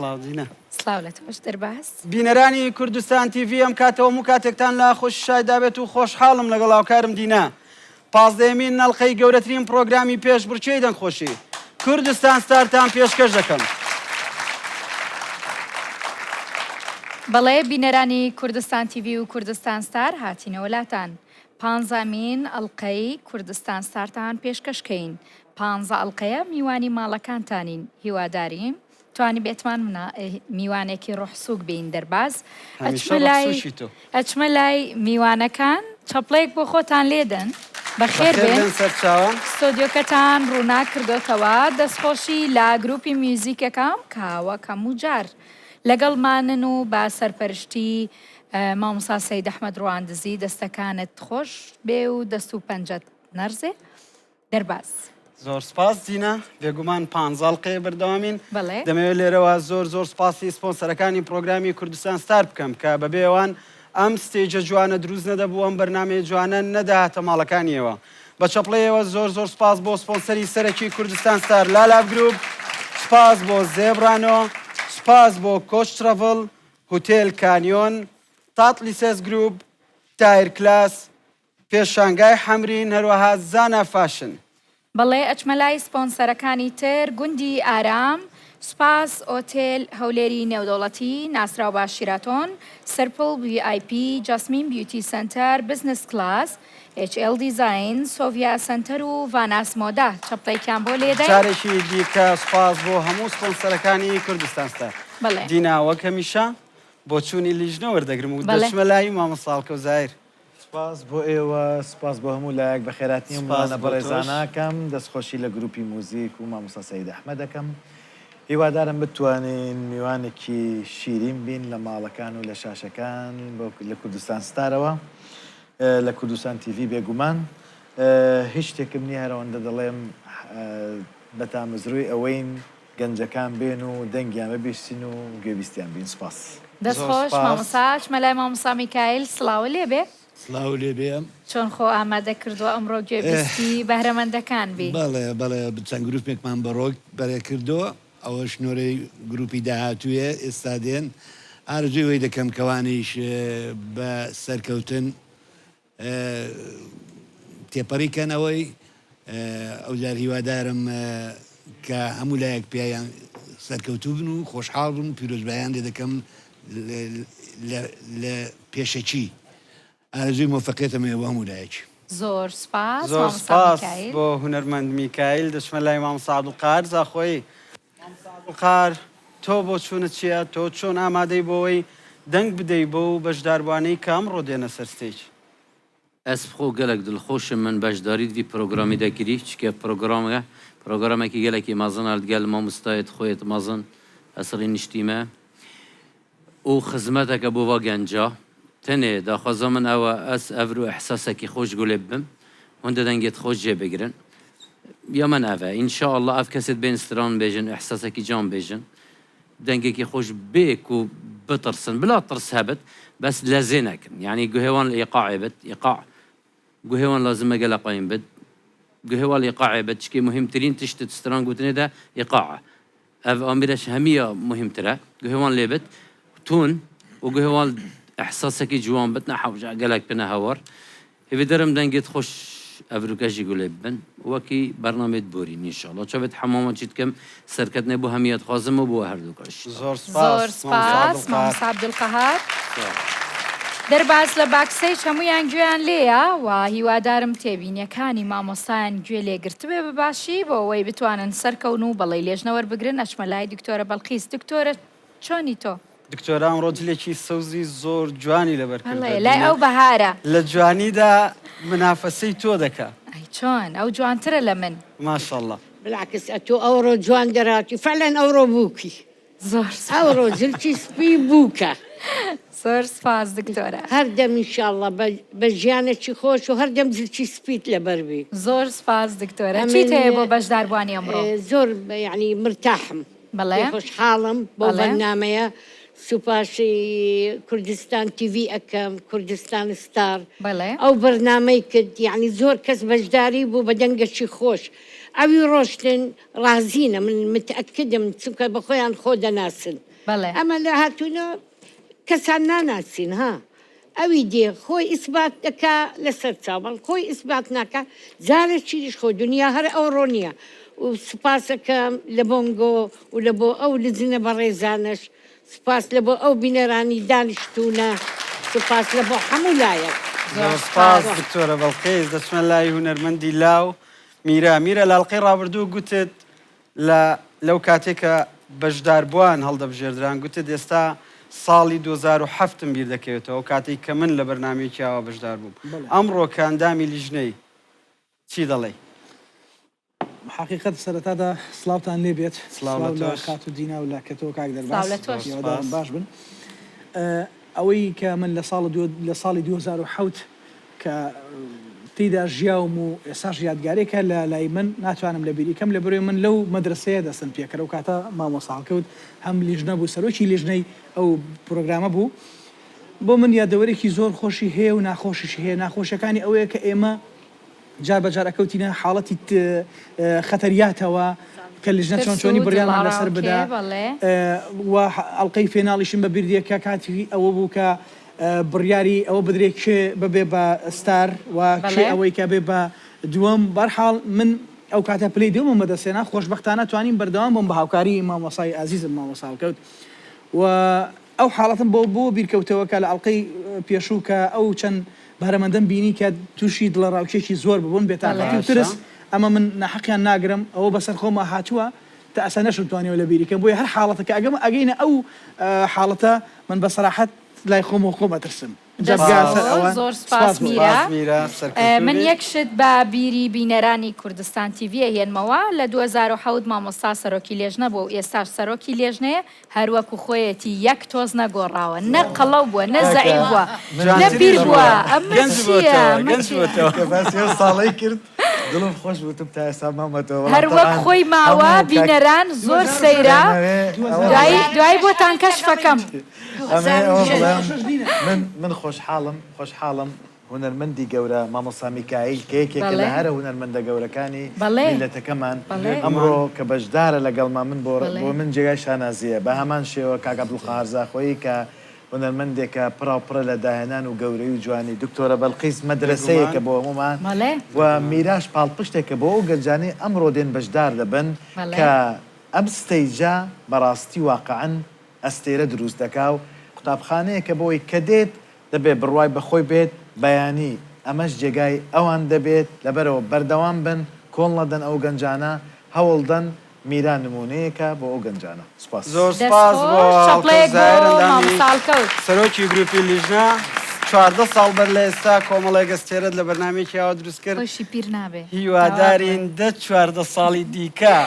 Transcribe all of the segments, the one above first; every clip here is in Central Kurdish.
سڵاو دینا. سڵاو لە تۆش دەرباز. بینەرانی کوردستان تیڤی ئەم کاتەوە هەموو کاتێکتان لە خۆشی شاددا بێت و خۆشحاڵم لەگەڵ هاوکارم دینا پازدەیەمین ئەڵقەی گەورەترین پڕۆگرامی پێشبڕکێی دەنگخۆشی کوردستان ستارتان پێشکەش دەکەم. بەڵێ بینەرانی کوردستان تیڤی و کوردستان ستار هاتینەوە لاتان پانزامین ئەڵقەی کوردستان ستارتان پێشکەش کەین پانزە ئەڵقەیە میوانی ماڵەکانتانین هیوادارین توانیبێتمان میوانێکی ڕۆح سوک بین دەرباز هەمیشە ئەچمە ڕۆح لای سوکی تۆ. ئەچمە لای میوانەکان چەپڵەیەک بۆ خۆتان لێدەن بەخێر بەخێر بێن بێن سەرچاوان. ستۆدیۆکەتان ڕووناک کردۆتەوە دەستخۆشی لە گروپی میوزیکەکەم کە وەک هەموو جار لەگەڵمانن و بە سەرپەرشتی مامۆستا سەید ئەحمەد ڕواندزی دەستەکانت خۆش بێ و دەست و پەنجەت نەرزێ. دەرباز. زۆر سپاس دینا، بێگومان پانزە ئەڵقەیە بەردەوامین. بەڵێ. دەمەوێت لێرەوە زۆر زۆر سپاسی سپۆنسەرەکانی پڕۆگرامی کوردستان ستار بکەم کە بەبێ ئەوان ئەم stage ە جوانە دروست نەدەبوو، ئەم بەرنامەیە جوانە نەدەهاتە ماڵەکانیەوە. بە چەپڵەیەوە زۆر زۆر سپاس بۆ سپۆنسەری سەرەکی کوردستان ستار لالاڤ گروپ، سپاس بۆ زێبرانۆ، سپاس بۆ کۆچ ترەڤڵ، هوتێل کانیۆن، تاتلیسێس گروپ، تایر کلاس، پێشانگای حەمرین هەروەها زانا فاشن. بەڵێ ئەچمە لای سپۆنسەرەکانی تر گوندی ئارام، سوپاس، ئۆتێل هەولێری نێودەوڵەتی ناسراو بە شیراتۆن، سرپڵ ڤی ئای پی، جاسمین بیوتی سەنتەر، بزنس کلاس، ئێچ ئێڵ دیزاین، سۆڤیا سەنتەر و ڤاناس مۆدا چەپڵەیەکیان بۆ لێدەین. جارێکی دیکە سوپاس بۆ هەموو سپۆنسەرەکانی کوردستان ستار. بەڵێ. دینا وەک هەمیشە بۆچوونی لیژنە وەردەگرم و بەڵێ. دەچمە لای مامۆستا هەڵکەوت زاهیر. سوپاس بۆ ئێوە، سوپاس بۆ هەموو لایەک، بەخێرهاتنی ئەو سوپاس میوانە بۆ تۆش. بەڕێزانە ئەکەم، دەستخۆشی لە گروپی موزیک و مامۆستا سەید ئەحمەد ئەکەم، هیوادارم بتوانین میوانێکی شیرین بین لە ماڵەکان و لە شاشەکان بۆ لە کوردستان ستارەوە لە کوردستان تیڤی بێگومان هیچ شتێکم نییە هەر ئەوەندە دەڵێم بە تامەزرۆی ئەوەین گەنجەکان بێن و دەنگیان ببیستین و گوێبیستیان بین سوپاس. دەست زۆر خۆش سوپاس. مامۆستا ئەچمە لای مامۆستا میکایل سڵاوو لێ بێ. سڵاوو لێ بێ. چۆن خۆ ئامادە کردووە ئەمڕۆ گوێ بیستی بەهرەمەندەکان بی. بەڵێ بەڵێ چەند گروپێکمان بەڕۆک بەرێ کردووە ئەوەش نۆرەی گروپی داهاتوویە ئێستا دێن ئارەزووی وەی دەکەم کەوانیش بە سەرکەوتن تێپەڕی کەن ئەوەی ئەوجار هیوادارم کە هەموو لایەک پیایان سەرکەوتوو بن و خۆشحاڵ بن و پیرۆزبایان لێ دەکەم لە پێشەکی ئارەزووی مۆفەقیەتم هەیە بۆ هەموو لایەکی. زۆر سوپاس زۆر مامۆستا سوپاس میکایل. بۆ هونەرمەند میکایل دەچمە لای مامۆستا عەبدولقاهار زاخۆیی. مامۆستا عەبدولقاهار تۆ بۆچوونت چییە؟ تۆ چۆن ئامادەی بۆوەی دەنگ بدەی بەو بەشداربووانەی کە ئەمڕۆ دێنە سەر stage؟ ئەز بخۆ گەلەک دڵخۆشم من بەشداریت ڤی پرۆگرامی دە کری چکە پرۆگرامگە پرۆگرامەکی گەلەکی مەزنە لگەل مامۆستایت خۆیت مەزن ئەسڕی نیشتیمە و خزمەتەکە بۆ ڤا گەنجا تەنێ داخوازا من ئەوە ئەز ئەڤرو ئحساسەکی خۆش گولێ ببم هوندە دەنگێت خۆش جێ بگرن یا من ئەڤە ان شاء اللە ئەڤ کەسێت بێن ستران بێژن ئحساسەکی جان بێژن دەنگێکی خۆش بێ کو بترسن بلا ترس هەبت بەس لەزێ نەکن یانی گوهێوان لە ئیقاعێ بت ئیقاع گوهێوان لازمە گەلە قایم بت گوهێوال ئیقاعێ بت چکێ مهمترین تشتت ستران گوتنێ دە ئیقاعە ئەڤ ئامیرەش هەمیە مهمترە گوهێوان لێ بت تون و گوهێوان ئحساسەکی جوان بت نە حەوجە گەلەک پنە هەوار هیڤیدارم دەنگێت خۆش ئەڤروکە ژی گولێ ببن وەکی بەرنامێت بۆرین انشاءاللە چاوێت حەمامە چی دکەم سەرکەتنێ بۆ هەمیە دخوازم و بۆ هەردووکاش. زۆر زۆر سپاس مامۆستا سپاس عەبدولقەهار. مامۆستا عەبدولقەهار. دەرباز لە backstage هەموویان گوێیان لێیە و هیوادارم تێبینیەکانی مامۆستایان گوێ لێ گرتبێ بە باشی بۆ ئەوەی بتوانن سەرکەون و بەڵی لێژنە وەربگرن ئەچمە لای دکتۆرە بەڵقیس دکتۆرە چۆنی تۆ؟ دکتۆرە ئەمڕۆ جلێکی سەوزی زۆر جوانی لەبەر کردوە بەڵێ لای دینا ئەو بەهارە. لە جوانیدا منافەسەی تۆ دەکا. ئەی چۆن ئەو جوانترە لە من. ماشاءاللە. بالعکس ئەتۆ ئەوڕۆ جوان دەرهاتی فعلا ئەوڕۆ بووکی. زۆر سوپاس. ئەوڕۆ جلکی سپی بووکە. زۆر سوپاس دکتۆرە. هەردەم ان شاء اللە بە ژیانەکی خۆش و هەردەم جلکی سپیت لەبەر بی. زۆر سوپاس دکتۆرە. چیت هەیە بۆ بەشداربووانی ئەمڕۆ؟ زۆر یەعنی مرتاحم. بەڵێ. پێ خۆشحاڵم بەو بەڵێ. بەرنامەیە سوپاسی کوردستان تیڤی ئەکەم کوردستان ستار بەڵێ. ئەو بەرنامەی کرد یەعنی زۆر کەس بەشداری بوو بە دەنگەکی خۆش ئەوی ڕۆشتن ڕازینە من متەکدم چونکە بە خۆیان خۆ دەناسن. ئەمە لە هاتوونە کەسان ناناسین ها ئەوی دێ خۆی ئیسبات دەکا لەسەر چاومان خۆی ئیسبات ناکا جارێکیش خۆ دنیا هەر ئەوڕۆ نییە و سوپاسەکەم لە بۆنگۆ و لە بۆ ئەو لجنە بەڕێزانەش سوپاس لە بۆ ئەو بینەرانی دانیشتوونە سوپاس لە بۆ هەموو لایەک. زۆر سوپاس دکتۆرە بەڵقیس. دەچمە لای هونەرمەندی لاو میرا. میرا لە ئەڵقەی ڕابردوو گوتت لە لەو کاتەی کە بەشداربووان هەڵدەبژێردران گوتت ئێستا ساڵی 2007 م بیر دەکەوێتەوە ئەو کاتەی کە من لە بەرنامەیەکی ئاوا بەشدار بووم. ئەمڕۆ کە ئەندامی لیژنەی چی دەڵێی؟ حەقیقەت سەرەتادا سڵاوتان لێ بێت سڵاو لە سڵاو لە تۆش. خاتوو دینا و لە کەتۆ کاک سڵاو دەرباز لە تۆش. هیوادارم سپاس. باش بن ئەوەی کە من لە ساڵ لە ساڵی 2007 کە تێیدا ژیاوم و ئێستاش یادگارێکە لە لای من ناتوانم لە بیری کەم لە بەرەوەی من لەو مەدرەسەیە دەستم پێکرد ئەو کاتە مامۆستا هەڵکەوت هەم لیژنە بوو سەرۆکی لیژنەی ئەو پرۆگرامە بوو بۆ من یادەوەرێکی زۆر خۆشی هەیە و ناخۆشیشی هەیە ناخۆشیەکانی ئەوەیە کە ئێمە جار بە جار ئەکەوتینە حاڵەتی خەتەریاتەوە کە لیژنە چۆن ترس چۆنی و بڕیارمان لەسەر دڵەڕاوکێ بدا بەڵێ. و ئەڵقەی فێناڵیشم بە بیر دێ کە کاتی ئەوە بوو کە بڕیاری ئەوە بدرێ کێ ببێ بە ستار و کێ بەڵێ. ئەوەی کە بێ بە دووەم بەرحاڵ من ئەو کاتە پلەی دووەمم بەدەست هێنا خۆشبەختانە توانیم بەردەوام بووم بە هاوکاری مامۆستای ئازیزم مامۆستا هەڵکەوت و ئەو حاڵەتم بۆ بۆ بیرکەوتەوە کە لە ئەڵقەی پێشوو کە ئەو چەند بەهرەمەندەم بینی کە تووشی دڵەڕاوکێکی زۆر ببوون، بێتاقەتی و باشە. ترس، ئەمە من ناحەقیان ناگرم، ئەوە بەسەر خۆما هاتووە تا ئێستا نەشمتوانیوە لەبیری کەم، بۆیە هەر حاڵەتە کە ئەگەم ئەگەینە ئەو حاڵەتە من بە سەراحەت لای خۆمەوە خۆم ئەترسم. ئینجا دەست بگا سەر خۆش ئەوە زۆر سپاس سپاس بۆ میرا. سپاس میرا سەرکەوتوو من بیت. یەک شت بە بیری بینەرانی کوردستان تیڤی ئەهێنمەوە لە 2007 مامۆستا سەرۆکی لێژنە بووە و ئێستاش سەرۆکی لێژنەیە هەر وەکو خۆیەتی یەک تۆز نەگۆڕاوە نە قەڵەو بووە نە زەعیف بووە نە پیر بووە ئەمە چییە ئەمە چییە؟ کە باسی ئەو ساڵەی کرد دڵم خۆش بوو وتم تا ئێستا ماومەتەوە بەڵام هەر وەک تەبعەن خۆی ماوە هەموو کاک بینەران زۆر سەیرە دەمەوێ ئەوە دوایی بڵێم دوایی بۆتان کەشفەکەم. ئەمەوێ ئەوە بڵێم من من خۆشحاڵم خۆشحاڵم هونەرمەندی گەورە مامۆستا میکایل کە یەکێکە لە بەڵێ. هەرە هونەرمەندە گەورەکانی بەڵێ. میللەتەکەمان بەڵێ. ئەمڕۆ کە بەشدارە لەگەڵمان من بۆ بەڵێ. بۆ من جێگای شانازییە بە هەمان شێوە کاک عەبدولقەهار زاخۆیی کە هونەرمەندێکە پڕاوپڕە لە داهێنان و گەورەیی و جوانی دکتۆرە بەلقیس مەدرەسەیەکە بێگومان. بۆ هەموومان بەڵێ. و میراش پاڵپشتێکە بۆ ئەو گەنجانەی ئەمڕۆ دێن بەشدار دەبن بەڵێ. کە ئەم stage ە بەڕاستی واقعەن ئەستێرە دروست دەکا و قوتابخانەیەکە بۆی کە دێت دەبێت بڕوای بە خۆی بێت بەیانی ئەمەش جێگای ئەوان دەبێت لەبەرئەوە بەردەوام بن کۆڵ نەدەن ئەو گەنجانە هەوڵدەن میرا نمونەیەکە بۆ ئەو گەنجانە سوپاس. زۆر دەست سوپاس بۆ خۆش هەڵکەوت چەپڵەیەک بۆ زاهیر ئەندامی مامۆستا هەڵکەوت. سەرۆکی گروپی لیژنە 14 ساڵ بەر لە ئێستا کۆمەڵێک ئەستێرەت لە بەرنامەیەکی ئاوا دروست کرد خۆشی پیر نابێ تەواو هیوادارین دە 14 ساڵی دیکە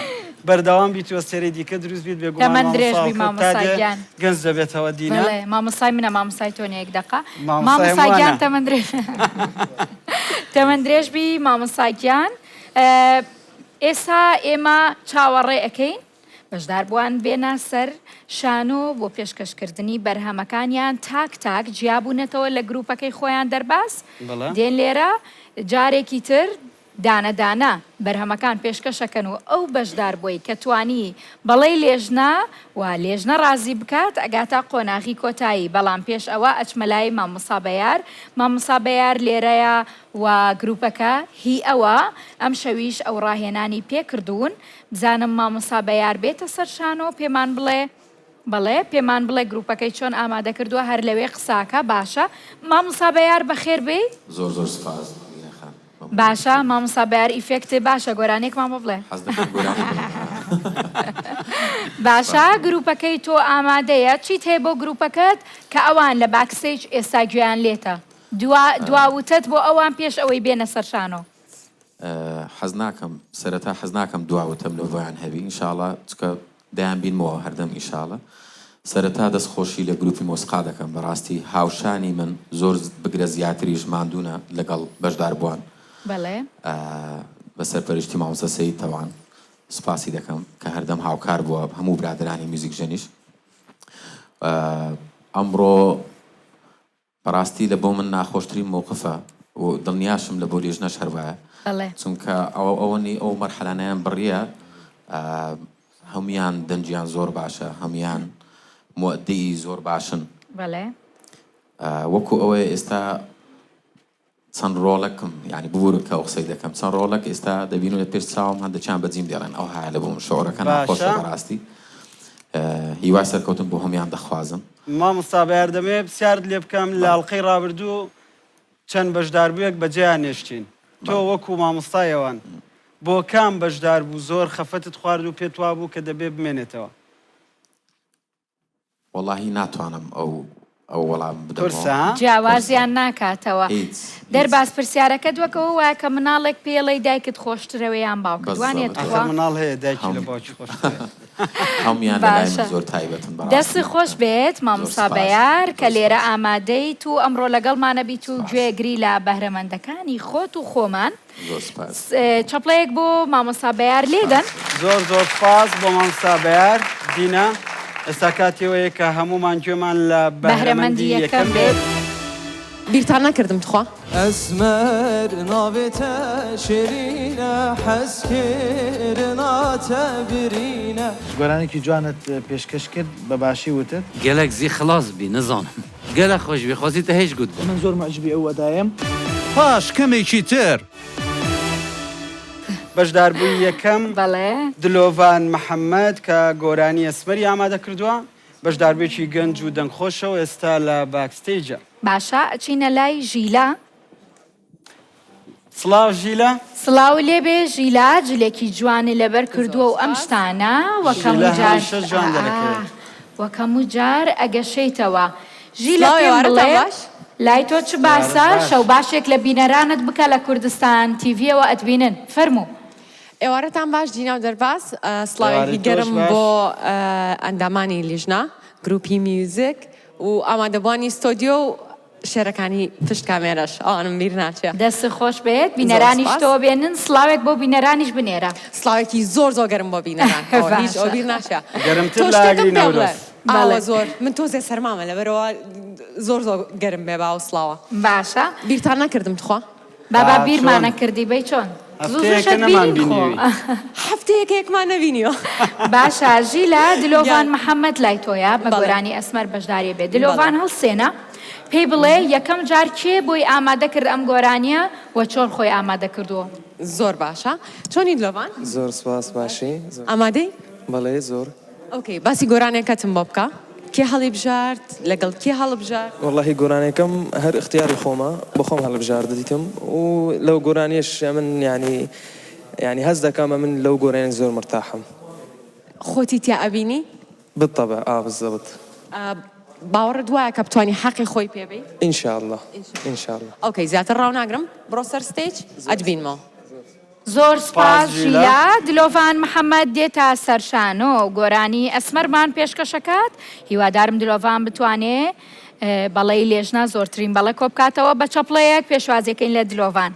بەردەوام بیت و ئەستێرەی دیکە دروست بیت بێگومان تەمەن درێژ مامۆستا بی هەڵکەوت تا مامۆستا دێ گیان. گەنج دەبێتەوە دینا. بەڵێ مامۆستای منە مامۆستای تۆ نیە یەک دەقە مامۆستای مامۆستا گیان هەمووانە. تەمەن درێژ تەمەن درێژ بی مامۆستا گیان ئێستا ئێمە چاوەڕێ ئەکەین بەشداربووان بێنە سەر شانۆ بۆ پێشکەشکردنی بەرهەمەکانیان تاک تاک جیابوونەتەوە لە گروپەکەی خۆیان دەرباز بەڵێ. دێن لێرە جارێکی تر دانە دانە بەرهەمەکان پێشکەشەکەن و ئەو بەشداربووەی کە توانی بەڵێی لێژنە و لێژنە ڕازی بکات ئەگاتە قۆناغی کۆتایی بەڵام پێش ئەوە ئەچمە لای مامۆستا بەیار مامۆستا بەیار لێرەیە و گروپەکە هی ئەوە ئەمشەویش ئەو ڕاهێنانی پێ کردوون بزانم مامۆستا بەیار بێتە سەر شانۆ پێمان بڵێ بەڵێ پێمان بڵێ گروپەکەی چۆن ئامادە کردووە هەر لەوێ قساکە باشە مامۆستا بەیار بەخێر بێی. زۆر زۆر سوپاس دینا خان. باشە مامۆستا بەیار effect باشە گۆرانیەکمان بۆ بڵێ. حەز دەکەم گۆرانی بڵێم. باشە گروپەکەی تۆ ئامادەیە چیت هەیە بۆ گروپەکەت کە ئەوان لە backstage ئێستا گوێیان لێتە دوا دوا وتەت بۆ ئەوان پێش ئەوەی بێنە سەر شانۆ. حەز ناکەم سەرەتا حەز ناکەم دوا وتەم لە بۆیان هەبی ئینشاڵا چکە دەیان بینمەوە هەردەم ئینشاڵا سەرەتا دەست خۆشی لە گروپی مۆسقا دەکەم بەڕاستی هاوشانی من زۆر بگرە زیاتریش ماندوونە لەگەڵ بەشداربووان بەڵێ. بە سەرپەرشتی مامۆستا سەید تەوان سوپاسی دەکەم کە هەردەم هاوکار بووە هەموو برادەرانی میوزیکژەنیش ئەمڕۆ بەڕاستی لە بۆ من ناخۆشترین مەوقفە و دڵنیاشم لە بۆ لیژنەش هەر وایە بەڵێ. چونکە ئەوە ئەوەنی ئەو مەرحەلانەیان بڕیە هەموویان دەنگیان زۆر باشە هەموویان. موئەدیی زۆر باشن. بەڵێ. وەکو ئەوەیە ئێستا چەند ڕۆڵەکم یانی ببورن کە ئەو قسەی دەکەم چەند ڕۆڵەک ئێستا دەبینم لە پێش چاوم هەندێکیان بەجیم دێڵێن ئەو هایە لە بۆم شعورەکە ناخۆشە باشە. بەڕاستی هیوای سەرکەوتن بۆ هەموویان دەخوازم. مامۆستا بەیار دەمەوێت پرسیارت لێ بکەم لە ئەڵقەی ڕابردوو چەند بەشداربوویەک بەجێیان نێشتین تۆ وەکو مامۆستای ئەوان بۆ کام بەشداربوو زۆر خەفەتت خوارد و پێت وابوو کە دەبێ بمێنێتەوە؟ وەڵاهی ناتوانم ئەو ئەو وەڵام بدەمەوە. قورسە ها؟ جیاوازیان ناکاتەوە. هیچ هیچ. دەرباز پرسیارەکەت وەک ئەوە وایە کە مناڵێک پێی ئەڵێی دایکت خۆشترەوێ یان باوکت وانیە بەزەبت. تخوا؟ ئاخر مناڵ هەیە دایکی هەم لە باوکی خۆشترە. هەموویان لە لای من باشە زۆر تایبەتن بەڕاستی. دەستت خۆش بێت زۆر مامۆستا سپاس بەیار کە زۆر لێرە سپاس. ئامادەیت و ئەمڕۆ لەگەڵمانە بیت و سپاس. گوێگری لە بەهرەمەندەکانی خۆت و خۆمان. زۆر سپاس. چەپڵەیەک بۆ مامۆستا بەیار لێدەن. زۆر زۆر سپاس بۆ مامۆستا بەیار. دینا ئێستا کاتی ئەوەیە کە هەموومان گوێمان لە بەهرەمەندی یەکەم بێت. بیرتان نەکردم تخوا. ئەسمەر ناوێ تە شێرینە حەزکردنا تە برینە. گۆرانیکی جوانت پێشکەش کرد بە باشی وتت. گەلەک زی خلاس بی نزانم. گەلەک خۆش بی خۆزی تە هێج گوت بە. من زۆر موعجبی ئەو ئەدایەم. پاش کەمێکی تر. بەشداربووی یەکەم، بەڵێ. دلۆڤان محەمەد کە گۆرانی ئەسمەری ئامادە کردووە، بەشداربوویەکی گەنج و دەنگخۆشە و ئێستا لە backstage ە. باشە ئەچینە لای ژیلا. سڵاو ژیلا. سڵاو لێبێ ژیلا جلێکی جوانی لەبەر کردووە و ئەم شتانە وەک ژیلا هەموو جار هەمیشە جوان دەرەکەوێت. وەک هەموو جار ئەگەشێیتەوە. ژیلە سڵاو پێم ئێوارەتان بڵێ باش. لای تۆ چ ئێوارەت باسە باش. شەو باشێک لە بینەرانت بکە لە کوردستان تیڤیەوە ئەتبینن فەرموو. ئێوارەتان باش دینا و دەرباز سڵاوێکی ئێوارەی تۆش گەرم باش. بۆ ئەندامانی لیژنە گروپی میوزیک و ئامادەبوانی ستۆدیۆ و شێرەکانی پشت کامێرەش ئەوانم بیر ناچێ. دەستت خۆش بێت زۆر بینەرانیش سوپاس. تۆ بێنن سڵاوێک بۆ بینەرانیش بنێرە. سڵاوێکی زۆر زۆر گەرم بۆ بینەران ئەوە هیچ باشە. ئەوە بیر ناچێ. گەرمتر تۆ لە شتێکم ئاگری پێ بڵێ نەورۆز. ئاوە بەڵێ. زۆر من تۆزێ سەرمامە لەبەرئەوە زۆر زۆر گەرم بێ با ئەو سڵاوە. باشە. بیرتان نەکردم تخوا. بابا با بیرمان چۆن؟ نەکردی بەی چۆن زوو زوو هەفتەیەکە شەت نەمان بینین خۆ. بینیوی. هەفتەیەکە یەکمان نەبینیوە. باشە ژیلا دلۆڤان گیان. محەمەد لای تۆیە بە بەڵێ. گۆرانی ئەسمەر بەشداری بێ بەڵێ. دلۆڤان هەڵسێنە پێی بڵێ یەکەم جار کێ بۆی ئامادە کرد ئەم گۆرانیە وە چۆن خۆی ئامادە کردووە؟ زۆر باشە چۆنی دلۆڤان؟ زۆر سوپاس باشی زۆر. ئامادەی؟ بەڵێ زۆر. okay باسی گۆرانێکەتم بۆ بکە کێ هەڵیبژارد لەگەڵ کێ هەڵبژارد؟ وەڵاهی گۆرانێکەم هەر ئیختیاری خۆمە بۆخۆم هەڵبژاردیتم و لەو گۆرانیەش ئەمن یانی یانی هەست دەکەم ئەمن لەو گۆرانیە زۆر مورتاحم. خۆتی تیا ئەبینی؟ بالطبع ئا بالزبط. باوەڕت وایە کە بتوانی حەقی خۆی پێ بەی؟ ان شاء اللە ان شاء اللە. okay زیاتر ڕاوناگرم بڕۆ سەر stage ئەتبینمەوە. زۆر سپاس سپاس ژیلا. ژیلا. دلۆڤان محەمەد دێتە سەر شانۆ و گۆرانی ئەسمەرمان پێشکەشەکات، هیوادارم دلۆڤان بتوانێ بەڵێی لێژنە زۆرترین بەڵێ کۆبکاتەوە، بە چەپڵەیەک پێشوازیەکەین لە دلۆڤان.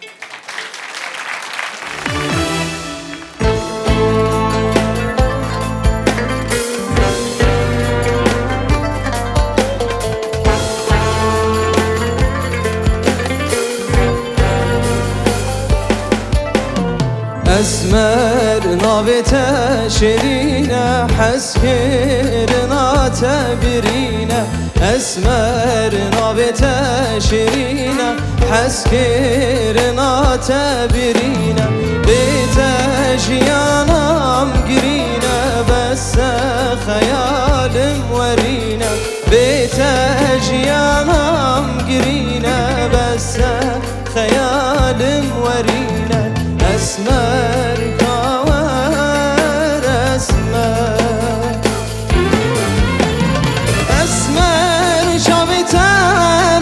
ئەسمەر ناوێ تە شێرینە حەزکردنا تە برینە ئەسمەر ناوێ تە شێرینە حەزکردنا تە برینە بێ تە ژیانام گرینە بەسە خەیالم وەرینە بێ تە ژیانام گرینە بەسە خەیالم وەرینە ئەسمەر کاوەر ئەسمەر ئەسمەر چاوی تە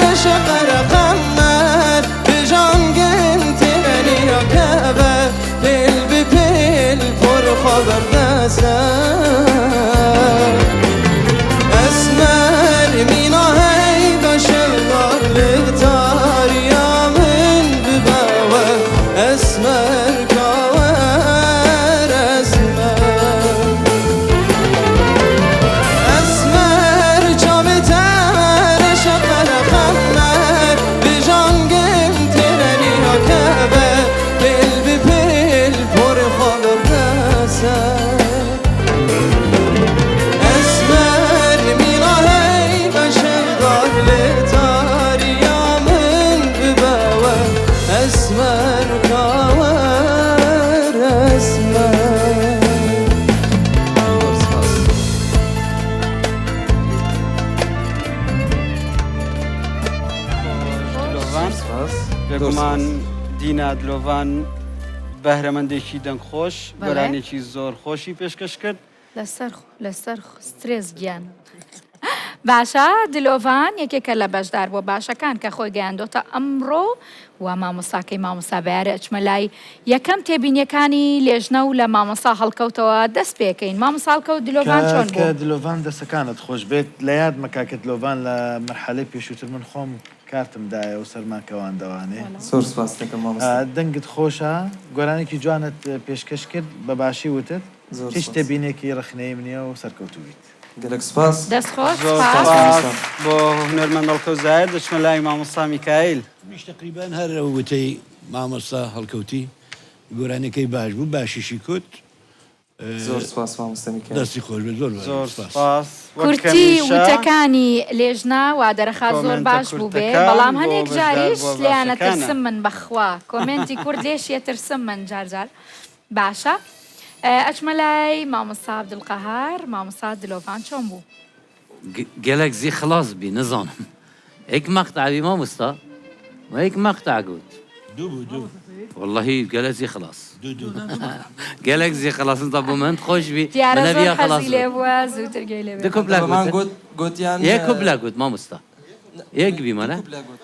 رەشە قەرە قەمەر بژانگن تێنیا کەڤەر پێل بە پێل پۆر خۆ بەردەسەر ئەسمەر مینا هەیڤە شەڤدار لە تارییا من ببەوە ئەسمەر کاوەر. دینا دلۆڤان بەهرەمەندێکی دەنگخۆش گۆرانێکی زۆر خۆشی پێشکەش کرد. لەسەر لەسەر سترێس گیان. باشە دلۆڤان یەکێکە لە بەشداربووە باشەکان کە خۆی گەیاندۆتە ئەمڕۆ و مامۆستاکەی مامۆستا بەیارە ئەچمە لای یەکەم تێبینیەکانی لێژنە و لە مامۆستا هەڵکەوتەوە دەست پێکەین مامۆستا هەڵکەوت دلۆڤان چۆن کاکە بوو؟ دلۆڤان دەسەکانت خۆش بێت لە یادمە کاکە دلۆڤان لە مەرحەلەی پێشووتر من خۆم کارتم دایە و سەرمان کەواندەوانێ. زۆر سوپاست دەکەم مامۆستا. دەنگت خۆشە گۆرانیکی جوانت پێشکەش کرد بە باشی وتت زۆر هیچ سوپاس. تێبینێکی ڕەخنەییم نییە و سەرکەوتوو بیت. گەلەک سوپاس. دەست خۆش زۆر سوپاس. سوپاس بۆ هونەرمەند هەڵکەوت زاهیر دەچمە لای مامۆستا میکایل. منیش تەقریبەن هەر ئەو وتەی مامۆستا هەڵکەوتی گۆرانیەکەی باش بوو باشیشی کوت. زۆر سوپاس مامۆستا میکایل. دەستی خۆش بێت زۆر باش زۆر سوپاس. سوپاس وەک کورتی هەمیشە وتەکانی لێژنە وادەرەخا زۆر کۆمێنتە باش بووبێ کورتەکان بەڵام بۆ هەنێک جاریش بەشداربووە لێیان باشەکانە. ئەترسم من بەخوا کۆمێنتی کورت لێشی ئەترسم من جار جار باشە ئەچمە لای مامۆستا عبدالقهار مامۆستا دلۆڤان چۆن بوو؟ گەلەک زی خلاص بی نزانم ئێک مەقتع بی مامۆستا وە ئێک مەقتع گوت دوو بوو دوو واللهی گەلەک زی خلاص دوو دوو گەلەک زی خلاص تا بۆ من خۆش بی دیارە منە زۆر بیا خلاص حەزی لێ بووە زووتر گوێی لێ بێ دو کوپلە بەمان گوت گوت گوتیان یەک کوپلە گوت مامۆستا یەک بی دوو مەنە کوپلە گوت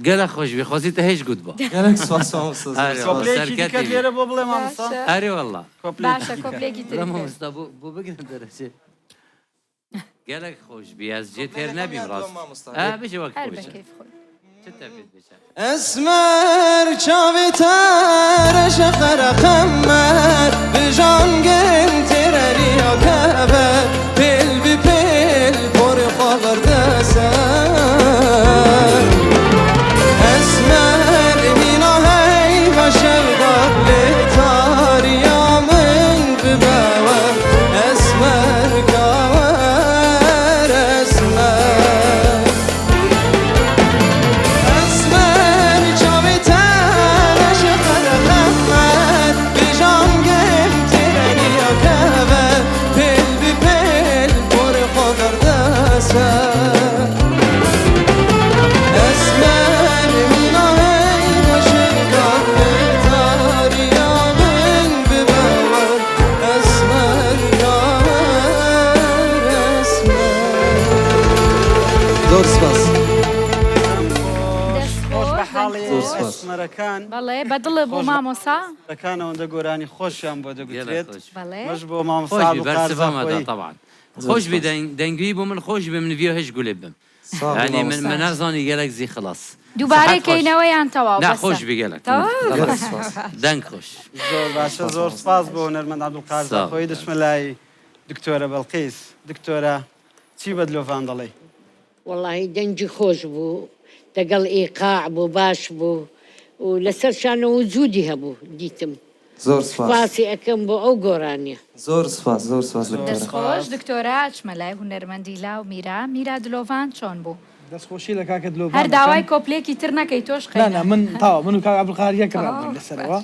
گەلەک خۆش بی خۆزی تە هێش گوت با گەلەک سوپاس مامۆستا زۆر ئەرێ سوپاس. واللە کۆپلەیەکی سەرکەتی دیکەت بی لێرە بۆ بڵێ مامۆستا باشە ئەرێ واللە کۆپلەیەکی باشە دیکە کۆپلێکی بڵێ تری کرد مامۆستا بۆ بۆ بگرن دەرەچێ گەلەک خۆش بی ئەز جێ تێر کۆپلەی نەبیم یەکەم یان ڕاست دووەم مامۆستا ئا یەک بژی وەک هەر خۆ بە بژە کەیف خۆی. چ تەفێت بژە. ئەسمەر چاوێ تەرەشە قەرە قەمەر بژانگن تێرەرییا کەبەر پێل بی پێل پۆرێ خوا بەردەسەر ئەسمەر مینا هەیڤە شەڤدار لێ تارییا من ببەوە ئەسمەر کاوەر ئەسمەر ئەسمەر چاوێ تەرەش قەرە قەمەر بژانگم تێرەنیا کەڤەر پێل بی پێل پۆرێ خوا بەردەسەر ئەسمەر مینا هەیڤە شەڤدار لێ تارییا من ببەوە ئەسمەر کاوەر ئەسمەر. زۆر سوپاس. دەست خۆش خۆش بە دەنگ حاڵی زۆر خۆش. سوپاس. ئەسمەرەکان بەڵێ بەدڵە بوو خۆش بە مامۆسا؟ ئەسمەرەکان ئەوەندە گۆرانی خۆشیان بۆ گەلەک دەگوترێت خۆش بەڵێ. مەش بۆ مامۆستا خۆش بی عەبدولقادر بەرسڤ مەدا زاخۆیی. تەبعەن زۆر خۆش بی سوپاس. دەنگ دەنگوی بۆ من خۆش بی من ڤیۆ هێش گولێ بم ساغ بی یانی من مامۆستا. من نازانی گەلەک زی خلاص دووبارەی سەحەت خۆش کەینەوە یان تەواو نا بەسە؟ خۆش بی گەلەک تەواو گەلەک خلاص سوپاس. دەنگ خۆش. زۆر باشە سوپاس زۆر مامۆستا. سوپاس بۆ هونەرمەند عەبدولقادر ساغ زاخۆیی بی. دەچمە لای دکتۆرە بەڵقیس دکتۆرە چی بە دلۆڤان دەڵێی؟ وەڵاهی دەنگی خۆش بوو دەگەڵ ئیقاع بوو باش بوو و لەسەر شانۆ وجودی هەبوو دیتم زۆر سوپاس. سوپاسی ئەکەم بۆ ئەو گۆرانیە. زۆر سوپاس زۆر سوپاس زۆر دکتۆرە. دەست خۆش سوپاس. دکتۆرە ئەچمە لای هونەرمەندی لاو میرا میرا دلۆڤان چۆن بوو؟ دەست خۆشی لە کاکە هەر دلۆڤان داوای ئەکەم. کۆپلێکی تر نەکەی تۆش نا نا قەینا. من تاوە من و کاک عەبدولقادر یەک ڕا بووین تەواو لەسەرەوە باش.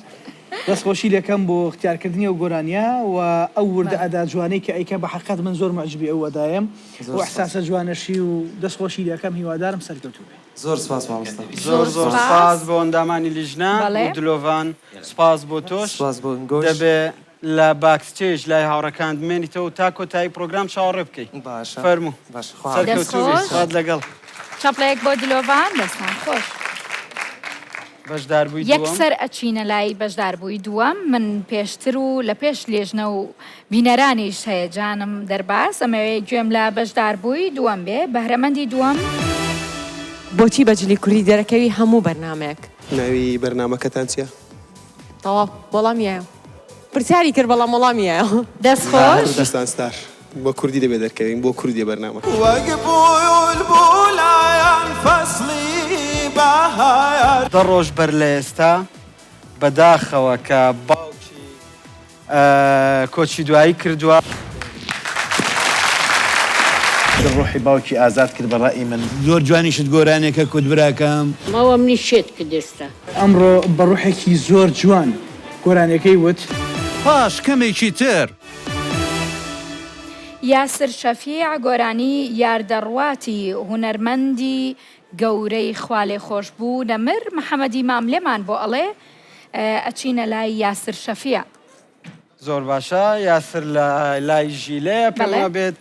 دەست خۆشی لێکەم بۆ اختیار کردنی ئەو گۆرانیە و ئەو وردە بەڵێ. ئەدا جوانەی کە ئەیکا بە حەقیقەت من زۆر موعجبی ئەو ئەدایەم زۆر ئەو سوپاس. ئیحساسە جوانەشی و دەست خۆشی لێکەم هیوادارم سەرکەوتوو بێ. زۆر سوپاس مامۆستا. زۆر زۆر زۆر سوپاس. سوپاس بۆ ئەندامانی لیژنە و بەڵێ. دلۆڤان سوپاس بۆ تۆش سوپاس بۆ گۆش. دەبێ لە backstage لای هاوڕێکانت بمێنیتەوە و تا کۆتایی پرۆگرام چاوەڕێ بکەی باشە فەرموو باشە خوا حافظ. دەست سەرکەوتوو بی خۆش. خوات لەگەڵ. چەپڵەیەک بۆ دلۆڤان دەستان خۆش. بەشداربووی دووەم. یەکسەر ئەچینە لای بەشداربووی دووەم، من پێشتر و لە پێش لێژنە و بینەرانیش هەیەجانم دەرباز ئەمەوێ گوێم لە بەشداربووی دووەم بێ، بەهرەمەندی دووەم. بۆچی بە جلی کوردی دەرەکەوی هەموو بەرنامەیەک؟ ناوی بەرنامەکەتان چیە؟ تەواو وەڵامی یایەوە. پرسیاری کرد بەڵام وەڵامی یایەوە. دەست خۆش. کوردستان ستار بە کوردی دەبێ دەرکەوین بۆ کوردیە بەرنامەکە. وەک بولبولان فەسڵی بەهار. دە ڕۆژ بەر لە ئێستا بەداخەوە کە باوکی کۆچی دوایی کردووە. ڕۆحی باوکی ئازاد کرد بە ڕەئی من. زۆر جوانیشت گۆرانێکە کوت براکەم. ماوە منی شێت کرد ئێستا. ئەمڕۆ بە ڕوحێکی زۆر جوان گۆرانیەکەی وت. پاش کەمێکی تر. یاسر شەفیع گۆرانی یار دەڕواتی هونەرمەندی گەورەی خوالێخۆشبوو نەمر محەمەدی ماملێمان بۆ ئەڵێ. ئەچینە لای یاسر شەفیع. زۆر باشە یاسر لە لای ژیلەیە پێم بەڵێ. وابێت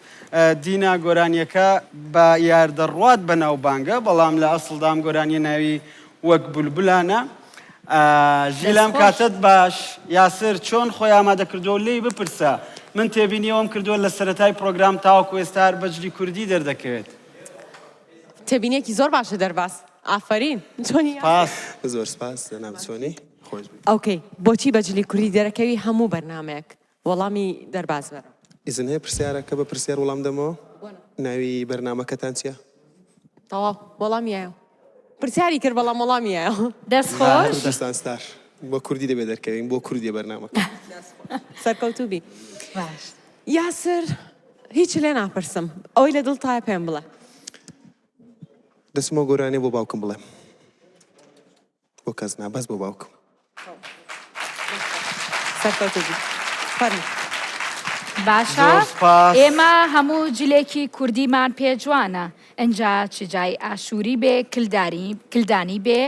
دینا گۆرانیەکە بە یار دەڕوات بەناوبانگە بەڵام لە ئەسڵدا ئەم گۆرانیە ناوی وەک بولبولانە ژیلام دەست خۆش. کاتت باش یاسر چۆن خۆی ئامادە کردووە و لێی بپرسە من تێبینی ئەوەم کردووە لە سەرەتای پڕۆگرام تاوەکو ئێستا هەر بە جلی کوردی دەردەکەوێت. تێبینیەکی زۆر باشە دەرباز ئافەرین چۆنی یاسر؟ سپاس. زۆر سپاس جەنابت چۆنی؟ خۆش بی. ئۆکەی بۆچی بە جلی کوردی دەرەکەوی هەموو بەرنامەیەک وەڵامی دەرباز بەرە. ئیزن هەیە پرسیارەکە بە پرسیار وەڵام دەمەوە؟ ناوی بەرنامەکەتان چیە؟ تەواو وەڵامی یایەوە پرسیاری کرد بەڵام وەڵامی یایەوە. دەست خۆش. کوردستان ستار بە کوردی دەبێ دەرکەوین بۆ کوردیە بەرنامەکە. سەرکەوتوو بی. باش. یاسر هیچ لێ ناپرسم ئەوەی لە دڵتایە پێم بڵێ. دەچمەوە گۆرانیە بۆ باوکم بڵێم. بۆ کەس نا بەس بۆ باوکم. سەرکەوتوو بی فەرموو. باشە زۆر سوپاس. ئێمە هەموو جلێکی کوردیمان پێ جوانە ئنجا چ جای ئاشوری بێ کلداری کلدانی بێ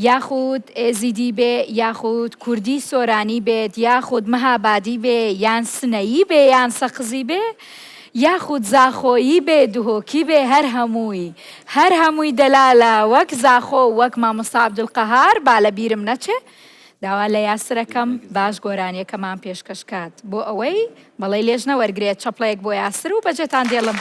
یاخود ئێزیدی بێ یاخود کوردی سۆرانی بێت یاخود مهابادی بێ یان سنەیی بێ یان سەقزی بێ یاخود زاخۆیی بێ دهۆکی بێ هەر هەمووی هەر هەمووی دەلالە وەک زاخۆ و وەک مامۆستا عەبدولقەهار با لە بیرم نەچێ داوا لە یاسر ئەکەم باش گۆرانیەکەمان پێشکەش کات بۆ ئەوەی بەڵێی لێژنە وەرگرێت چەپڵەیەک بۆ یاسر و بەجێتان دێڵم.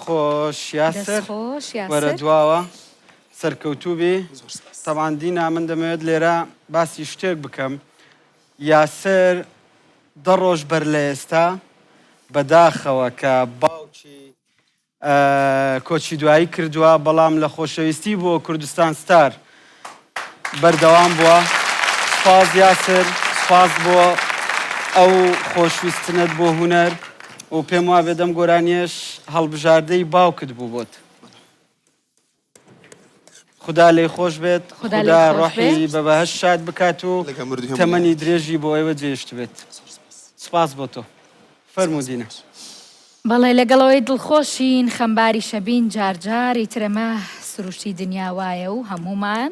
خۆش یاسر دەست خۆش یاسر. وەرە دواوە سەرکەوتوو بی تەبعەن دینا من دەمەوێت لێرە باسی شتێک بکەم یاسر دە ڕۆژ بەر لە ئێستا بەداخەوە کە باوکی کۆچی دوایی کردووە، بەڵام لە خۆشەویستی بۆ کوردستان ستار بەردەوام بووە. سوپاس یاسر، سوپاس بۆ ئەو خۆشویستنەت بۆ هونەر و پێم وابێت ئەم گۆرانیەش هەڵبژاردەی باوکت بوو بۆت. خودا لێی خۆش بێت خودا خودا لێی خۆش ڕۆحی بێت. بە بەهەشت شاد بکات و لەگەڵ مردووی هەموو تەمەنی لایەک. درێژی بۆ ئێوە جێهێشتبێت. سوپاس بۆ تۆ. فەرموو دینا. بەڵێ لەگەڵ ئەوەی دڵخۆشین خەمباریشە بین جار جار ئیتر ئەمە سروشتی دنیا وایە و هەموومان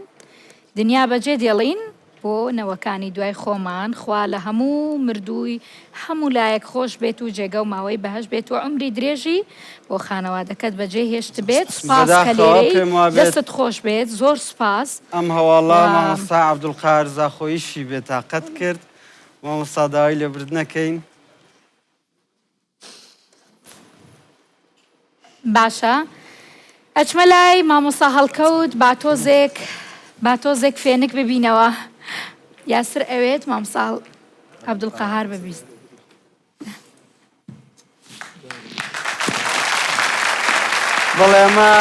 دنیا بەجێ دێڵین بۆ نەوەکانی دوای خۆمان خوا لە هەموو مردووی هەموو لایەک خۆش بێت و جێگە و ماوەی بەهەشت بێت و عومری درێژی بۆ خانەوادەکەت بەجێ هێشتبێت سوپاس کە بەداخەوە لێرەی پێم وابێت دەستت خۆش بێت زۆر سوپاس ئەم هەواڵە و. مامۆستا عەبدولقاهر زاخۆییشی بێتاقەت کرد مامۆستا داوای لێبوردنەکەین. باشە ئەچمە لای مامۆستا هەڵکەوت با تۆزێک با تۆزێک فێنک ببینەوە یاسر ئەوێت مامۆستا عەبدولقەهار ببیست. بەڵێ ئەمە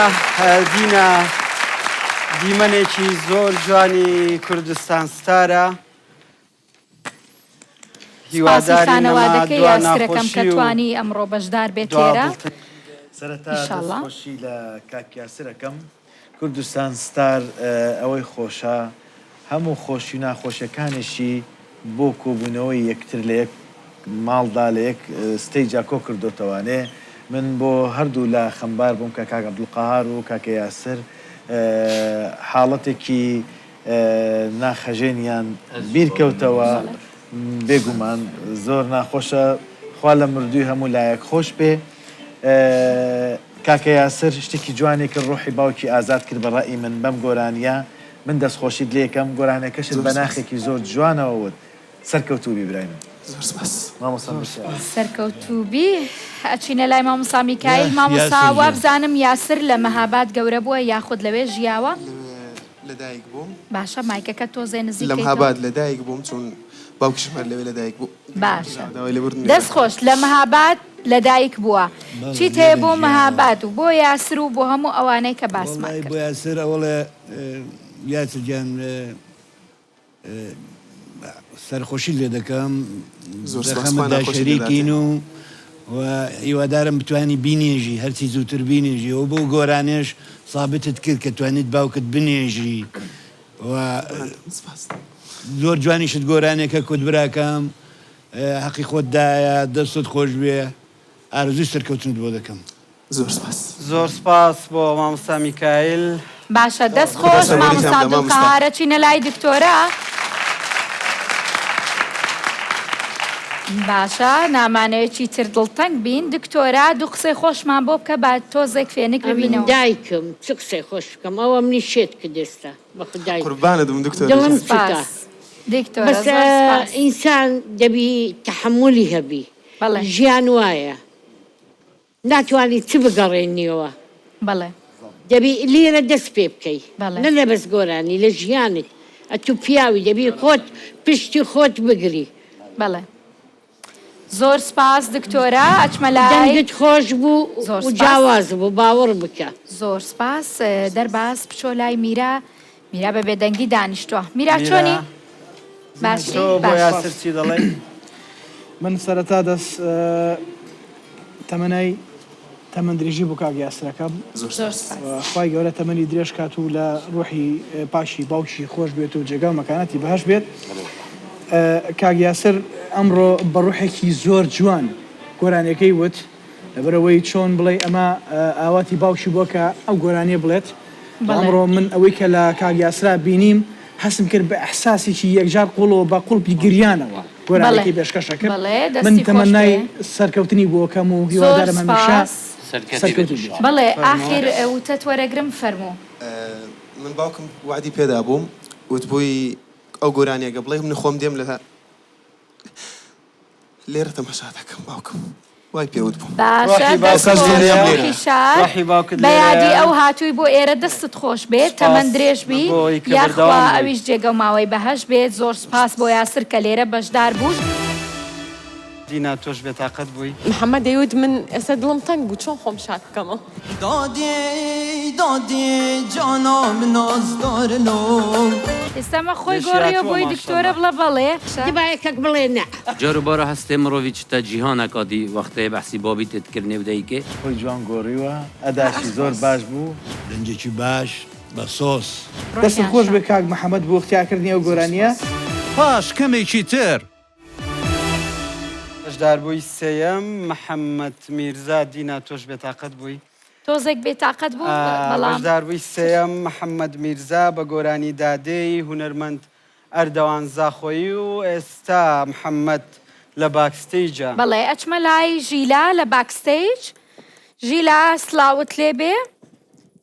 دینا دیمەنێکی زۆر جوانی کوردستان ستارە. سوپاسی هیوادارین ئەمە خانەوادەکەی دوا یاسرەکەم کە ناخۆشی و توانی ئەمڕۆ بەشدار بێت دوا لێرە دڵتەنگی بێت. سەرەتا دەست ئیشاڵڵا. خۆشی لە کاک یاسر ئەکەم. کوردستان ستار ئەوەی خۆشە هەموو خۆشی و ناخۆشیەکانیشی بۆ کۆبوونەوەی یەکتر لە یەک ماڵدا لە یەک stage ا کۆ کردۆتەوانێ من بۆ هەردوو لا خەمبار بووم کە کاک عەبدولقەهار و کاکە یاسر حاڵەتێکی ناخهەژێنیان بیر کەوتەوە بێگومان زۆر ناخۆشە خوا لە مردووی هەموو لایەک خۆش بێ کاکە یاسر شتێکی جوانی کرد ڕۆحی باوکی ئازاد کرد بە ڕەئی من بەم گۆرانیە من دەستخۆشیت لێکەم گۆرانیەکەشت زۆر بە سپاس. ناخێکی زۆر جوانەوە وت سەرکەوتوو بی برای من. زۆر سپاس. مامۆستا میکایل. سەرکەوتوو بی. ئەچینە لای مامۆستا میکایل. مامۆستا یاسر گیان. وابزانم یاسر لە مەهاباد گەورە بووە یاخود لەوێ ژیاوە؟ لەوێ لەدایک بووم. باشە مایکەکە تۆزێ نزیک لە کەیتەوە. مهاباد لەدایک بووم چون باوکیشم هەر لەوێ لەدایک بوو. باشە داوای لێبوردن لێ دەست دەکەم. خۆش لە مهاباد لەدایک بووە. بەڵێ چیت هەیە لێرە بۆ ژیاوە. مهاباد و بۆ یاسر و بۆ هەموو ئەوانەی کە باسمان وەڵای بۆ کرد؟ یاسر ئەوەڵێ یاسر گیان سەرخۆشیت لێ دەکەم زۆر سوپاس خوا لە خەمتدا ناخۆشیت شەریکین نەداتێ. و و هیوادارم بتوانی بینێژی هەرچی زووتر بینێژی و بەو گۆرانێش سابتت کرد کە توانیت باوکت بنێژی و سوپاس. زۆر جوانیشت گۆرانێکە کوت براکەم هەقی خۆت دایە دەستت خۆش بێ ئارەزووی سەرکەوتنت بۆ دەکەم. زۆر سپاس. زۆر سپاس بۆ مامۆستا میکایل. باشە دەست خۆش مامۆستا عبدالقهار ئەچینە لای دکتۆرە باشە نامانەوێت چیتر دڵتەنگ بین دکتۆرە دوو قسەی خۆشمان بۆ بکە با تۆزێک فێنک ئەمن ببینەوە. دایکم چ قسەی خۆش بکەم ئەوە منی شێت کرد ئێستا بەخودای قوربانت بم دکتۆرە دڵم گیان. سوتا سپاس دکتۆرە بەس زۆر سپاس. ئینسان دەبی تەحەمولی هەبی بەڵێ. ژیان وایە. ناتوانی چ بگەڕێنیەوە. بەڵێ. دەبی لیرە دەست پێ بکەی بەڵێ. نە لە بەس گۆرانی لە ژیانت ئەتو پیاوی دەبی خۆت پشتی خۆت بگری. بەڵێ زۆر سپاس دکتۆرە ئەچمە لای. دەنگت خۆش بوو زۆر و سپاس. جیاواز بوو باوەڕ بکە. زۆر سپاس دەرباز بچۆ لای میرا میرا بە بێدەنگی دانیشتووە میرا چۆنی؟ میرا باشی تۆ بۆ باش. یاسر چی دەڵێی؟ من سەرەتا دەست تەمەنای تەمەن درێژی بۆ کاک یاسر ئەکەم زۆر زۆر سوپاس. سوپاس. خوای گەورە تەمەنی درێژ کات و لە ڕوحی پاکی باوکی خۆش بێت و جێگا و مەکانەتی بەهەشت بێت کاک یاسر ئەمڕۆ بە ڕوحێکی زۆر جوان گۆرانیەکەی وت لەبەرئەوەی چۆن بڵێی ئەمە ئاواتی باوکی بووە کە ئەو گۆرانیە بڵێت ئەمڕۆ من ئەوەی کە لە کاک یاسرا بینیم هەستم کرد بە ئیحساسێکی یەکجار قوڵەوە بە قوڵپی گریانەوە گۆرانیەکەی پێشکەش ئەکرد من تەمەنای سەرکەوتنی بۆ ئەکەم و هیوادارم هەمیشە سەرکەوتوو بێت. بەڵێ ئاخیر وتەت وەرەگرم فەرموو. من باوکم وەعدی پێدابووم وتبووی ئەو گۆرانیە گە بڵێی من خۆم دێم لە لێرە تەماشا دەکەم باوکم وای پێ وت بووم. باشە ڕۆحی دەست باوکت خۆش لێرەیە ڕۆحی شاد ڕۆحی باوکت بە یادی لێرەیە. ئەو هاتووی بۆ ئێرە دەستت خۆش بێت تەمەن سوپاس درێژ بی بۆ ئەوەی کە یاخوا بەردەوام بووی. ئەویش جێگەو ماوەی بەهەشت بێت زۆر سوپاس بۆ یاسر کە لێرە بەشدار بوو. دینا تۆش بێتاقەت بووی. محمد دەیوت من ئێستا دڵم تەنگ بوو چۆن خۆم شاد بکەمەوە. دادێ دادێ جانام نازدار لۆ. ئێستا ئەمە خۆی لێشی گۆڕیوە هاتووە بۆی دکتۆرە ماشاءاللە. بڵێ بەڵێ. دەبا یەکەک بڵێ نە. جار و بارە هەستێ مڕۆڤی چتە جیهانەکا دی وەختێ بەحسی بابی تێ دکرنێ و دەیکێ. خۆی جوان گۆڕیوە ئەداشی زۆر باش بوو. دەنگێکی باش. بە سۆز. دەستت خۆش بێ کاک محمد بۆ اختیارکردنی ئەو گۆرانیە. پاش کەمێکی تر. بەشداربووی سێیەم، محەممەد میرزا دینا تۆش بێتاقەت بووی؟ تۆزێک بێتاقەت بووم بەڵام. بەشداربووی سێیەم، محەممەد میرزا بە گۆرانی دادێی هونەرمەند ئەردەوان زاخۆیی و ئێستا محەممەد لە backstage ە. بەڵێ ئەچمە لای ژیلا لە backstage. ژیلا سڵاوت لێ بێ.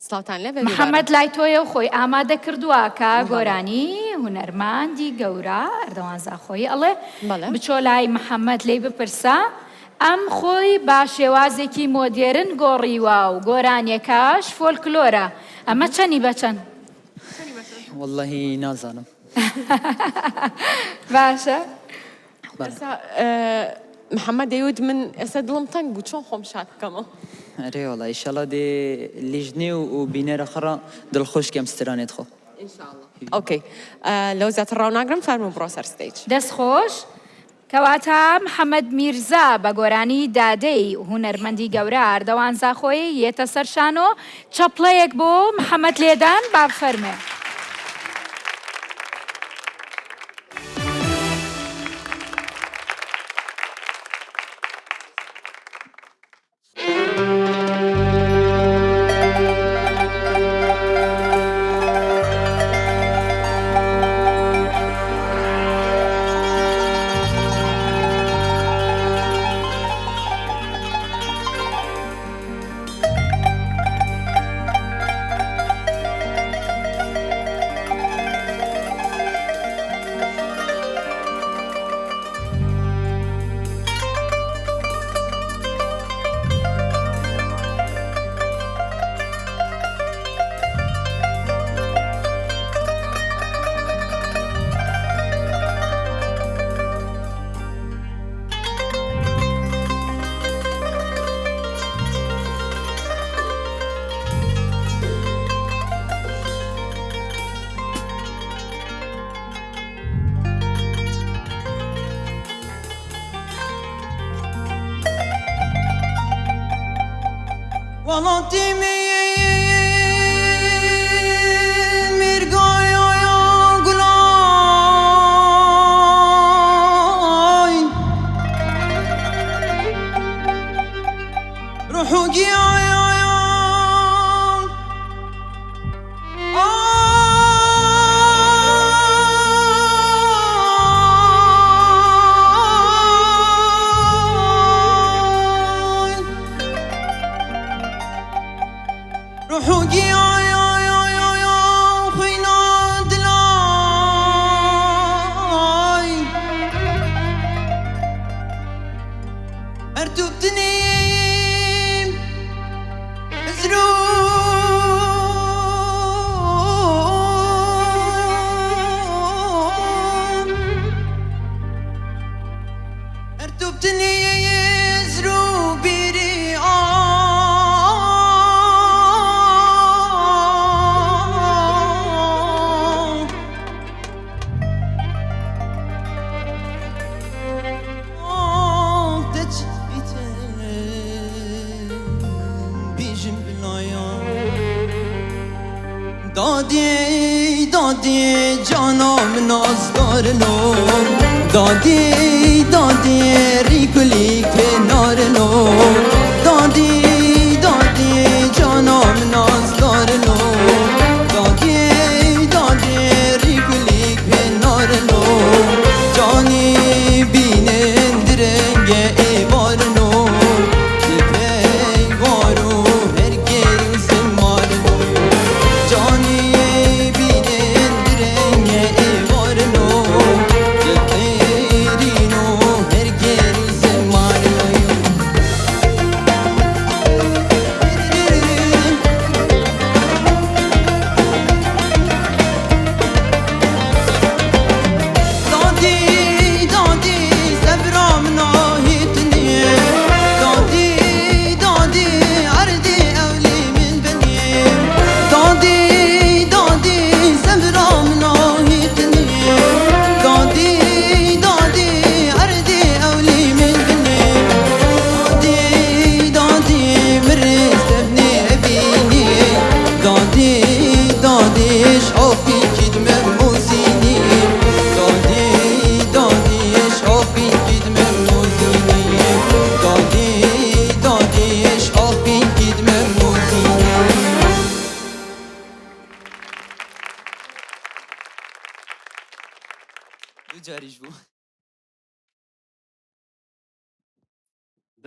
سڵاوتان لێ بێ دووبارە. محەمەد لای تۆیە و خۆی ئامادە کردووە کە گۆرانی هونەرمەندی گەورە ئەردەوان زاخۆیی ئەڵێ بەڵێ. بچۆ لای محەمەد لێی بپرسە ئەم خۆی با شێوازێکی مۆدێرن گۆڕیوە و گۆرانیەکەش فۆلکلۆرە ئەمە چەنی بە چەند؟ وەڵڵەهی نازانم. باشە. ئێستا محەممەد دەیوت من ئێستا دڵم تەنگ بوو چۆن خۆم شاد بکەمەوە. ئەرێ وەڵا ئیشەڵا دێ لیژنێ و بینەرە خڕە دڵخۆش کەم سترانێت خۆ. ئینشاڵڵا okay لەوە زیاتر ڕاو ناگرم فەرموو بڕۆ سەر stage. دەست خۆش. کەواتە محەمەد میرزا بە گۆرانی دادەی هونەرمەندی گەورە ئەردەوان زاخۆیی یەتە سەر شانۆ، چەپڵەیەک بۆ محەمەد لێدان با بفەرموێ. وڵاتی میرگای گلای روح و گیایم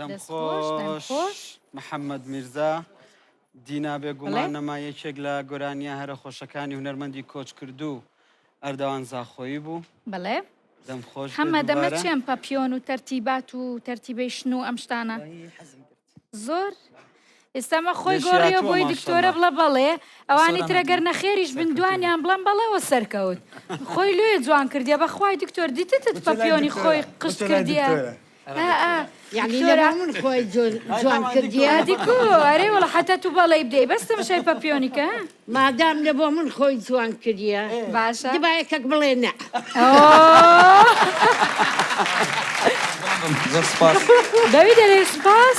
دەم دەست خۆش، دەم خۆش خۆش. محەممەد میرزا. دینا بێگومان بەڵێ. نەما یەکێک لە گۆرانییە هەرە خۆشەکانی هونەرمەندی کۆچکردوو ئەردەوان زاخۆیی بوو. بەڵێ. دەم خۆش بێ حەمە دەمە دووبارە. چێم پەپیۆن و تەرتیبات و تەرتیبەی شن و ئەم شتانە. زۆر ئێستا مە خۆی لێشی گۆڕیەوە هاتووە بۆی دکتۆرە ماشەڵڵا. بڵە بەڵێ ئەوانی سۆران ترە گەر هاتووە. نەخێریش بن سەرکەوتوو دوانیان بی. بڵێن بەڵێ وە سەرکەوت خۆی لۆیە جوان کردیە بەخوای دکتۆر دیتتت بچۆ لای پەپیۆنی دکتۆرە خۆی قشت بچۆ لای کردیە دکتۆرە. ئا ئا یعنی دکتۆرە لەبۆ من خۆی جوان کردیە ئادی کو ئەرێ وەڵا حەتا تو بەڵێی بدەی بەس تەمەشای پەپیۆنی کە ها. مادام لەبۆ من خۆی جوان کردیە باشە دبا یەکەک بڵێ نە. ئۆ زۆر سپاس. بەوی دەرێ سپاس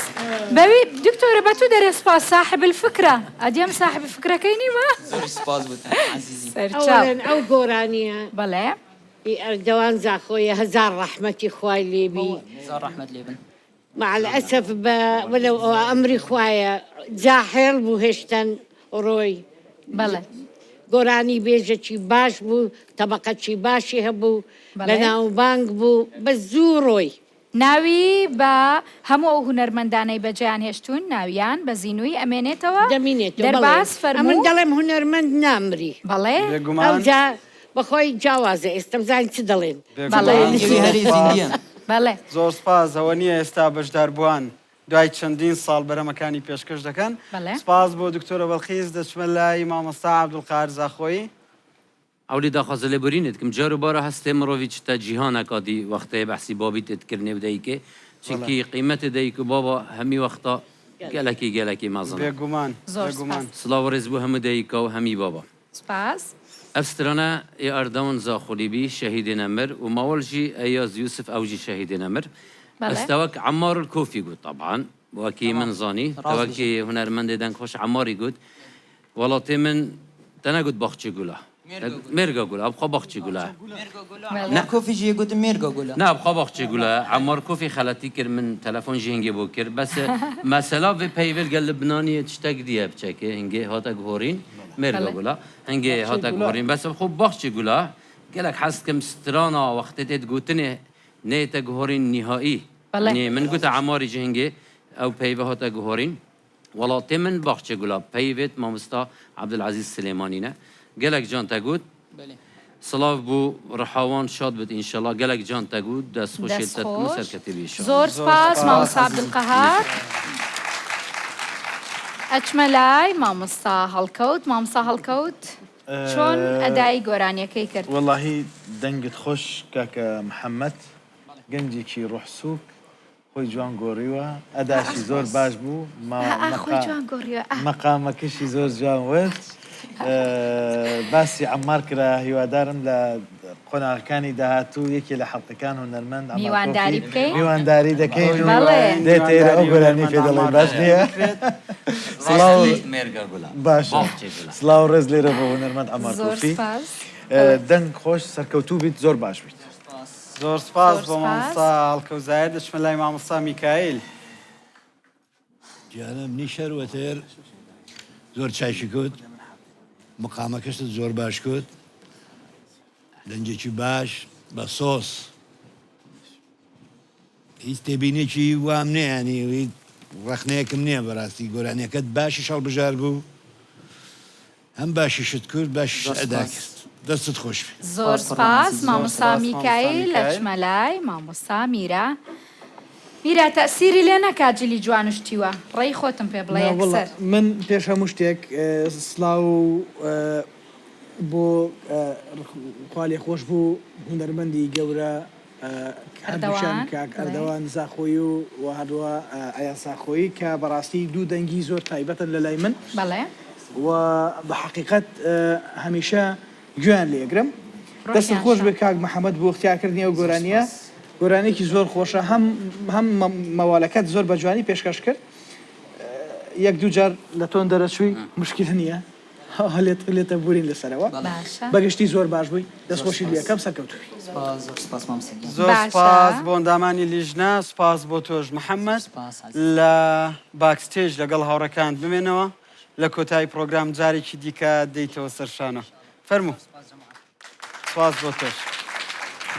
بەوی دکتۆرە بە تو دەرێ سپاس ساحب الفکرە ئەدی ئەم ساحب فکرەکەی نیمە زۆر سپاس بۆ عەزیزی. سەرچاو. ئەوەلەن ئەو گۆرانیە بەڵێ. ی ئەردەوان زاخۆیە هەزار ڕەحمەتی خوای لێبی. هەزار ڕەحمەت لێبن. مع الاسف بە وەلەو ئەوە ئەمری خوایە جاحێڵ بوو هێشتەن ڕۆی. بەڵێ. گۆرانی بێژەکی باش بوو تەبەقەکی باشی هەبوو بەڵێ. بەناوبانگ بوو بەس زوو ڕۆی. ناوی بە هەموو ئەو هونەرمەندانەی بەجێیان هێشتوون ناویان بە زینوویی ئەمێنێتەوە دەمینێتەوە بەڵێ دەرباز ئەمن فەرموو. دەڵێم هونەرمەند نامری. بەڵێ. بێگومان. ئەوجا بەخۆی جیاوازە ئێستا بزانین چ دەڵێن. بێگومان. بەڵێ. زۆر هەری سپاس. زیندییە. بەڵێ. زۆر سپاس ئەوە نییە ئێستا بەشداربووان دوای چەندین ساڵ بەرهەمەکانی پێشکەش دەکەن. بەڵێ. سپاس بۆ دکتۆرە بەڵقیس دەچمە لای مامۆستا عەبدولقاهر زاخۆیی. ئەولی داخوازە لێبورینێ دکم جار و بارە هەستێ مڕۆڤی چتە جیهانەکا دی وەختێ بەحسی بابی تێ دکرنێ و دەیکێ چونکی قیمەتێ دەیک و بابا هەمی وەختا گەلەکی گەلەکی مەزنە. بێگومان زۆر بێگومان. سپاس. سڵاو و ڕێز بۆ هەموو دەیکا و هەمی بابا. سپاس. ئەv سترانە ێ ئەردەوان زاخۆلی بی شەهیدێ نەمر و ماوەل ژی ئەیاز یوسف ئەو ژی شەهیدێ نەمر بەڵێ. ئەس تەوەک عەمار الکۆفی گوت تەبعەن وەکی من زانی ڕاست تەوەکی بژی. هونەرمەندێ دەنگ خۆش عەماری گوت وەڵاتێ من تە نەگوت باخچێ گولا مێرگا گولا بخوا باخچێ گولا نە کۆفی ژی گوتم مێرگا گولا نا بخوا باخچێ گولا عەمار کۆفی خەلەتی کرد من تەلەفۆن ژی هنگێ بۆ کرد بەس مەسەلا ڤێ پەیڤێ گەل لبنانیێ تشتەک دیە بچەکێ هنگێ هاتە گهۆرین مێرگا گولا هنگێ هاتە گهۆرین بەس بخۆ باخچێ گولا گەلەک حەز دکەم سترانا وەختێ تێت گوتنێ نێتە گهۆرین نیهایی نێ من گوتە عەماری ژی هنگێ ئەو پەیڤە هاتە گهۆرین وەڵاتێ من باخچێ گولا پەیڤێت مامۆستا عەبدولعەزیز سلێمانینە گەلەک جان تە گوت سڵاو بو ڕحاوان شاد بت ئینشەڵا گەلەک جان تە گوت دەست خۆشێ دەست تە دکم خۆش سەرکەتێ بی ئینشەڵا. زۆر زۆر سپاس سپاس مامۆستا عەزیزم. عەبدولقەهار. ئەچمە لای مامۆستا هەڵکەوت مامۆستا هەڵکەوت چۆن ئەدای گۆرانیەکەی کرد؟ وەڵاهی دەنگت خۆش کاکە محمد گەنجێکی ڕۆح سوک خۆی جوان گۆڕیوە ئەداشی زۆر باش بوو مەقامەکەشی زۆر جوان وت باسی عەمار کرا هیوادارم لە قۆناغەکانی داهاتوو یەکێ لە حەڵقەکان هونەرمەند میوانداری بکەین میوانداری دەکەین و دێتە ئێرە ئەو گۆرانی پێ دەڵێن باش نییە سڵاو باشە سڵاو ڕێز لێرە بۆ هونەرمەند عەمار کۆفی دەنگ خۆش سەرکەوتوو بیت زۆر باش بیت. زۆر سپاس زۆر بۆ سپاس. مامۆستا هەڵکەوت زاهیر دەچمە لای مامۆستا میکایل. گیانە منی شەروەتر زۆر چاکی کوت مقامەکەشت زۆر باش کوت دەنگێکی باش بە سۆس هیچ تێبینێکی وام نییە ینی هیچ ڕەخنەیەکم نییە بەڕاستی گۆرانیەکەت باشیش هەڵبژار بوو هەم باشیشت کرد باشیشت زۆر ئەدا سوپاس. کرد دەستت خۆش بێ. زۆر سوپاس قوربان سپاس عەزیز زۆر مامۆستا سوپاس. سپاس مامۆستا میکایل میکایل. ئەچمە لای مامۆستا میرا میرا تەئسیری لێ نەکا جلی جوان و شتی وا ڕەئی خۆتم پێ بڵێ نا وەڵا یەکسەر. من پێش هەموو شتێک سڵاو بۆ خوا لێخۆشبوو هونەرمەندی گەورە هەردووکیان ئەردەوان کاک بەڵێ. ئەردەوان زاخۆیی و و هەروە ئەیاز زاخۆیی کە بەڕاستی دوو دەنگی زۆر تایبەتن لە لای من بەڵێ. و بە حەقیقەت هەمیشە گوێیان لێ ئەگرم. دەستت ڕۆحیان خۆش بێ شاد. کاک محەمەد بۆ اختیار کردنی ئەو زۆر گۆرانییە. سوپاس. گۆرانییەکی زۆر خۆشە هەم هەم مەوالەکەت زۆر بە جوانی پێشکەش کرد. یەک دوو جار لە تۆن دەرەچووی مشکلە نییە. لێت لێتە بورین لەسەرەوە باشە. بەگشتی زۆر باش بووی دەست زۆر خۆشی سوپاس. لێکەم سەرکەوتوو بی. سوپاس زۆر سوپاس مامۆستا گیان. زۆر باشە. سوپاس بۆ ئەندامانی لیژنە سوپاس بۆ تۆش محەمەد زۆر سوپاس عەزیز. لە backstage لەگەڵ هاوڕێکانت بمێنەوە لە کۆتایی پڕۆگرام جارێکی دیکە دێیتەوە سەر شانۆ فەرموو. سوپاس بۆ تۆش.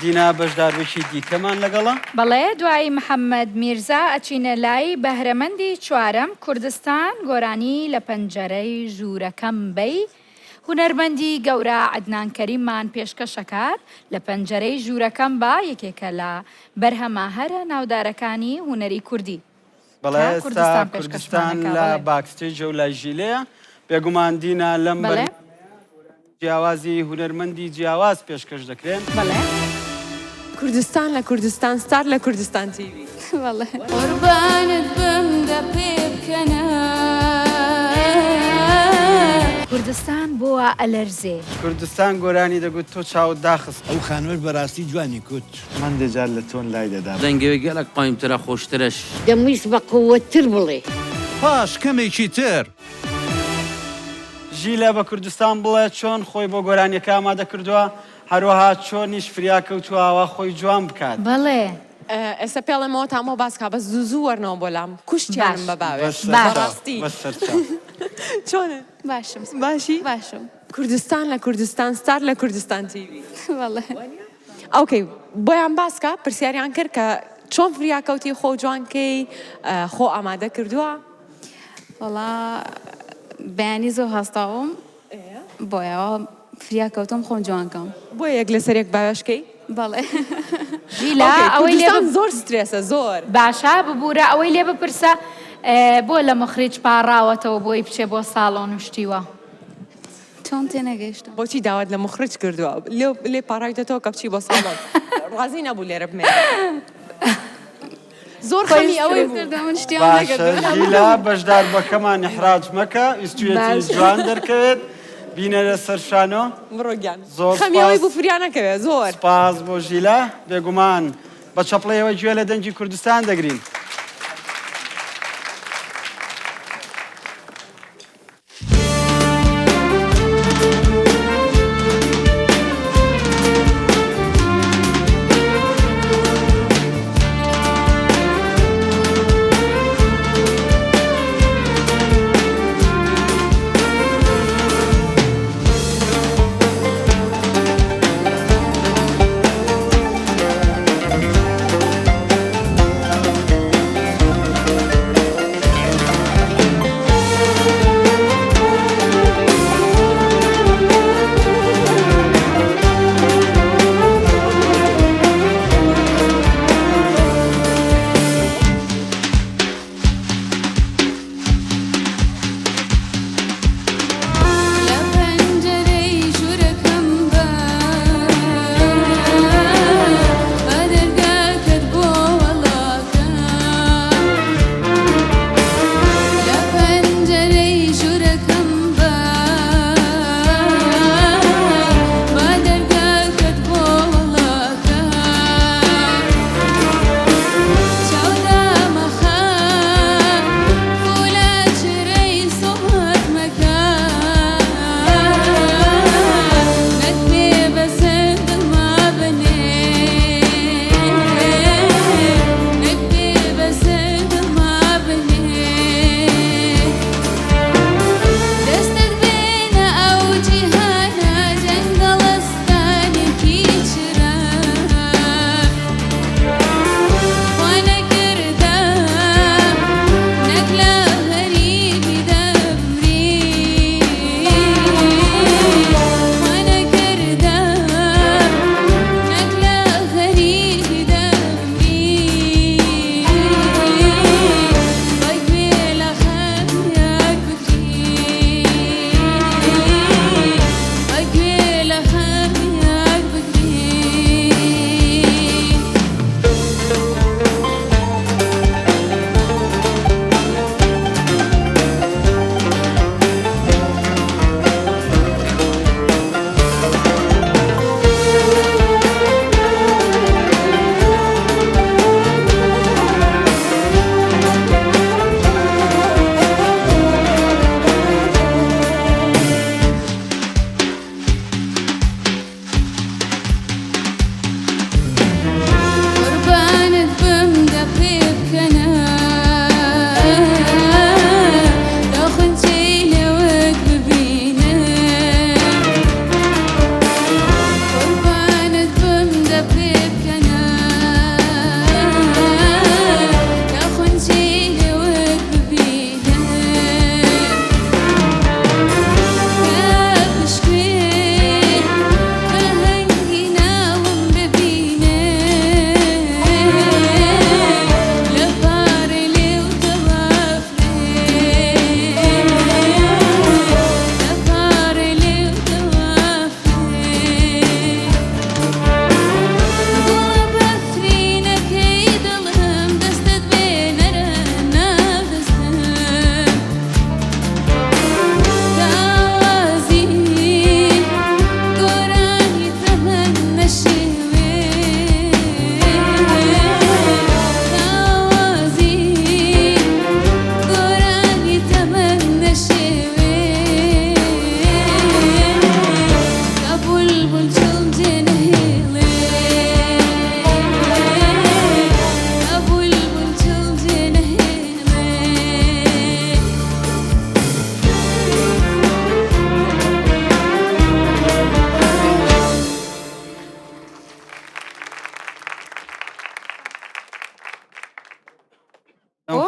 دینا بەشداربوویەکی دیکەمان لەگەڵە. بەڵێ دوای محەمەد میرزا ئەچینە لای بەهرەمەندی چوارەم کوردستان گۆرانی لە پەنجەرەی ژوورەکەم بەی هونەرمەندی گەورە عەدنان کەریممان پێشکەش ئەکات لە پەنجەرەی ژوورەکەم بە یەکێکە لە بەرهەمە هەرە ناودارەکانی هونەری کوردی بەڵێ کە ئێستا کوردستان پێشکەشمان کوردستان ئەکا لە بەڵێ. backstage ە و لای ژیلەیە بێگومان دینا لەم بەڵێ. بەرنامەیە گۆرانی جیاوازی هونەرمەندی جیاواز پێشکەش دەکرێن. بەڵێ. کوردستان لە کوردستان ستار لە کوردستان تیڤی. بەڵێ. قوربانت بم دە پێبکەنە. کوردستان بۆ وا ئەلەرزێ. کوردستان گۆرانی دەگوت تۆ چاوت داخست. ئەو خانمەش بەراستی جوانی کوت. هەندێ جار لە تۆن لای دەدام. دەنگێ گەلەک قایمترە خۆشترەش. دەمویست بە قووەتتر بڵێ. پاش کەمێکی تر. ژیلە بە کوردستان بڵێ چۆن خۆی بۆ گۆرانیەکە ئامادە کردووە هەروەها چۆنیش فریا کەوتووە ئاوا خۆی جوان بکات. بەڵێ. ئێستا پێڵێمەوە تامۆ باس کا بەس زوو زوو وەرنەوە بۆ لام کوشتیانم باش بە باوێش باش. بەڕاستی چۆنن باشم باشی باشم کوردستان لە کوردستان ستار لە کوردستان تیڤی بەڵێ. ئۆکەی بۆیان باس کە پرسیاریان کرد کە چۆن فریا کەوتی خۆ جوان کەی خۆ ئامادە کردووە؟ وەڵا بەیانی زۆر هەستاوم بۆیە فریا کەوتم خۆم جوان کەم. بۆیە یەک لەسەر یەک باوێش کەی؟ بەڵێ. ژیلا ئۆکەی ئەوەی لێ کوردستان زۆر سترێسە زۆر. باشە ببورە ئەوەی لێ بپرسە بۆ لە مخریج پاڕاوەتەوە بۆی بچێ بۆ ساڵۆن و شتی وا. چۆن تێنەگەیشتم؟ بۆچی داوات لە موخرج کردووە لێ لێ پاڕاویتەتەوە کە بچی بۆ ساڵۆن ڕازی نەبوو لێرە بمێنێ زۆر خۆی خەمی ئەوەی سترێس بوو. کردم من شتیان باشە نەکردم. ژیلا بەشداربووەکەمان ئیحراج مەکە ویستویەتی باشە. جوان دەرکەوێت بینەرە سەر شانۆ. بڕۆ گیان زۆر خەمی ئەوەی سوپاس. بوو فریا نەکەوێ زۆر. سوپاس بۆ ژیلا بێگومان بە چەپڵەیەوە گوێ لە دەنگی کوردستان دەگرین.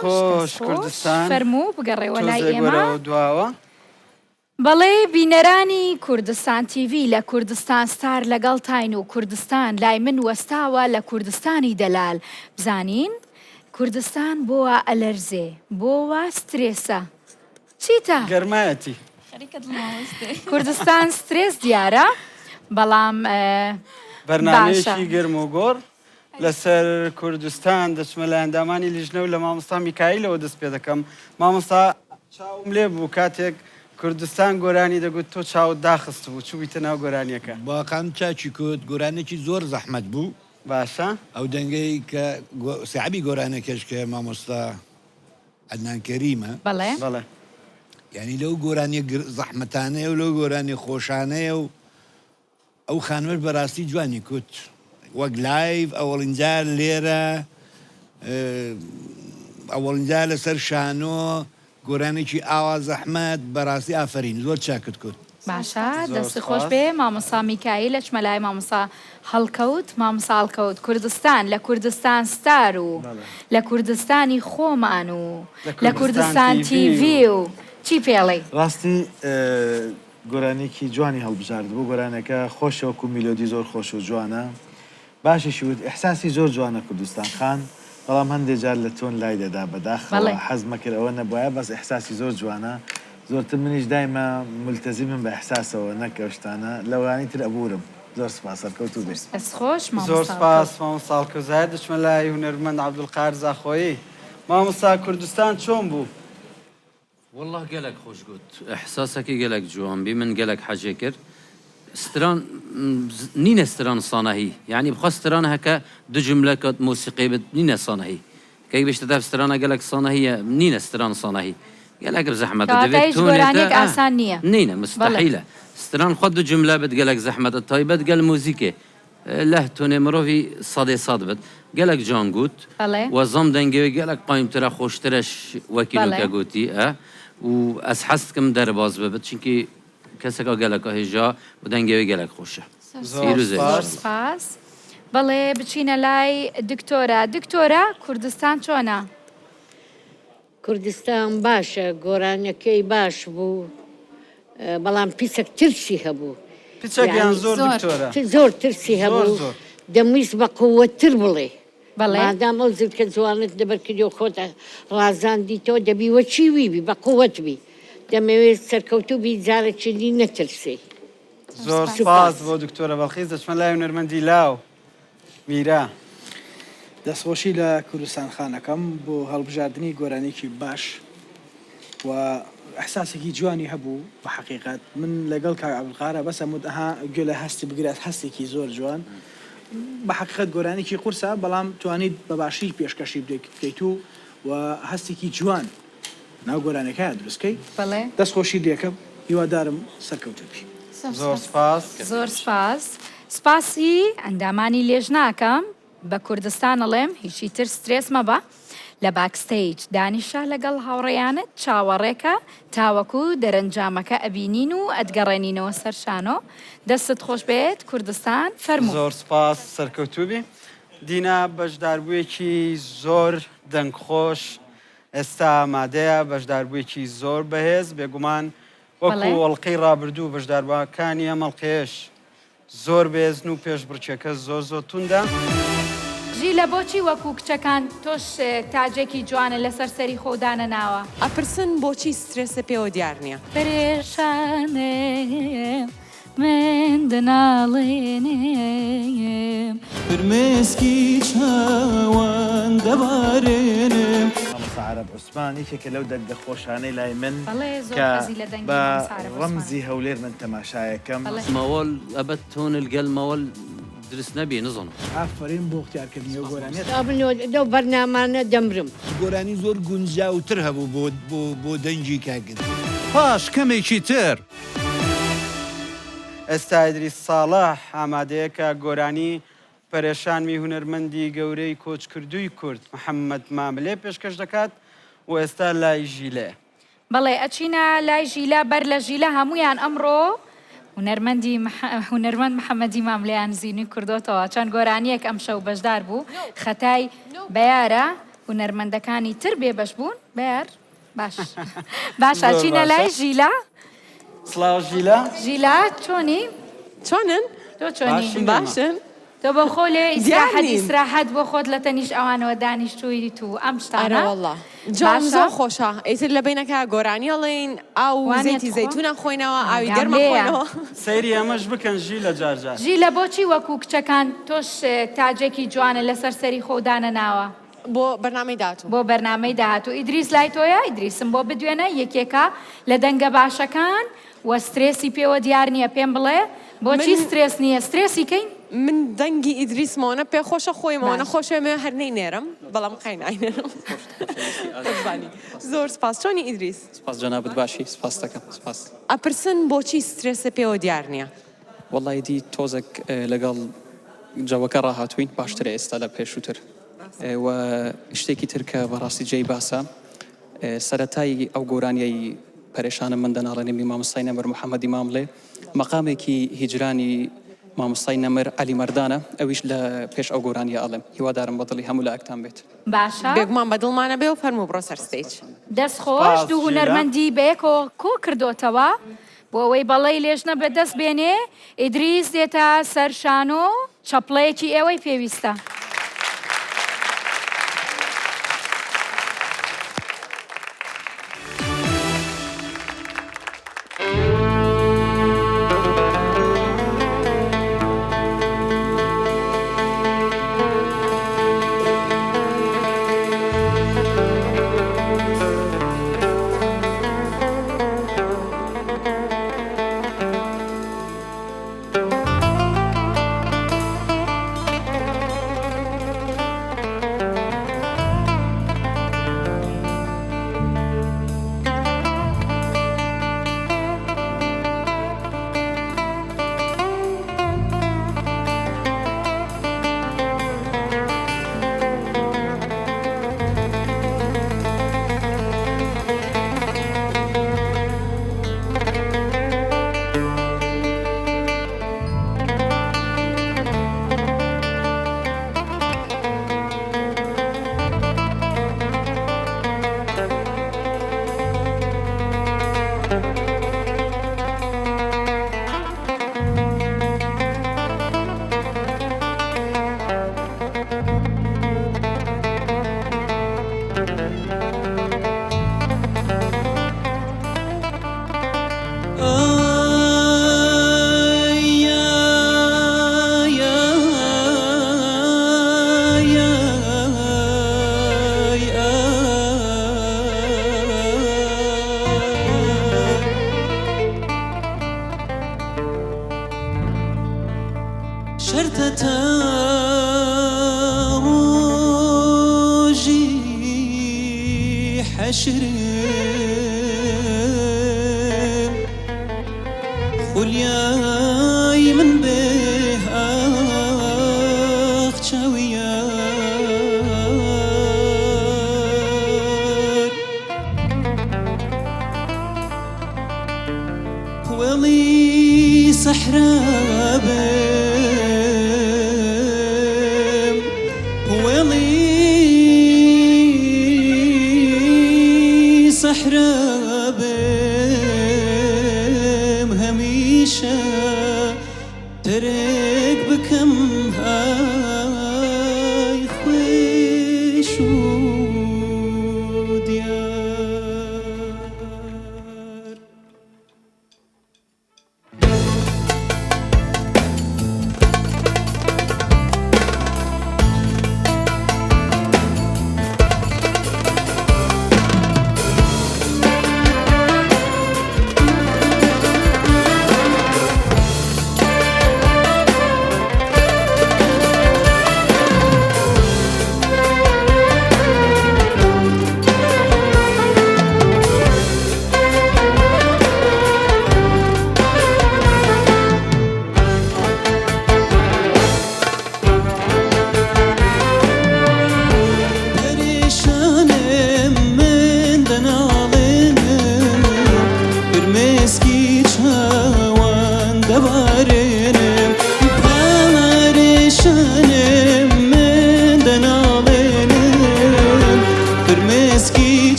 خۆش دەست خۆش. کوردستان. فەرموو بگەڕێوە لای تۆزێک ئێمە. وەرەوە دواوە. بەڵێ بینەرانی کوردستان تیڤی لە کوردستان ستار لەگەڵتاین و کوردستان لای من وەستاوە لە کوردستانی دەلال بزانین کوردستان بۆ وا ئەلەرزێ بۆ وا سترێسە چیتە؟ گەرمایەتی. خەریکە دڵم ئەوەستێ. کوردستان سترێس دیارە بەڵام باشە. بەرنامەیەکی گەرم و گوڕ لەسەر کوردستان دەچمە لای ئەندامانی لیژنە و لە مامۆستا میکایلەوە دەست پێ دەکەم. مامۆستا چاوم لێ بوو کاتێک کوردستان گۆرانی دەگوت تۆ چاوت داخستبوو چووبیتە ناو گۆرانیەکە. واقعەن چاکی کوت گۆرانیەکی زۆر زەحمەت بوو. باشە. ئەو دەنگەی کە ساحبی گۆرانەکەش کە مامۆستا عەدنان کەریمە. بەڵێ. بەڵێ. یانی لەو گۆرانیە زەحمەتانەیە و لەو گۆرانیە خۆشانەیە و ئەو خانمەش بەراستی جوانی کوت وەک live ئەوەڵین جار لێرە ئەوەڵین جار لەسەر شانۆ گۆرانێکی ئاوا زەحمەت بەراستی ئافەرین زۆر چاکت کوت. باشە زۆر دەست خۆش سوپاس. بێ مامۆستا میکایل ئەچمە لای مامۆستا هەڵکەوت مامۆستا هەڵکەوت کوردستان لە کوردستان ستار و بەڵێ. لە کوردستانی خۆمان و لە لە کوردستان کوردستان تیڤی و. تیڤی و چی پێڵێی؟ ڕاستی گۆرانیەکی جوانی هەڵبژاردبوو گۆرانیەکە خۆشە وەکو میلۆدی زۆر خۆش و جوانە باشیشی وت ئیحساسی زۆر جوانە کوردستان خان بەڵام هەندێ جار لە tone لای دەدا بەداخەوە بەڵێ. حەزمە کرد ئەوە نەبوایە بەس ئیحساسی زۆر جوانە زۆرتر منیش دایمە مولتەزیمم بە ئیحساسەوە نەک ئەو شتانە لەوانی تر ئەبورم زۆر سوپاس سەرکەوتوو بی. دەست خۆش زۆر مامۆستا سوپاس هەڵکەوت. مامۆستا هەڵکەوت زاهیر دەچمە لای هونەرمەند عەبدولقاهر زاخۆیی مامۆستا کوردستان چۆن بوو؟ وەڵا گەلەک خۆش گوت ئحساسەکی گەلەک جوان بی من گەلەک حەجێ کرد ستران نینە ستران سانەهی یانی بخوا ستران هەکە دو جملە کات مۆسیقی بت نینە سانەهی کەی بێشتە دەف سترانە گەلەک سانەهیە نینە ستران سانەهی گەلەک زەحمەتە کەواتە دەبێت هیچ تۆنێتە گۆرانیەک ئا ئاسان نییە. نینە بەڵێ. مستحیلە ستران خوا دو جملە بت گەلەک زەحمەتە تایبەت گەل موزیکێ لە تونێ مرۆڤی سەدێ سەد بت گەلەک جان گوت بەڵێ. وە زەم دەنگێ گەلەک قایمترە خۆشترەش وەکی بەڵێ. نوکە گوتی ئە و ئەز حەز دکم دەرباز ببت چونکی کەسەکا گەلەکا هێژا و دەنگێ گەلەک خۆشە زۆر پیروزە زۆر سپاس. ئینشاللە. سپاس. بەڵێ بچینە لای دکتۆرە. دکتۆرە کوردستان چۆنە؟ کوردستان باشە گۆرانیەکەی باش بوو بەڵام پیچەک ترسی هەبوو پیچەک یان یانی زۆر زۆر. دکتۆرە زۆر ترسی زۆر هەبوو زۆر. دەمویست بە قوەتتر بڵێ بەڵێ. مادام ئەو زلکە جوانەت لەبەر کردی و خۆت ڕازاندیتەوە دەبی وەکی وی بی بە قوەت بی دەمەوێت سەرکەوتوو بی جارێکی دی نەترسی. زۆر سپاس. سپاس سوپاس. بۆ دکتۆرە بەڵقیس دەچمە لای هونەرمەندی لاو. میرا. دەستخۆشی لە کوردستان خان ئەکەم بۆ هەڵبژاردنی گۆرانیەکی باش و ئیحساسێکی جوانی هەبوو بە حەقیقەت من لەگەڵ کاک عەبدولقاهرا بەس ئەموت ئەها گوێ لە هەستی بگرە هەستێکی زۆر جوان بە حەقیقەت گۆرانیەکی قورسە بەڵام توانیت بە باشی پێشکەشی بکەیت و و هەستێکی جوان ناو گۆرانیەکەیا دروست کەی بەڵێ. دەست خۆشی لێکەم هیوادارم سەرکەوتوو بی. زۆر سپاس. زۆر سپاس. سپاسی ئەندامانی لێژنە ئەکەم بە کوردستان ئەڵێم هیچی تر سترێس مەبە لە backstage دانیشە لەگەڵ هاوڕێیانت چاوەڕێکە تاوەکو دەرەنجامەکە ئەبینین و ئەتگەڕێنینەوە سەر شانۆ دەستت خۆش بێت کوردستان فەرموو. زۆر سپاس سەرکەوتووبی. دینا بەشداربوویەکی زۆر دەنگ خۆش ئێستا ئامادەیە بەشداربوویەکی زۆر بەهێز بێگومان وەکو ئەڵقەی ڕابردوو بەشداربووەکانی ئەم ئەڵقەیەش زۆر بەهێزن و پێشبڕکێکە زۆر زۆر توندە. ژیلە بۆچی وەکو کچەکان تۆش تاجێکی جوانە لەسەر سەری خۆو دانەناوە؟ ئەپرسن بۆچی سترێسە پێوە دیار نیە. پەرێشانم من دەناڵێنم. فرمێسکی چاوان دەبارێنم. مامۆستا عەرەب عوسمان یەکێکە لەو دەنگە خۆشانەی لای من بەڵێ زۆر کە حەزی لە دەنگی بە مامۆستا عەرەب عوسمانە. ڕەمزی هەولێر من تەماشایەکەم. بەڵێ. مەوال ئەبەد تۆنل گەل مەوال درست نەبی نزانم. ئافەرین بۆ اختیار کردنی ئەو گۆرانیەت. تا من لەو بەرنامانە دەمرم. گۆرانی زۆر گونجاوتر هەبوو بۆ بۆ بۆ دەنگی کاک. پاش کەمێکی تر. ئێستا ئیدریس ساڵح ئامادەیە کە گۆرانی پەرێشانمی هونەرمەندی گەورەی کۆچکردووی کورد محەممەد ماملێ پێشکەش دەکات و ئێستا لای ژیلەیە. بەڵێ ئەچینە لای ژیلە بەر لە ژیلە هەموویان ئەمڕۆ هونەرمەندی هونەرمەند محەمەدی ماملێیان زینوی کردۆتەوە چەند گۆرانیەک ئەمشەو بەشدار بوو خەتای بەیارە. هونەرمەندەکانی تر بێبەش بوون بەیار باش باشە زۆر چینە لای باشە. ژیلا. سڵاو ژیلا. ژیلا چۆنی؟ چۆنن؟ تۆ چۆنی؟ باشین ئێمە. باشن. تۆ بۆ خۆ لێ دیار ئیسراحەت نین. ئیسراحەت بۆ خۆت لە تەنیشت ئەوانەوە دانیشتوویت و ئەم شتانە ئەرەوەڵا جام باشە؟ زۆر خۆشە ئیتر لە بەینەکە گۆرانی ئەڵێین ئاو و وانیە زەیتی تخوا؟ زەیتون ئەخۆینەوە ئاوی ئاگام گەرم لێیە. ئەخۆینەوە. سەیری ئەمەش بکەن ژیلە جار جار. ژیلە بۆچی وەکو کچەکان تۆش تاجێکی جوانە لەسەر سەری خۆو دانەناوە؟ بۆ بەرنامەی داهاتوو. بۆ بەرنامەی داهاتوو. ئیدریس لای تۆیە؟ ئیدریسم بۆ بدوێنە یەکێکە لە دەنگە باشەکان و سترێسی پێوە دیار نییە پێم بڵێ بۆچی من سترێس نییە سترێسی کەین؟ من دەنگی ئیدریسم ئەوەنە پێ خۆشە خۆیم ئەوەنە باش. خۆشە ئەمەوێ هەر نەینێرم بەڵام قەی ناینێرم قوربانی زۆر سپاس چۆنی ئیدریس؟ سپاس جەنابت باشی سپاست دەکەم سپاس. ئەپرسن بۆچی سترێسە پێوە دیار نییە؟ وەڵا ئیدی تۆزێک لەگەڵ جەوەکە ڕاهاتووین باشترە ئێستا لە پێشووتر و شتێکی تر کە بەڕاستی جێی باسە سەرەتای ئەو گۆرانیەی پەرێشانم من دەناڵێنمی مامۆستای نەمر محەممەدی ماملێ مەقامێکی هیجرانی مامۆستای نەمر عەلی مەردانە ئەویش لە پێش ئەو گۆرانیە ئەڵێم هیوادارم بە دڵی هەموو لایەکتان بێت. باشە. بێگومان بە دڵمانە بێ و فەرموو بڕۆ سەر stage. دەست خۆش سپاس دوو ژیلا. هونەرمەندی بەیەکەوە کۆ کردۆتەوە بۆ ئەوەی بەڵێی لێژنە بەدەست بێنێ، ئیدریس دێتە سەر شانۆ، چەپڵەیەکی ئێوەی پێویستە. شەرتە تا ڕۆژی حەشرم خولیای من بێ ئاخ چاوی یار. وێڵی سەحرا بم وێڵی سەحرا بم هەمیشە تەرک بکەم ئای خوێش و دیار.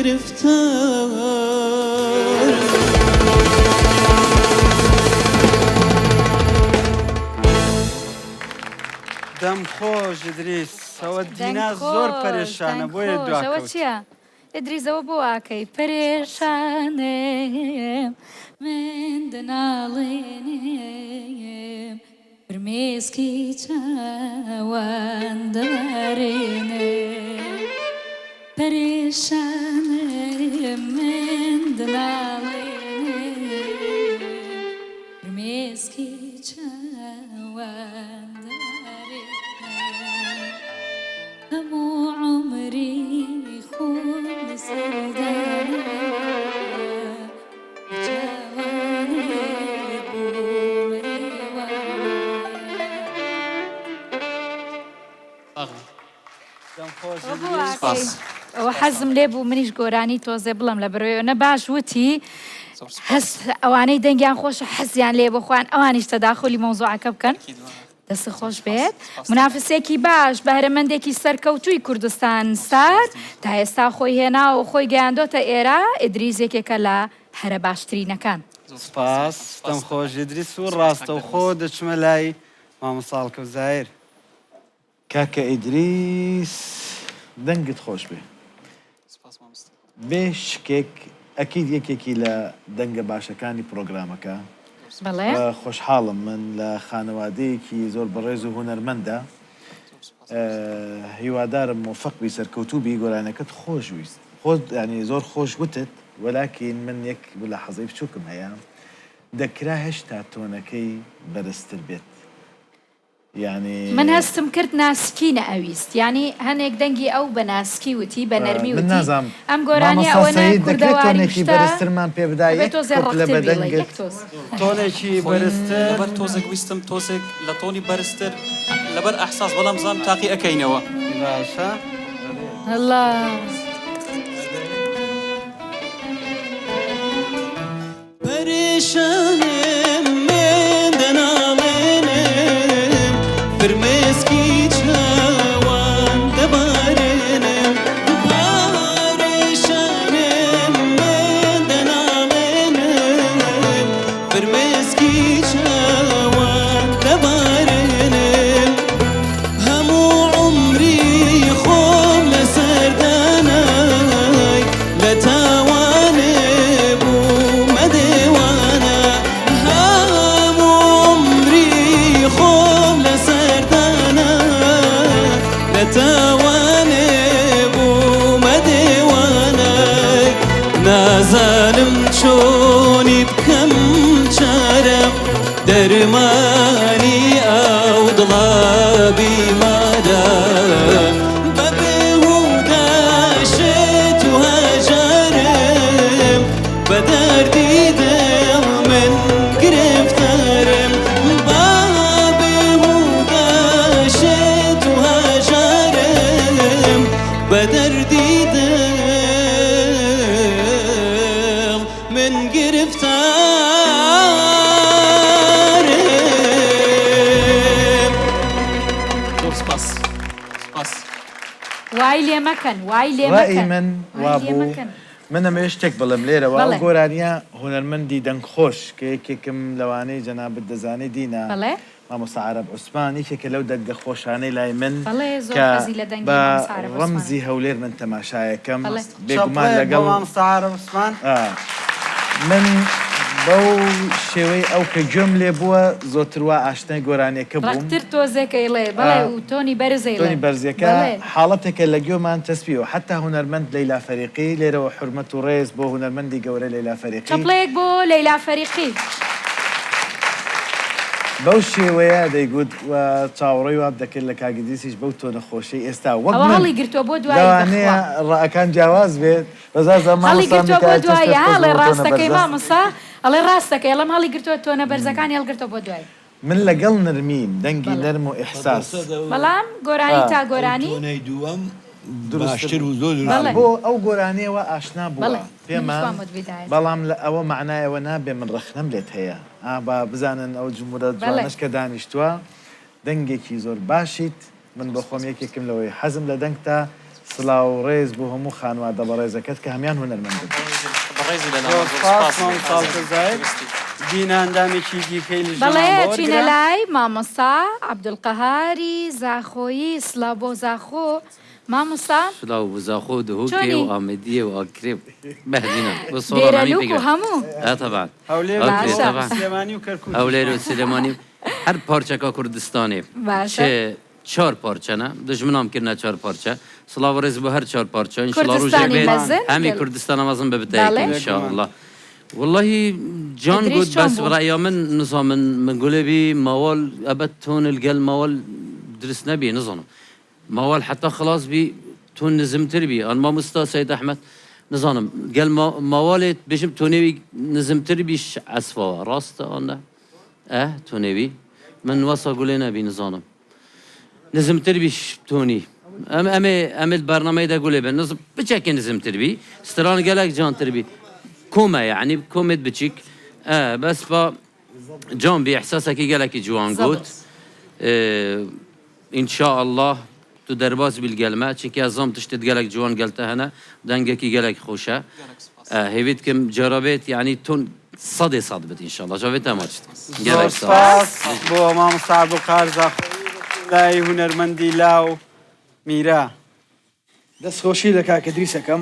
گرفتارم. دەم خۆش ئیدریس ئەوە دەنگ دینا زۆر خۆش پەرێشانە دەنگ بۆیە خۆش دوا ئەوە کەوت. چییە ئیدریس ئەوە بۆ ئاکەی پەرێشانم من دەناڵێنم فرمێسکی چاوان دەبارێنم پەرێشانم من دەناڵێنم فرمێسکی چاوان دەبارێنم هەموو عومری خۆم لەسەر دانا بە چاوانت بوومە دێوانە. دەم خۆش ئەوە بۆ ئیدریس. ئاکەی ئەوە حەزم لێ بوو منیش گۆرانی تۆزێ بڵێم لە بەرەوەی نە باش وتی هەست ئەوانەی دەنگیان خۆشە حەزیان لێ بۆ خۆیان ئەوانیش تەداخولی مەوزوعەکە بکەن دەست خۆش بێت منافسێکی باش بەهرەمەندێکی سەرکەوتووی کوردستان ستار تا ئێستا خۆی هێنا و خۆی گەیاندۆتە ئێرە ئیدریس یەکێکە لە هەرە باشترینەکان. سپاس دەم خۆش ئیدریس و ڕاستەوخۆ دەچمە لای مامۆستا هەڵکەوت زاهیر. کاکە ئیدریس دەنگت خۆش بێ. بێ شکێک ئەکید یەکێکی لە دەنگە باشەکانی پڕۆگرامەکە. بەڵێ. و خۆشحاڵم من لە خانەوادەیەکی زۆر بەڕێز و هونەرمەندە. هیوادارم مۆفەق بی سەرکەوتوو بی گۆرانیەکەت خۆش ویست خۆت یانی زۆر خۆش وتت وەلاکین من یەک ملاحەزەی بچوکم هەیە دەکرا هێشتا تۆنەکەی بەرزتر بێت یانی. من هەستم کرد ناسکی نەئەویست یانی هەنێک دەنگی ئەو بە ناسکی وتی بە نەرمی من وتی نازانم ئەم گۆرانیە مامۆستا ئەوەنە سەید دەکرێت کوردەواری و تۆنێکی شتە بەرزترمان پێ بدا ئەبێ یەک تۆزێ کۆپلە ڕەقتر بە بیڵێ دەنگت. یەک تۆز. تۆنێکی خۆی بەرزتر. لەبەر تۆزێک ویستم تۆزێک لە تۆنی بەرزتر لەبەر ئەحساس بەڵام زام تاقی ئەکەینەوە. باشە. اللە. پەرێشانم من دەناڵێنم فرمێسکی چاوان دەبارێنم پارێشانم من دەناڵێنم فرمێسکی چاوان دەبارێنم هەموو عومری خۆم لەسەر دانای لە تاوانێ بوومە دێوانە هەموو عومری خۆم لەسەر دانای لە تاوانێ بوومە دێوانە نازانم چۆنی بکەم چارە دەرمانی ئەو دڵە بیمارە بە بێهودە شێت و هەژارم بە دەردی دڵ من گرفتارم بە بێهودە شێت و هەژارم بە دەردی دڵ من گرفتارم. زۆر سپاس سپاس. وای لێ مەکەن وای لێ ڕەئی مەکەن من وای لێ وابوو مەکەن. من ئەمەوێ شتێک بڵێم لێرەوە ئەو بەڵێ. گۆرانیە هونەرمەندی دەنگ خۆش کە یەکێکم لەوانەی جەنابت دەزانی دینا بەڵێ. مامۆستا عەرەب عوسمان یەکێکە لەو دەنگە خۆشانەی لای من بەڵێ زۆر کە حەزی لە دەنگی بە مامۆستا عەرەب عوسمانە. ڕەمزی هەولێر من تەماشایەکەم بەڵێ. بێگومان چەپڵەیەک بۆ لەگەڵ مامۆستا عەرەب عوسمان. ئا من بەو شێوەی ئەو کە گوێم لێ بووە زۆرتر وا ئاشنای گۆرانیەکە بووم. ڕەقتر تۆزێک ئەیڵێ بەڵێ و تۆنی بەرز ئەیڵێ تۆنی بەرزیەکە بەڵێ. حاڵەتێکە لە گوێمان چەسپیوە حەتا هونەرمەند لەیلا فەریقی لێرەوە حورمەت و ڕێز بۆ هونەرمەندی گەورە لەیلا فەریقی. چەپڵەیەک بۆ لەیلا فەریقی. بەو شێوەیە دەیگوت و چاوەڕێی وام دەکرد لە کاک ئیدریسیش بەو تۆنە خۆشەی ئێستا وەک ئەوە من هەڵی گرتووە بۆ دوایی لەوانەیە بەخوا. ڕەئەکان جیاواز بێت بەس وازانم هەڵی مامۆستا گرتووە بۆ میکایل دوایی چەشتەت ها خۆش ئەڵێ بۆ تۆنە ڕاستەکەی بەرزە. مامۆستا ئەڵێ ڕاستەکەی ئەڵێم هەڵی گرتووە تۆنە بەرزەکانی هەڵگرتووە بۆ دوایی. من لەگەڵ نەرمیم دەنگی بەڵێ. نەرم و ئیحساس. بەڵام گۆرانی تا گۆرانی. ئەو تۆنەی دووەم دروستتر باشتر بوو. و زۆر دروست بەڵێ. بۆ ئەو گۆرانیە وا ئاشنا بووە بەڵێ منیش پێمان وام وت بیدایەت. بەڵام لە ئەوە مەعنای ئەوە نابێ من ڕەخنەم لێت هەیە ئا با بزانن ئەو جمورە بەڵێ. جوانەش کە دانیشتووە دەنگێکی زۆر باشیت من بۆ خۆم یەکێکم لەوەی حەزم لە دەنگتە. سلاو و ڕێز بۆ هەموو خانوادە بەڕێزەکەت کە هەمیان هونەرمەندن. زۆر سپاس مامۆستا الجزائر دینا ئەندامێکی دیکەی لیژنەمان بەڵێ بۆ ئەچینە وەرگرە. لای مامۆستا عەبدولقەهاری زاخۆیی سڵاو بۆ زاخۆ مامۆستا. سلاو بۆ زاخۆ و دهۆکێ چۆنی؟ و ئامێدیێ و ئاکرێ و بەهدینان بۆ سۆران هەمی دێرەلوک و پێک هەموو. ئە تەبعەن هەولێر و ئاکرێ باشە. تەبعەن سلێمانی و کەرکوکیش. هەولێر و سلێمانی و هەر پارچەکا کوردستانێ باشە. چ چار پارچەنە دوژمنام کردنە چار پارچە سڵاو و ڕێز بۆ هەر چار پارچە ان شاء اللە ڕۆژێک کوردستانی بێت مەزن هەمی گەل کوردستانە مەزن ببتە یەک بەڵێ. ان شاء بێگومان. اللە واللهی جان ئیدریس گوت چۆن بەس بوو؟ ڕەئیا من نزامن من گولێ بی ماوال ئەبەد تۆن الگەل ماوال درست نەبی نزانم ماوال حەتا خلاص بی تۆن نزمتر بی ئان مامۆستا سەید ئەحمەد نزانم گەل ماوالێت بێژم تۆنێوی نزمتر بیش عەسفاوە ڕاستە ئان نە؟ ئە تۆنێوی من وەسا گولێ نەبی نزانم نزمتر بیش تۆنی ئەم ئەمێ ئەمێت بەرنامەی دە گولێ بن نزم بچەکێ نزمتر بی ستران گەلەک جانتر بی کۆمە یعنی کۆمێت بچیک ئە بەس با جان بی احساسەکی گەلەکی جوان گوت ان شاء اللە تو دەرباز بی لگەل مە چونکی ئەزام تشتت گەلەک جوان گەلتە هەنە دەنگەکی گەلەک خۆشە هێڤی دکەم جارا بێت یعنی تون سەدێ سەد بت ان شاء اللە جاوێ تا ماچ دکەم زۆر گەلەک سپاس. سپاس بۆ مامۆستا عەبدولقاهر زاخۆیی لای هونەرمەندی لاو میرا. دەست خۆشی لە کاک ئیدریس ئەکەم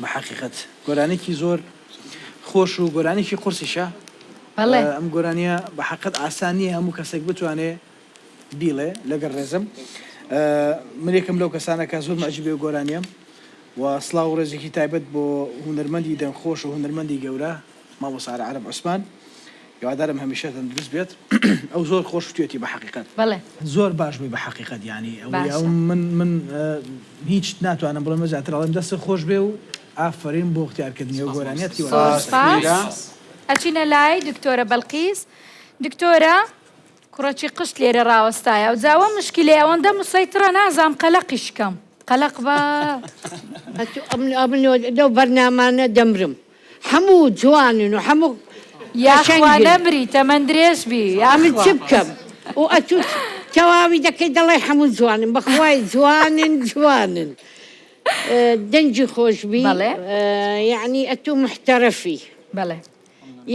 بە حەقیقەت گۆرانیکی زۆر خۆش و گۆرانیکی قورسیشە بەڵێ. ئەم گۆرانیە بە حەقت ئاسان نییە هەموو کەسێک بتوانێ بیڵێ لەگەڵ ڕێزم من یەکم لەو کەسانە کە زۆر معجبی ئەو گۆرانیەم و سڵاو و ڕێزێکی تایبەت بۆ هونەرمەندی دەنگخۆش و هونەرمەندی گەورە مامۆستا عەرەب عوسمان هیوادارم هەمیشە تەندروست بێت ئەو زۆر خۆش وتویەتی بە حەقیقەت. بەڵێ. زۆر باش بووی بە حەقیقەت یانی ئەوەی باشە. من من هیچ ناتوانم بڵێم زیاتر ئەڵێم دەستت خۆش بێ و ئافەرین بۆ اختیار کردنی ئەو گۆرانیە زۆر سوپاس. ئەچینە لای دکتۆرە بەلقیس. دکتۆرە کوڕەکی قشت لێرە ڕاوەستایە ئەوجا ئەوە مشکیلەیە ئەوەندە مسەیتڕە نازام قەلەقیش کەم قەلەق بە. ئەتوو ئەمن ئەمن لەو بەرنامانە دەمرم هەموو جوانن و هەموو یاخوا قەشەنگن. نەمری تەمەن درێژ بی ئەمن یاخوا. چ بکەم و ئەتوو تەواوی دەکەی دەڵێی هەموو جوانن بەخوای جوانن جوانن دەنگی خۆش بی بەڵێ. یەعنی ئەتوو محتەرەفی. بەڵێ.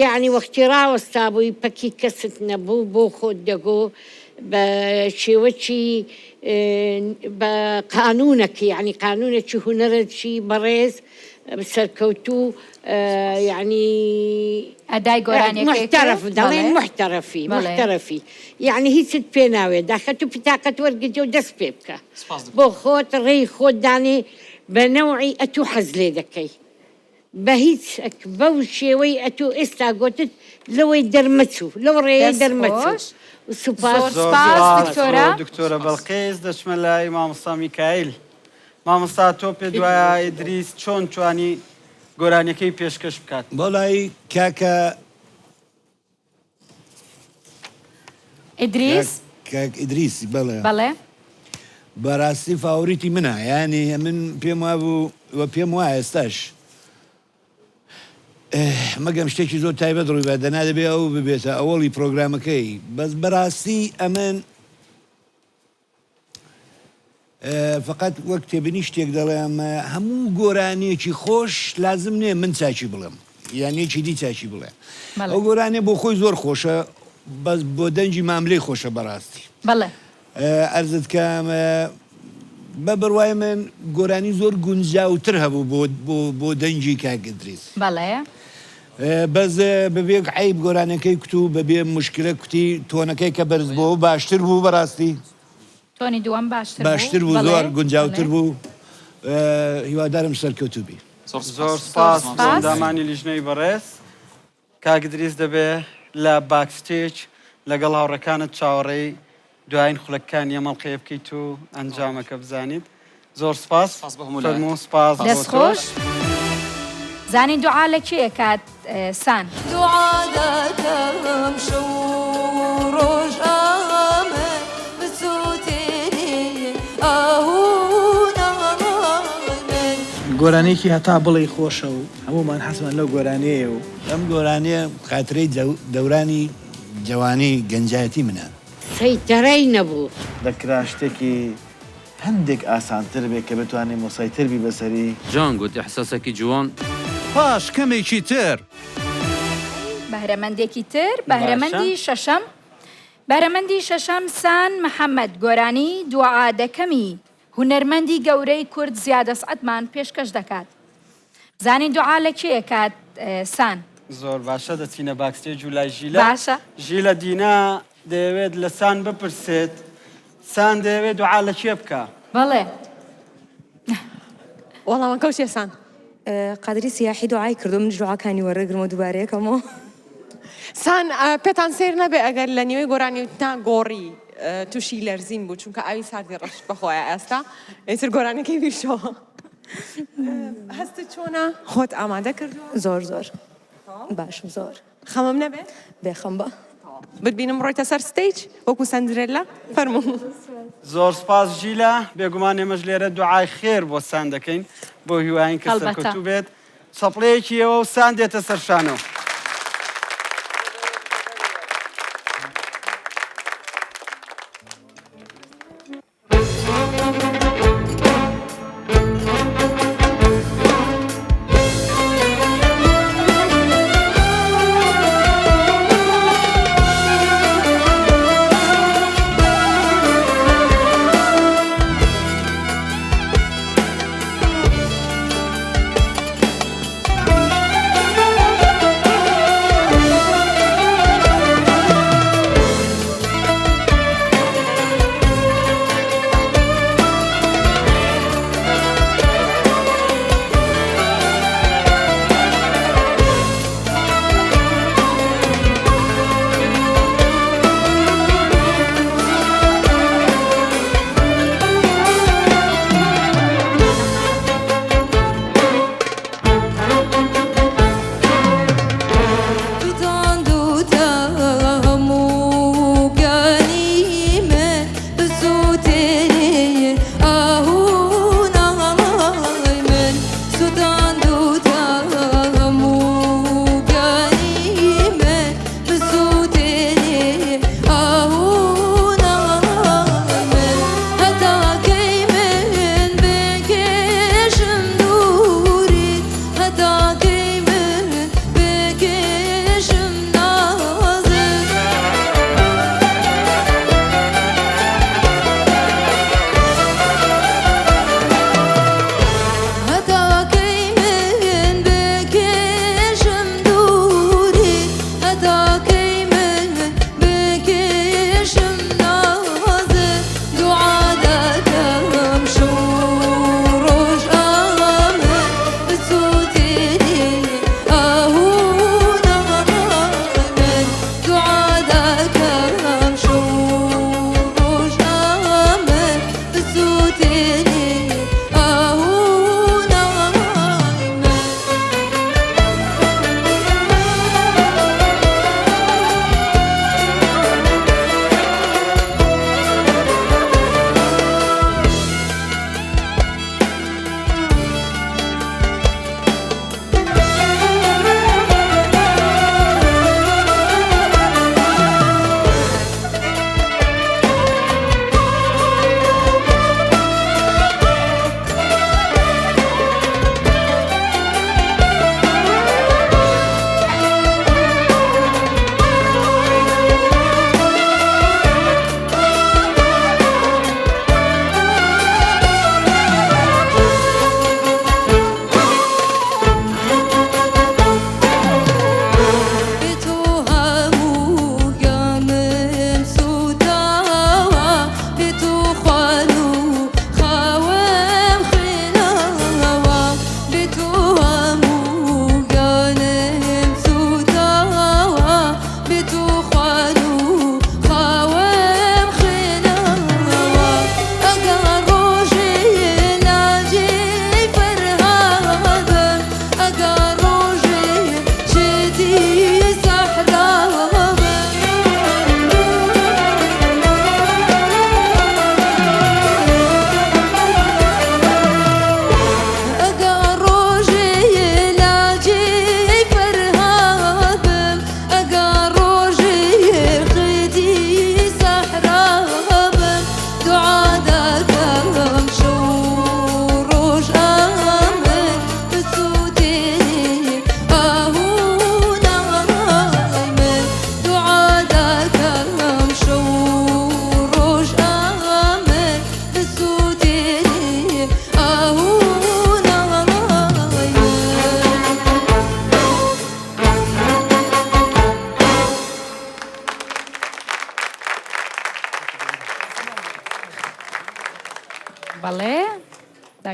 یەعنی وەختی ڕاوەستابووی پەکی کەست نەبوو بۆ خۆت دەگۆ بە شێوەکی بە قانوونەکی یەعنی قانوونەکی هونەرەکی بەڕێز سەرکەوتوو یەعنی ئەدای گۆرانیەکەی محتەرەف کرد دەڵێن بەڵێ محتەرەفی بەڵێ. محتەرەفی یەعنی هیچت پێ ناوێ داخە تو پتاقەت وەرگرتێ و دەست پێ بکە بۆ خۆت ڕێی خۆت دانێ بە نەوعی ئەتوو حەز لێ دەکەی بە هیچ بەو شێوەی ئەتوو ئێستا گۆتت لەوەی دەرمەچوو لەو ڕێیەی دەست دەرمەچوو خۆش. سوپاس. زۆر زۆر سپاس سپاس دکتۆرە. بۆ دکتۆرە بەڵقیس دەچمە لای مامۆستا میکایل مامۆستا تۆ پێت وایە ئیدریس چۆن توانی گۆرانیەکەی پێشکەش بکات؟ وەڵایی کاکە ئیدریس کاک ئیدریس بەڵێ بەڵێ بەڕاستی favorite ی منە یانی من پێم وابوو و پێم وایە ئێستاش مەگەم شتێکی زۆر تایبەت ڕووی بات دەنا دەبێ ئەو ببێتە ئەوەڵی پرۆگرامەکەی بەس بەڕاستی ئەمن فقط وەک تێبینی شتێک دەڵێم هەموو گۆرانیەکی خۆش لازم نییە من چاکی بڵێم یان یەکی دی چاکی بڵێ ئەو گۆرانیە بۆ خۆی زۆر خۆشە بەس بۆ دەنگی ماملێی خۆشە بەڕاستی بەڵێ ئەرزت کەم بە بڕوای من گۆرانی زۆر گونجاوتر هەبوو بۆ بۆ بۆ دەنگی کاک ئیدریس بەڵێ بەس بەبێ عەیب گۆرانیەکەی کوت و بەبێ موشکلە کوتی تۆنەکەی کە بەرز بۆوە باشتر بوو بەڕاستی. تۆنی دووەم باشتر بوو باشتر بوو بەڵێ زۆر گونجاوتر بەڵێ. بوو هیوادارم سەرکەوتوو بی. زۆر سپاس بۆ ئەندامانی لیژنەی بەڕێز. کاک ئیدریس دەبێ لە backstage لەگەڵ هاوڕێکانت چاوەڕێی دوایین خولەکەکانی ئەم ئەڵقەیە بکەیت و ئەنجامەکە بزانیت. زۆر سپاس. فەرموو سپاس بۆ دەست خۆش. تۆش. زانین دوعا لە کێ ئەکات سان. دوعا دەکەم شەو و ڕۆژ ئەمن بسووتێنێ ئاه و ناڵەی من. گۆرانیەکی هەتا بڵێی خۆشە و هەموومان حەزمان لەو گۆرانیەیە و. ئەم گۆرانیە خاترەی دەورانی جەوانی گەنجایەتی منە. سەیتەرەی نەبوو. دەکرا شتێکی. هەندێک ئاسانتر بێ کە بتوانی موسەیتر بی بەسەری. جان گوت ئیحساسەکی جوان. پاش کەمێکی تر. بەهرەمەندێکی تر، باشە. بەهرەمەندی شەشەم، بەهرەمەندی شەشەم سان محەمەد گۆرانی دوعا دەکەمی هونەرمەندی گەورەی کورد زیاد ئەسعەدمان پێشکەش دەکات. بزانین دوعا لە کێ ئەکات سان؟ زۆر باشە دەچینە backstage و لای ژیلە. باشە. ژیلە دینا دەیەوێت لە سان بپرسێت سان دەیەوێت دوعا لە کێ بکا؟ بەڵێ. وەڵامەکەو چیە سان؟ قادری سیاحی دوعای کردوە منیش دوعاکانی وەرەگرمەوە دوبارەیەکەمەوە. سان پێتان سەیر نەبێ ئەگەر لە نیوەی گۆرانی وتنا گۆڕی توشی لەرزین بوو چونکە ئاوی ساردی ڕشت بەخۆیا ئێستا ئیتر گۆرانیەکەی بیرچۆوە. هەستت چۆنە؟ خۆت ئامادە کردووە؟ زۆر زۆر باشم زۆر. خەمم نەبێ؟ بێ خەم بە. بتبینم ڕۆیتە سەر stage وەکو سەندرێلا فەرموو. زۆر سپاس ژیلا، بێگومان ئێمەش لێرە دوعای خێر بۆ سان دەکەین بەو هیوایەین کە هەڵبەتە. سەرکەوتوو بێت. چەپڵەیەکی ئێوە و سان دێتە سەر شانۆ.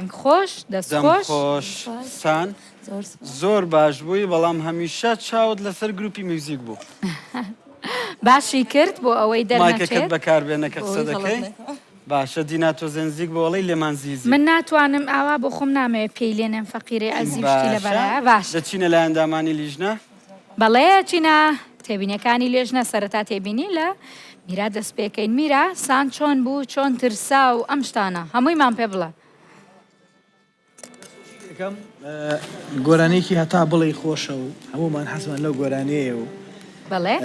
دەنگ خۆش دەست دەم خۆش. خۆش سان زۆر باش بووی بەڵام هەمیشە چاوت لەسەر گروپی میوزیک بوو. باشی کرد بۆ ئەوەی مایکەکەت دەرنەچێت. بەکاربێنە کە قسە دەکەی. باشە دینا تۆزێ نزیک بۆ ئەڵێی لێمان زیزی. من ناتوانم ئاوا بۆ خۆم نامەوێ پێی لێنێم فەقیرەی ئەزیز شتی باشە لەبەرایە باشە. دەچینە لای ئەندامانی لیژنە. بەڵێ ئەچینە تێبینیەکانی لێژنە سەرەتا تێبینی لە میرا دەست پێکەین میرا سان چۆن بوو چۆن ترسا و ئەم شتانە هەموویمان پێ بڵێ. یەکەم گۆرانیەکی هەتا بڵێی خۆشە و هەموومان حەزمان لەو گۆرانیەیە و بەڵێ.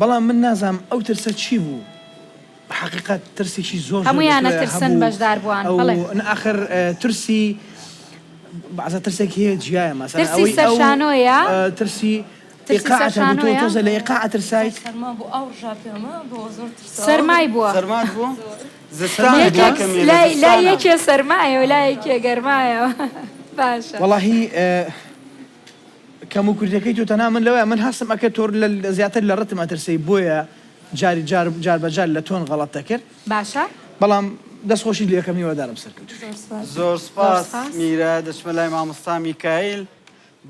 بەڵام من نازانم ئەو ترسە چی بوو حەقیقەت ترسێکی زۆر زۆر هەموویان لە تۆیا ئەترسن هەبوو بەشداربووان ئەو بەڵێ. نا ئاخر ترسی بەعزە ترسێک هەیە جیایە مەسەلەن ترسی ئەوەی سەر ئەو شانۆیە؟ ترسی ترسی سەر ئیقاعت هەبوو تۆ شانۆیە؟ تۆزە لە ئیقاع ئەترسایت؟ سەرما بوو ئاو ڕژا پێما بۆ زۆر ترساوم. سەرمای بووە. سەرمات بوو؟ زستانە یەکێک کاکە میرە لای لای زستانە. یەکێ سەرمایە و لای یەکێ گەرمایە باشە. وەڵاهی کەم و کورتیەکەی تۆ تەنها من لەوەیە من هەستم ئەکرد تۆ لە زیاتر لە ڕتم ئەترسێی بۆیە جاری جار جار بە جار لە tone غەڵەت دەکرد باشە. بەڵام دەست خۆشیت لێ ئەکەم هیوادارم سەرکەوتوو زۆر سوپاس. زۆر زۆر سوپاس سوپاس. میرە دەچمە لای مامۆستا میکایل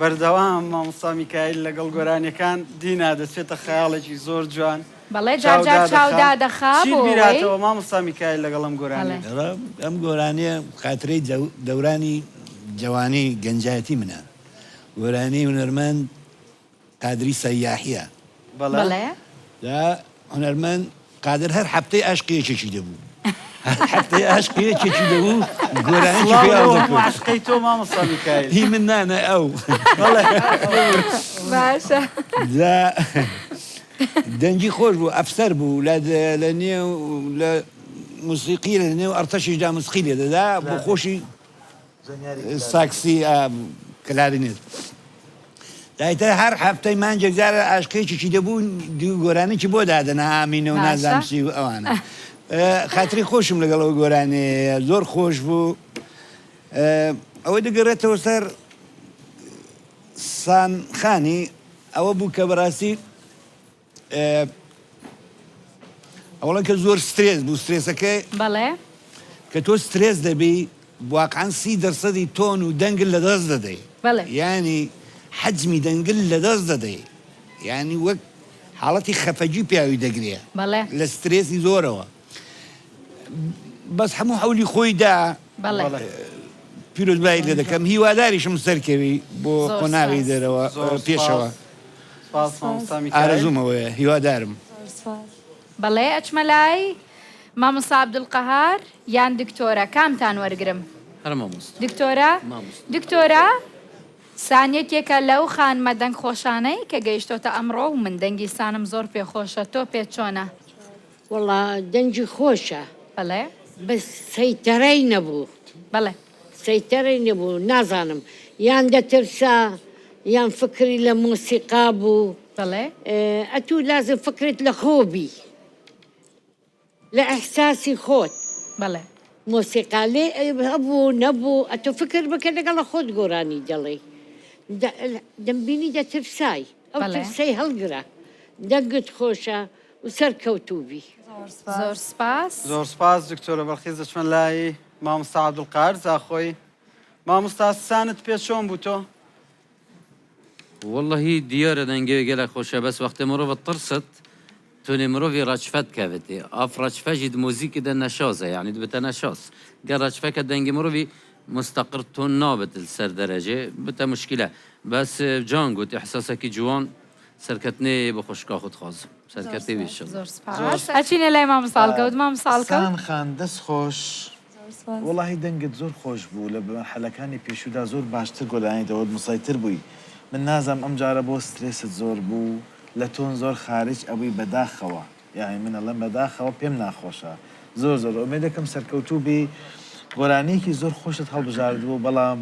بەردەوام مامۆستا میکایل لەگەڵ گۆرانیەکان دینا دەچێتە خەیاڵێکی زۆر جوان بەڵێ جار چاو جار چاو دادەخا دادەخا چیت بۆ ئەوەی بیرهاتەوە مامۆستا میکایل لەگەڵ ئەم بەڵێ. گۆرانیە؟ ئەم گۆرانیە خاترەی دەورانی جەوانی گەنجایەتی منە گۆرانی هونەرمەند قادری سەیاحیە. بەڵێ. بەڵێ. جا هونەرمەند قادر هەر هەفتەی ئاشقی یەکێکی دەبوو هەر هەفتەی ئاشقی یەکێکی دەبوو گۆرانیی سڵاو پێ لەو هەموو هەڵدەکرد. عەشقەی تۆ مامۆستا میکایل. هی من نا نا ئەو. بەڵێ. باشە. جا دەنگی خۆش بوو ئەفسەر بوو لە لە نێو لە موسیقی لە نێو ئەرتەشیشدا موسیقی لێ دەدا بۆ خۆشی ساکسی کلارینێت دایتە هەر هەفتەی مانجێک جارە ئاشقێکیی دەبوو گۆرانێکی بۆ دادەنا ئامینە و نازانم چی و ئەوانە خاتری خۆشم لەگەڵ ئەو گۆرانەیە زۆر خۆش بوو ئەوەی دەگەڕێتەوە سەر سان خانی ئەوە بوو کە بەڕاستی ئەوەڵەن کە زۆر سترێس بوو سترێسەکە بەڵێ کە تۆ سترێس دەبی واقعا سی دەرسەدی tone و دەنگت لەدەست دەدەی بەڵێ یانی حەجمی دەنگت لەدەست دەدەی یانی وەک حاڵەتی خەفەگی پیاوی دەگرێ بەڵێ لە سترێسی زۆرەوە بەس هەموو حەولی خۆی دا بەڵێ پیرۆزبایی لێ دەکەم هیواداریشم سەرکەوی بۆ زۆر قۆناغی سپاس. دەرەوە زۆر پێشەوە سپاس سپاس مامۆستا میکایل. ئارەزووم ئەوەیە هیوادارم. زۆر سپاس. بەڵێ ئەچمە لای مامۆستا عەبدولقەهار یان دکتۆرە کامتان وەرگرم؟ هەر مامۆستا. دکتۆرە؟ مامۆستا. دکتۆرە سان یەکێکە لەو خانمە دەنگ خۆشانەی کە گەیشتۆتە ئەمڕۆ و من دەنگی سانم زۆر پێ خۆشە تۆ پێت چۆنە؟ وەڵا دەنگی خۆشە. بەڵێ. بەس سەیتەرەی نەبوو. بەڵێ. سەیتەرەی نەبوو نازانم یان دەترسا یان فکری لە مۆسیقا بوو. بەڵێ. ئەتوو لازم فکرت لە خۆ بی لە ئیحساسی خۆت. بەڵێ. مۆسیقا لێ هەبوو نەبوو ئەتوو فکر بکە لەگەڵە خۆت گۆرانی دەڵێی دەمبینی دەترسای ئەو ترسەی هەڵگرە دەنگت خۆشە و سەرکەوتوو بی. زۆر سپاس. زۆر سپاس دکتۆرە بەڵقیس دەچمە لای مامۆستا عەبدولقاهر زاخۆی مامۆستا سانت پێ چۆن بوو تۆ؟ وەڵڵەهی دیارە دەنگێ گەلەک خۆشە بەس وەختێ مرۆڤ ترست تونێ مرۆڤی ڕەجفە دکەڤتێ ئاف ڕەجفە ژی د موزیکی دە نەشازە یانی دبتە نەشاز گەر ڕەجفەکە دەنگی مرۆڤی مستەقر تون نابت لسەر دەرەجێ بتە مشکلە بەس جان گوت ئیحساسەکی جوان سەرکەتنێ بۆ خوشکا خو دخوازم سەرکەتێ بی ئیشەڵا. زۆر سپاس ئەچینە لای مامۆستا هەڵکەوت مامۆستا هەڵکەوت. سان خان دەست خۆش وەڵاهی دەنگت زۆر خۆش بوو لە مەرحەلەکانی پێشوودا زۆر باشتر گۆرانی دەوت مسەیتر بووی من نازانم ئەم جارە بۆ سترێست زۆر بوو لە tone زۆر خارج ئەبووی بەداخەوە یانی من ئەڵێم بەداخەوە پێم ناخۆشە زۆر زۆر ئومێدەکەم سەرکەوتوو بی گۆرانیەکی زۆر خۆشت هەڵبژاردبوو بەڵام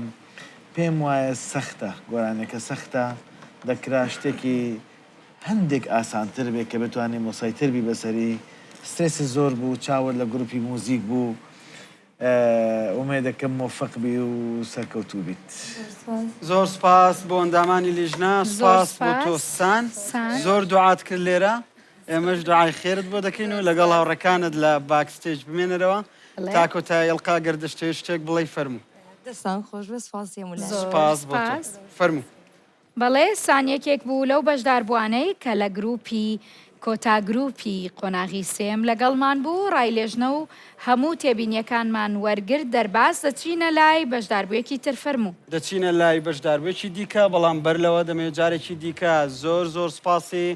پێم وایە سەختە گۆرانیەکە سەختە دەکرا شتێکی هەندێک ئاسانتر بێ کە بتوانی موسەیتر بی بەسەری سترێست زۆر بوو چاوت لە گروپی موزیک بوو ئومێدەکەم مۆفەق بی و سەرکەوتوو بیت. زۆر سوپاس بۆ ئەندامانی لیژنە زۆر سوپاس بۆ تۆ سوپاس سان سان. زۆر دوعات کرد لێرە ئێمەش دوعای خێرت بۆ دەکەین و لەگەڵ هاوڕێکانت لە backstage بمێنەرەوە بەڵێ. تا کۆتایی ئەڵقە گەر دەشتەوێت شتێک بڵێی فەرموو. دەستان خۆش بێ سوپاسی هەموو لایەک. زۆر سوپاس بۆ تۆ. سوپاس. فەرموو. بەڵێ سان یەکێک بوو لەو بەشداربووانەی کە لە گروپی کۆتا گروپی قۆناغی سێیەم لەگەڵمان بوو، ڕای لێژنە و هەموو تێبینیەکانمان وەرگرت، دەرباز دەچینە لای بەشداربوویەکی تر فەرموو. دەچینە لای بەشداربوویەکی دیکە، بەڵام بەر لەوە دەمەوێت جارێکی دیکە زۆر زۆر سوپاسی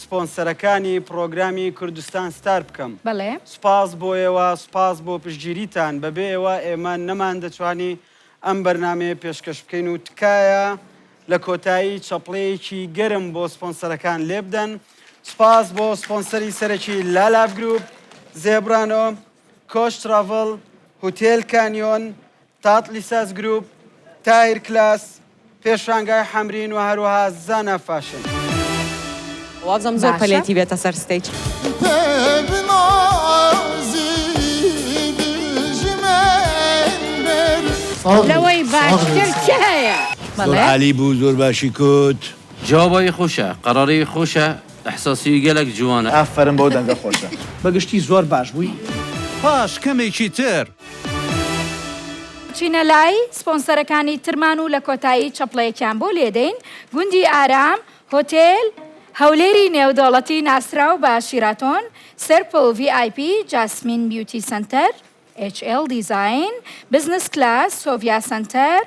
سپۆنسەرەکانی پڕۆگرامی کوردستان ستار بکەم. بەڵێ. سوپاس بۆ ئێوە، سوپاس بۆ پشتگیریتان، بەبێ ئێوە ئێمە نەماندەتوانی ئەم بەرنامەیە پێشکەش بکەین و تکایە لە کۆتایی چەپڵەیەکی گەرم بۆ سپۆنسەرەکان لێبدەن. سوپاس بۆ سپۆنسەری سەرەکی لالاڤ گروپ، زێبرانۆ، کۆش تراڤڵ، هوتێل کانیۆن، تاتلیساس گروپ، تاهیر کلاس، پێشانگای حەمرین و هەروەها زانا فاشن. وابزانم زۆر باشە. پەلێتی بێتە سەر stage. لەوەی باشتر چ هەیە؟ زۆر بەڵێ. عالی بوو زۆر باشی کوت. جوابای خۆشە قەراری خۆشە ئیحساسی گەلەک جوانە. ئافەرم بەو دەنگە خۆشە. بە گشتی زۆر باش بووی. پاش کەمێکی تر. چینە لای سپۆنسەرەکانی ترمان و لە کۆتایی چەپڵەیەکیان بۆ لێدەین، گوندی ئارام، هۆتێل هەولێری نێودەوڵەتی ناسراو بە شیراتۆن، سێرپل ڤی ئای پی، جاسمین بیوتی سەنتەر، ئێچ ئێڵ دیزاین، بزنس کلاس، سۆڤیا سەنتەر،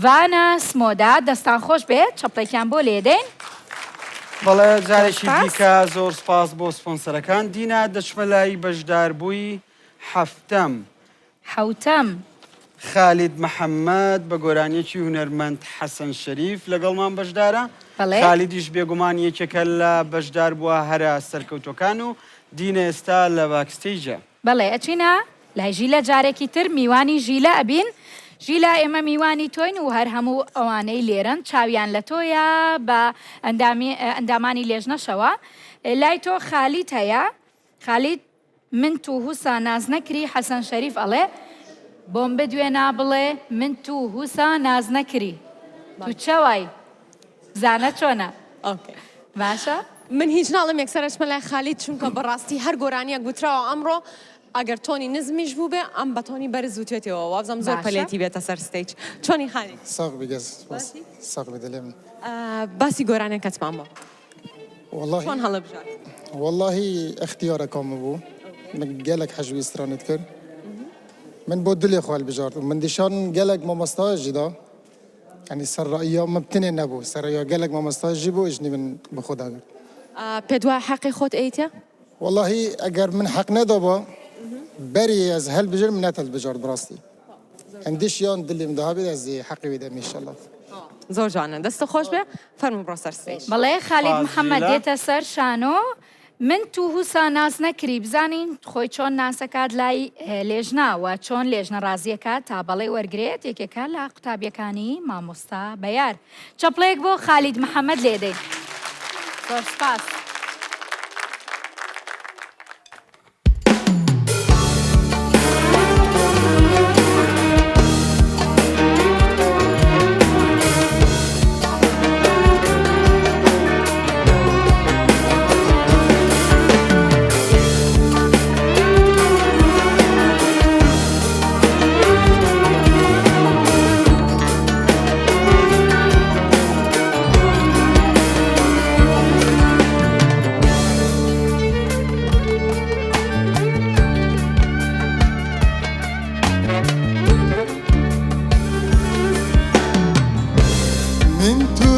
ڤانا سمۆدا، دەستان خۆش بێت چەپڵێکیان بۆ لێدەین. بەڵێ جارێکی سپاس. دیکە زۆر سپاس بۆ سپۆنسەرەکان. دینا دەچمە لای بەشداربووی حەفتەم. حەوتەم. خالید محەمەد بە گۆرانییەکی هونەرمەند حەسەن شەریف لەگەڵمان بەشدارە. بەڵێ. خالیدیش بێگومان یەکێکە لە بەشداربووە هەرە سەرکەوتووەکان و دینە ئێستا لە backstage ە. بەڵێ ئەچینە لای ژیلە جارێکی تر میوانی ژیلە ئەبین ژیلا ئێمە میوانی تۆین و هەر هەموو ئەوانەی لێرەن چاویان لە تۆیە بە ئەندامی ئەندامانی لێژنەشەوە لای تۆ خالید هەیە خالید من تو هوسا ناز نەکری حەسەن شەریف ئەڵێ بۆم بدوێ نا بڵێ من تو هوسا ناز نەکری تو چەوای زانە چۆنە okay باشە. من هیچ ناڵێم یەکسەر ئەچمە لای خالید چونکە بەڕاستی هەر گۆرانیەک وتراوە ئەمڕۆ ئەگەر tone ی نزمیش بووبێ ئەم بە tone ی بەرز وتوێتەوە وابزانم زۆر باشە. پەلێتی بێتە سەر stage چۆنی خالید؟ ساغ بی گەز سپاس ساغ بی دلێ من. باسی گۆرانیەکەتمان بۆ بکە. وەڵاهی چۆن هەڵبژارد؟ وەڵاهی ئیختیارەکەم بوو من گەلەک حەژوی سترانت کرد من بۆ دلێ خۆ هەلبژارد و من دیشان گەلەک مامۆستایە ژی دا یعنی سەر ڕەئیا من بتنێ نەبوو سەر ڕەئیا گەلەک مامۆستایە ژی بوو ئیژنی من بە خۆ داگرت. پێت وایە حەقی خۆت ئەیتێ؟ وەڵاهی ئەگەر من حەق نەدابا بەری ئەز هەلبژێرم نەتهەلبژارد بەڕاستی هەندیشیان دلیم داهابێت ئەز حەقی وێ دەم ئیشەڵا. زۆر جوانە دەستت خۆش بێ فەرموو بڕۆ سەر stage. بەڵێ خالید سپاس محەمەد ژیلا. دێتە سەر شانۆ من تو هوسا ناس نەکری بزانین خۆی چۆن ناسەکات لای لێژنە و چۆن لێژنە ڕازیەکات تا بەڵێ وەرگرێت یەکێکە لە قوتابیەکانی مامۆستا بەیار چەپڵەیەک بۆ خالید محەمەد لێدەین زۆر سپاس. من تو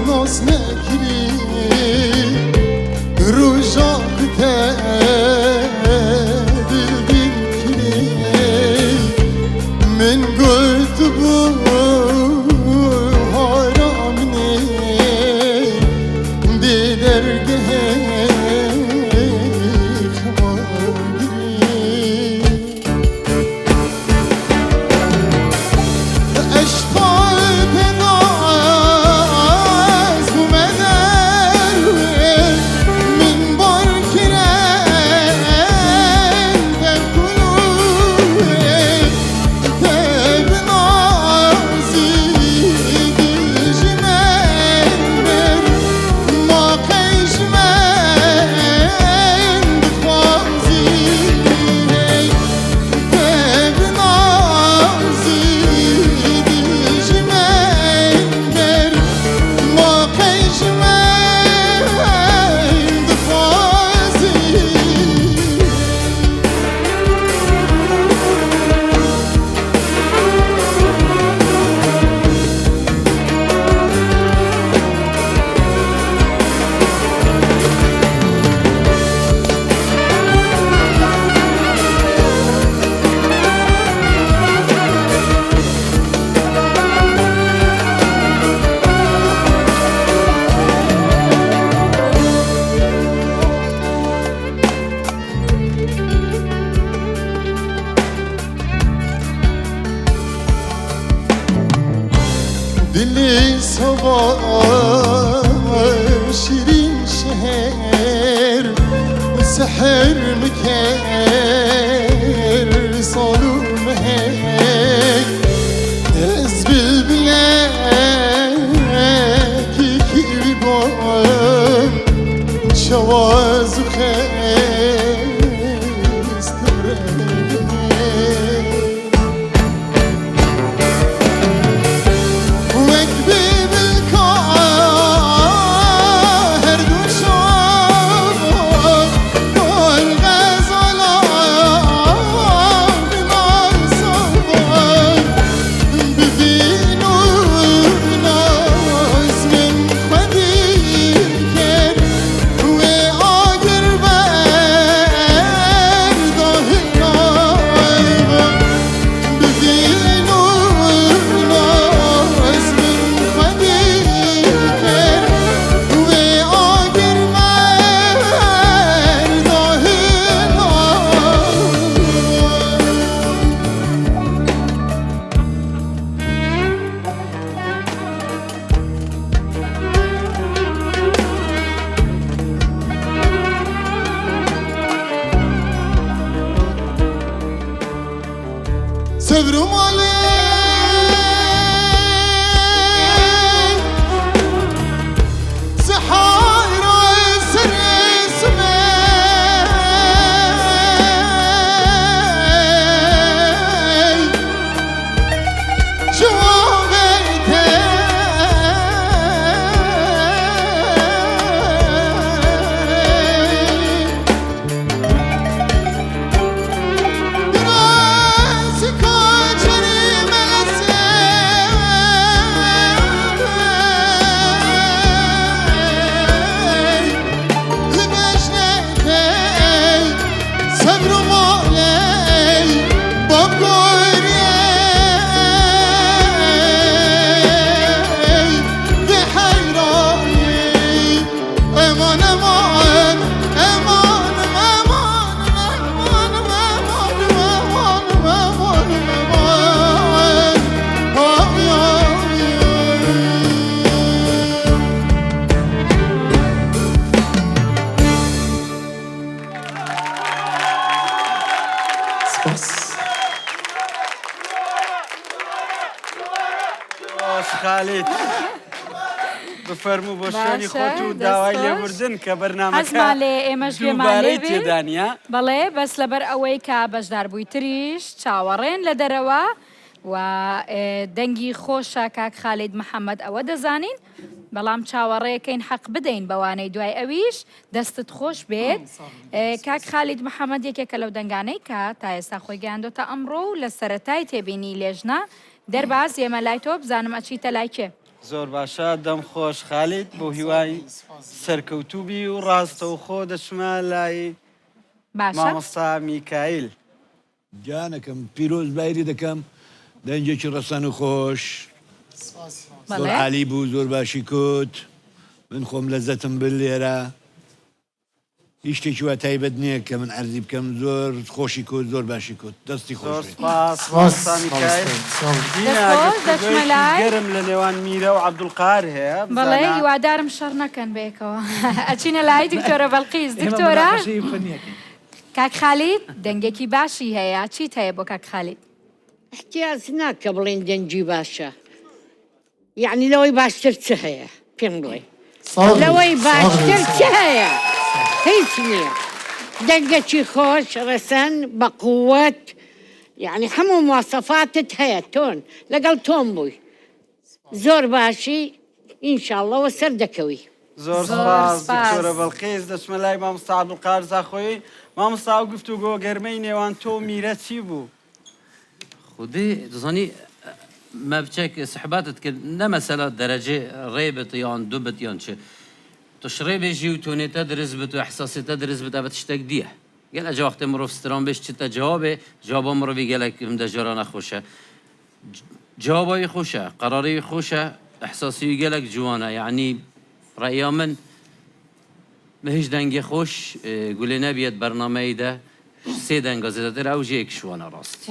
ناس نەکری ڕۆژا کتە دل کری من گوت بوو هارامنی دی دەرگەهێ خەماگری عشقای پناز بومه من بار کرن در کلوه تبناز دلی سەبا شیرین شهر سحر مکر سال و مهک ez bilbileki kiribam çavaz وەک بێبلکا هەردوو شاو بار غەزالا بناساوان ببین و ناز من خودی کرد وێ ئاگر بەردا هێناوە ببین و ناز من خودی کرد وێ ئاگر بەردا هێناوە. سەبر و ماڵێ سحار سەر سمەی جوابێتە صبر و مالی باب گوری به حیرانی امان امان امان امان امان امان امان امان امان آی آی. سپاس. باش خالید بفەرموو بۆ شوێنی باشە، خۆت و دەست داوای خۆش. لێبوردن کە بەرنامەکە حەزمان لێ ئێمەش گوێمان لێ دووبارەی بێ. تێدا نییە. بەڵێ بەس لەبەر ئەوەی کە بەشداربووی تریش چاوەڕێن لە دەرەوە و دەنگی خۆشە کاک خالید محەمەد ئەوە دەزانین بەڵام چاوەڕێکەین حەق بدەین بەوانەی دوای ئەویش دەستت خۆش بێت کاک خالید محەمەد یەکێکە لەو دەنگانەی کە تا ئێستا خۆی گەیاندۆتە ئەمڕۆ و لە سەرەتای تێبینی لێژنە دەرباز ئێمە لای تۆ بزانم ئەچیتە لای کێ. زۆر باشە دەم خۆش خالید بۆ هیوای سەرکەوتوو بی و ڕاستەوخۆ دەچمە لای باشە. مامۆستا میکایل. گیانەکەم پیرۆز بایری دەکەم دەنگێکی ڕەسەن و خۆش زۆر عالی بوو زۆر باشی کوت من خۆم لەزەتم برد لێرە هیچ شتێکی وا تایبەت نییە کە من عەرزی بکەم زۆر خۆشی کوت زۆر باشی کوت دەستی خۆش زۆر بێت. سپاس مامۆستا میکایل. دینا دەست خۆش دەچمە گفتوگۆیەکی لای. گەرم لە نێوان میرە و عەبدولقاهر هەیە بەڵێ بزانە. هیوادارم شەڕ نەکەن بەیەکەوە ئەچینە لای دکتۆرە بەڵقیس ئێمە دکتۆرە مناقەشەی فەنیەکەین. کاک خالید دەنگێکی باشی هەیە چیت هەیە بۆ کاک خالید؟ احتیاج ناکە بڵێن دەنگی باشە یەعنی لەوەی باشتر چ هەیە پێم بڵێ لەوەی باشتر چ هەیە هیچ نییە دەنگەکی خۆش ڕەسەن بە قووەت یەعنی هەموو مواسەفاتت هەیە تۆن لەگەڵ تۆم بووی زۆر باشی ئینشاڵڵە وە سەر دەکەوی. زۆر سوپاس دکتۆرە بەڵقیس دەچمە لای مامۆستا عەبدولقادر زاخۆیی مامۆستا ئەو گفتوگۆ گەرمەی نێوان تۆ و میرە چی بوو؟ خودێ دەزانی مە بچەک سحبەتت کرد نە مەسەلا دەرەجێ ڕێ بت یان دو بت یان چ توش ڕێ بێژی و تۆنێ تە درست بت و ئحساسێ تە درست بت ئەڤە تشتەک دیە گەل ئەجا وەختێ مڕۆڤ ستران بێژ چتە جوابێ جوابا مڕۆڤی گەلەک هندە جارا نەخۆشە جوابا وی خۆشە قەراری وی خۆشە ئحساسی وی گەلەک جوانە یەعنی ڕەئیا من بە هیچ دەنگێ خۆش گولێ نەبیەت بەرنامەی دە سێ دەنگە زێدەتر ئەو ژێ کشوانە ڕاستی.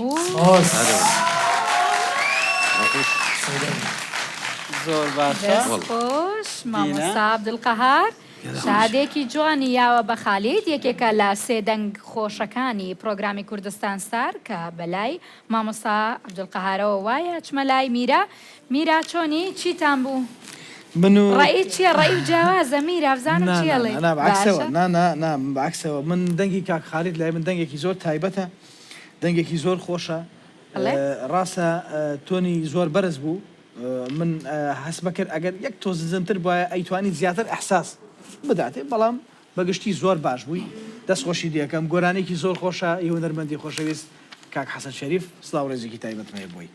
زۆر باشە. دەست خۆش مامۆستا عبدالقەهار شەهادەیەکی جوانی یاوە بە خالید یەکێکە لە سێ دەنگ خۆشەکانی پڕۆگرامی کوردستان ستار کە بەلای مامۆستا عبدالقەهارەوە وایە ئەچمە لای میرا میرا چۆنی چیتان بوو من و ڕەئی چیە ڕەئی و جیاوازە میرا بزانم نا چی نا ئەڵێی نا نا بەعەکسەوە باشە نا نا نا بەعەکسەوە من دەنگی کاک خالید لای من دەنگێکی زۆر تایبەتە دەنگێکی زۆر خۆشە بەڵێ. ڕاستە تۆنی زۆر بەرز بوو من هەستمەکرد ئەگەر یەک تۆز نزمتر بوایە ئەیتوانی زیاتر ئیحساس بداتێ بەڵام بەگشتی زۆر باش بووی دەست خۆشی لێکەم گۆرانیەکی زۆر خۆشە ی هونەرمەندی خۆشەویست کاک حەسەن شەریف سڵاو ڕێزێکی تایبەتم هەیە بۆی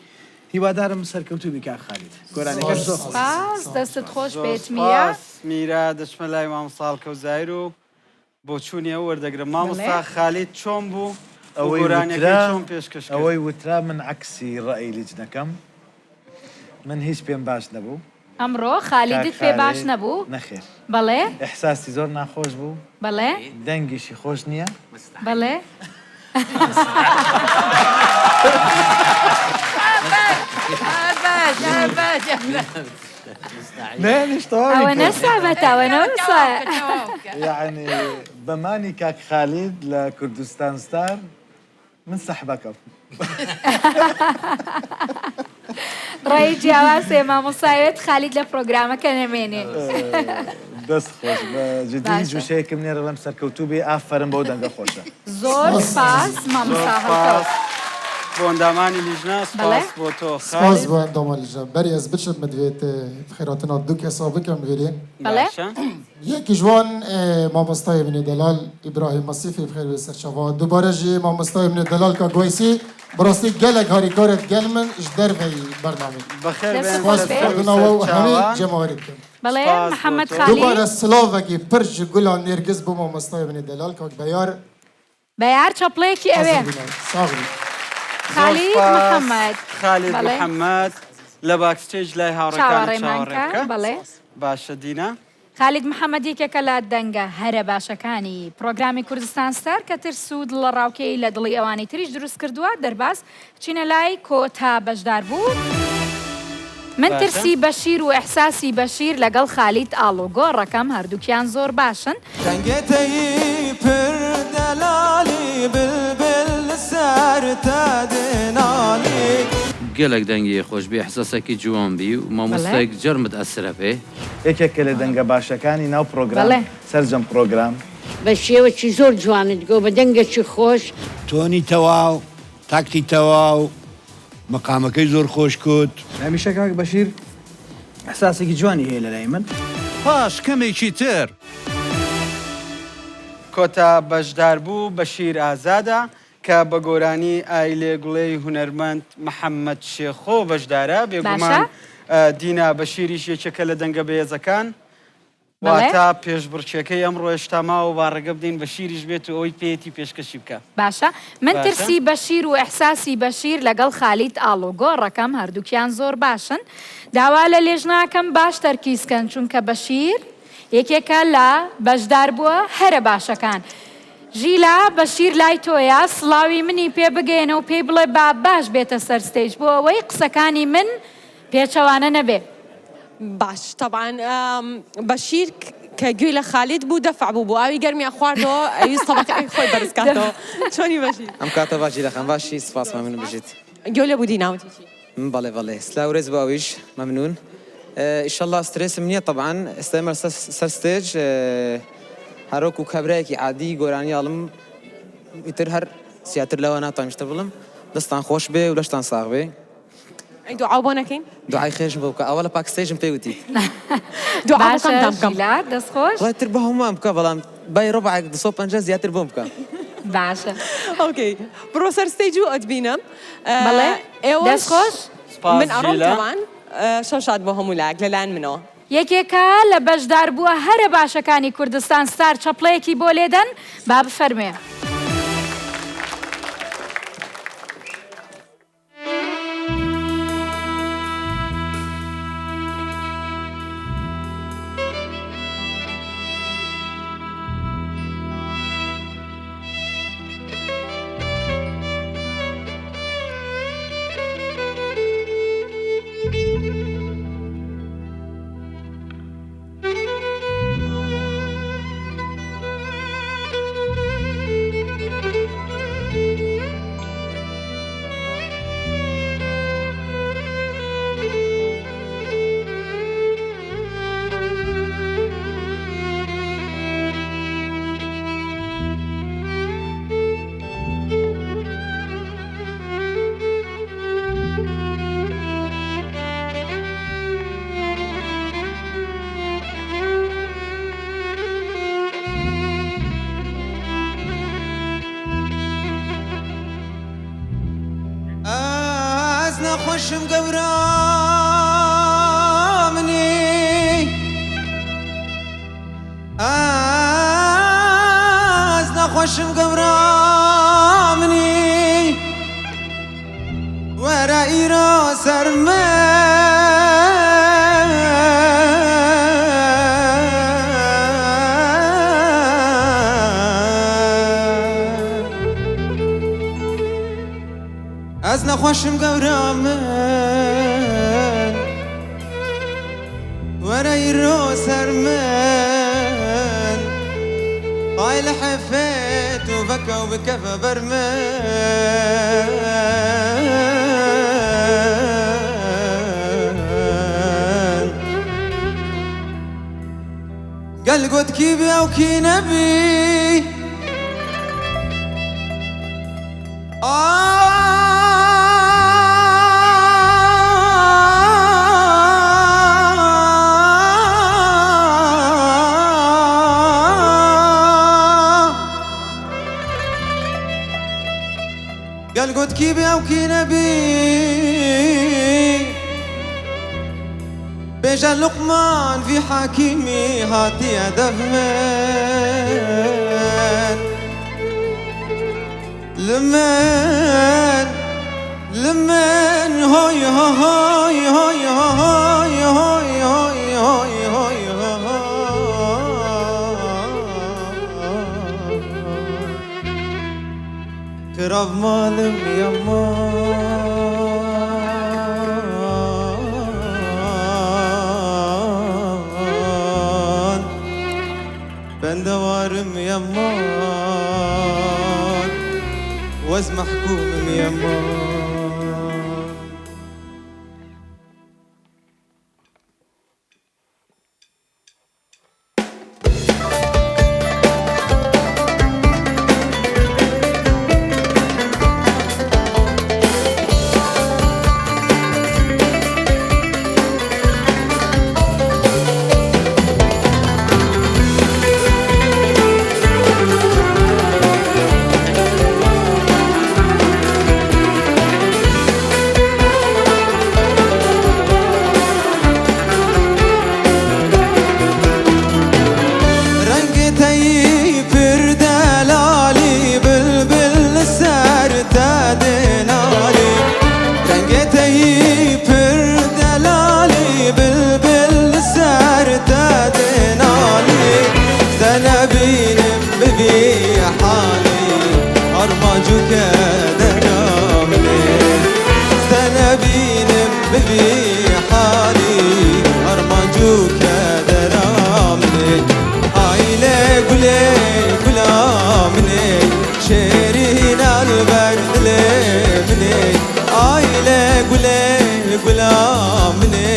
هیوادارم سەرکەوتوو بی کاک خالید گۆرانیەکەش زۆر خۆشە. سپاس دەستت خۆش زۆر بێت میرا. سپاس میرا دەچمە لای مامۆستا هەڵکەوت زاهیر و بۆچوونی ئەو وەردەگرم. مامۆستا خالید چۆن بوو و ئەوەی گۆرانیەکەی وترا چۆن پێشکەش کرد؟ ئەوەی وترا من عەکسی ڕەئی لیجنەکەم من هیچ پێم باش نەبوو. ئەمڕۆ کاک خالیدت پێ باش خالید نەبوو؟ نەخێر. بەڵێ. ئیحساسی زۆر ناخۆش بوو. بەڵێ. دەنگیشی خۆش نییە. بەڵێ. نەیانیش تەواوی ئەوەنە کرد. سابەتە ئەوەنە وسە. یەعنی بە مانی کاک خالید لە کوردستان ستار من سەحبەکەم. ڕای جیاواز هەیە مامۆستا ئەوێت خالید لە پڕۆگرامەکە نەمێنێ. دەست خۆش بە جدی هیچ باشە. وشەیەکم نیە ڕێڵم سەرکەوتوو بی ئافەرم بەو دەنگە خۆشە. زۆر سپاس زۆر مامۆستا هەڵکەوت. سپاس بۆ ئەندامانی لیژنە، بەڵێ. سپاس بۆ تۆ سپاس خالید. بۆ ئەندامان لیژنە. بەری ئەز بچم مدوێت بخێراتنا دوو کەسا بکەم ڤێرێ. بەڵێ. باشە. یەکی ji wan mamostayê min ê delal Îbrahîm Mesîfê bi xêr bê serçava. Dubare jî mamostayê min ê delal Kak Weysî bi rastî gelek harîkar e digel min ji derveyî bernameyê. بەخێر دەست بێن خۆش Spas بێ. سەر و xwendina we û hemî سەرچاوان. cemawerê dikim. بەڵێ سپاس بۆ محەممەد تۆ. خالید. Dubare silavekî pir ji gula nêrgiz bo mamostayê min ê delal Kak Beyar بەیار چەپڵەیەکی ئەوێ. Hezim bîne. Sax bî. زۆر خالید سپاس محەممەد. خالید بەڵێ. محەممەد لە backstage لای هاوڕێکانت چاوەڕێمان چاوەڕێ کە. بکە. بەڵێ. باشە دینا. خالید محەمەد یەکێکە لە دەنگە هەرە باشەکانی پڕۆگرامی کوردستان ستار کە ترس و دڵەڕاوکێی لە دڵی ئەوانی تریش دروست کردووە دەرباز بچینە لای کۆتا بەشداربوو من باشە. ترسی بەشیر و ئیحساسی بەشیر لەگەڵ خالید ئاڵوگۆڕەکەم هەردووکیان زۆر باشن. دەنگێ تەیی پر دەلالی بلبل لەسەر تە دێنالی. گەلەک دەنگی خۆش بی ئیحساسەکی جوان بی و بەڵێ. مامۆستایەک جار متئەسرە پێ. یەکێکە لە دەنگە باشەکانی ناو پڕۆگرام بەڵێ. سەرجەم پڕۆگرام. بە شێوەکی زۆر جوانت گۆ بە دەنگەکی خۆش. تۆنی تەواو، تاکتی تەواو، مەقامەکەی زۆر خۆش کوت. هەمیشە کاک بەشیر ئیحساسێکی جوانی هەیە لەلای من. پاش کەمێکی تر. کۆتا بەشداربوو بەشیر ئازادە کە بە گۆرانی ئای لێ گوڵێی هونەرمەند محەمەد شێخۆ بەشدارە، بێگومان باشە. دینا بەشیریش یەکێکە لە دەنگە بەهێزەکان، بەڵێ. واتە پێشبڕکێکەی ئەمڕۆ هێشتا ماوە با ڕێگە بدەین بەشیریش بێت و ئەوەی پێیەتی پێشکەشی بکا. باشە من باشە. ترسی بەشیر و ئیحساسی بەشیر لەگەڵ خالید ئاڵوگۆڕەکەم هەردووکیان زۆر باشن داوا لە لێژناکەم باش تەرکیز کەن چونکە بەشیر یەکێکە لە بەشداربووە هەرە باشەکان ژیلا بەشیر لای تۆیە سڵاوی منی پێ بگەیەنە و پێی بڵێ با باش بێتە سەر stage بۆ ئەوەی قسەکانی من پێچەوانە نەبێ. باش تەبعەن بەشیر کە گوێی لە خالید بوو دەفع بوو بۆ ئاوی گەرمی ئەخواردەوە ئەویست تەبەقەکەی خۆی بەرز کاتەوە چۆنی بەشیر؟ ئەم کاتە باشی دەخەم باشی سپاس مەمنون بژیت. گوێ لێ بوو دینا وتی چی؟ بەڵێ بەڵێ سلاو رێز بۆ ئەویش مەمنون ئیشەڵا سترێسم نیە تەبعەن ئێستا ئێمە سەر stage هەر وەکو کابرایەکی عادی گۆرانی ئەڵم ئیتر هەر زیاتر لەوە ناتوانم شتە بڵم دەستان خۆش بێ و لەشتان ساغ بێ. ئەی دوعاو بۆ نەکەین؟ دوعای خێرشم بۆ بکە ئەوە لە backstage م پێی وتی. دوعا بۆ باشە کامتان بکەم؟ ژیلا دەست خۆش. وەڵای تر بۆ هەمووان بکە بەڵام بای ڕوبعێک 250 زیاتر بۆم بکە. باشە. okay بڕۆ سەر stage و ئەتبینم. بەڵێ ئێوەش دەست خۆش. سپاس من ئەڕۆم ژیلا. تەبعەن شەو شاد بۆ هەموو لایەک لەلایەن منەوە. یەکێکە لە بەشداربووە هەرە باشەکانی کوردستان ستار چەپڵەیەکی بۆ لێدەن با بفەرموێ. نەخۆشم گەورە منی ئەز نەخۆشم گەورە منی وەرە ئیرۆ سەر من. ئەز نەخۆشم گەورە من وەرە ئیرۆ سەر من ئای لە حەفێت و بەکە و بکەفە بەر من. گەل گوت کی بێ و کی نەبی گەل گوت کی بێ و کی نەبی بێژە لوقمان ڤی حاکیمی هاتیە دەڤ من لمن لمن هۆی هۆی هۆی هۆی هۆی هۆی هۆی هۆی خراب ماڵم یەمان بەندەوارم یەمان وەز مەحکومم یەمان. ڕەنگی تەیی پر دەلالی بلبل لەسەر تە دێنالی ڕەنگی تەیی پر دەلالی بلبل لەسەر تە دێنالی زەنەبینم ببی حالی ئەرماجوکە دەرامنێ زەنەبینم ببی حالی ئەرماجوکە دەرامنێ ئایلێ گولێ گولامنێ شێرین ئەلبەر دلێ منێ ئایلێ گولێ گولامنێ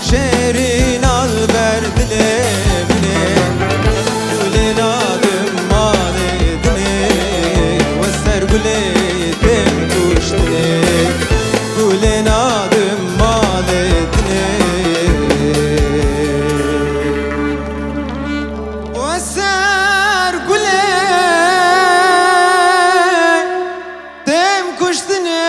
شێرین ئەلبەر دلێ منێ گولێ نادم ماڵێ دنێ وەسەر گولێ تێم کوشتنێ گولێ نادم ماڵێ دنێ وەسەر گولێ تێم کوشتنێ.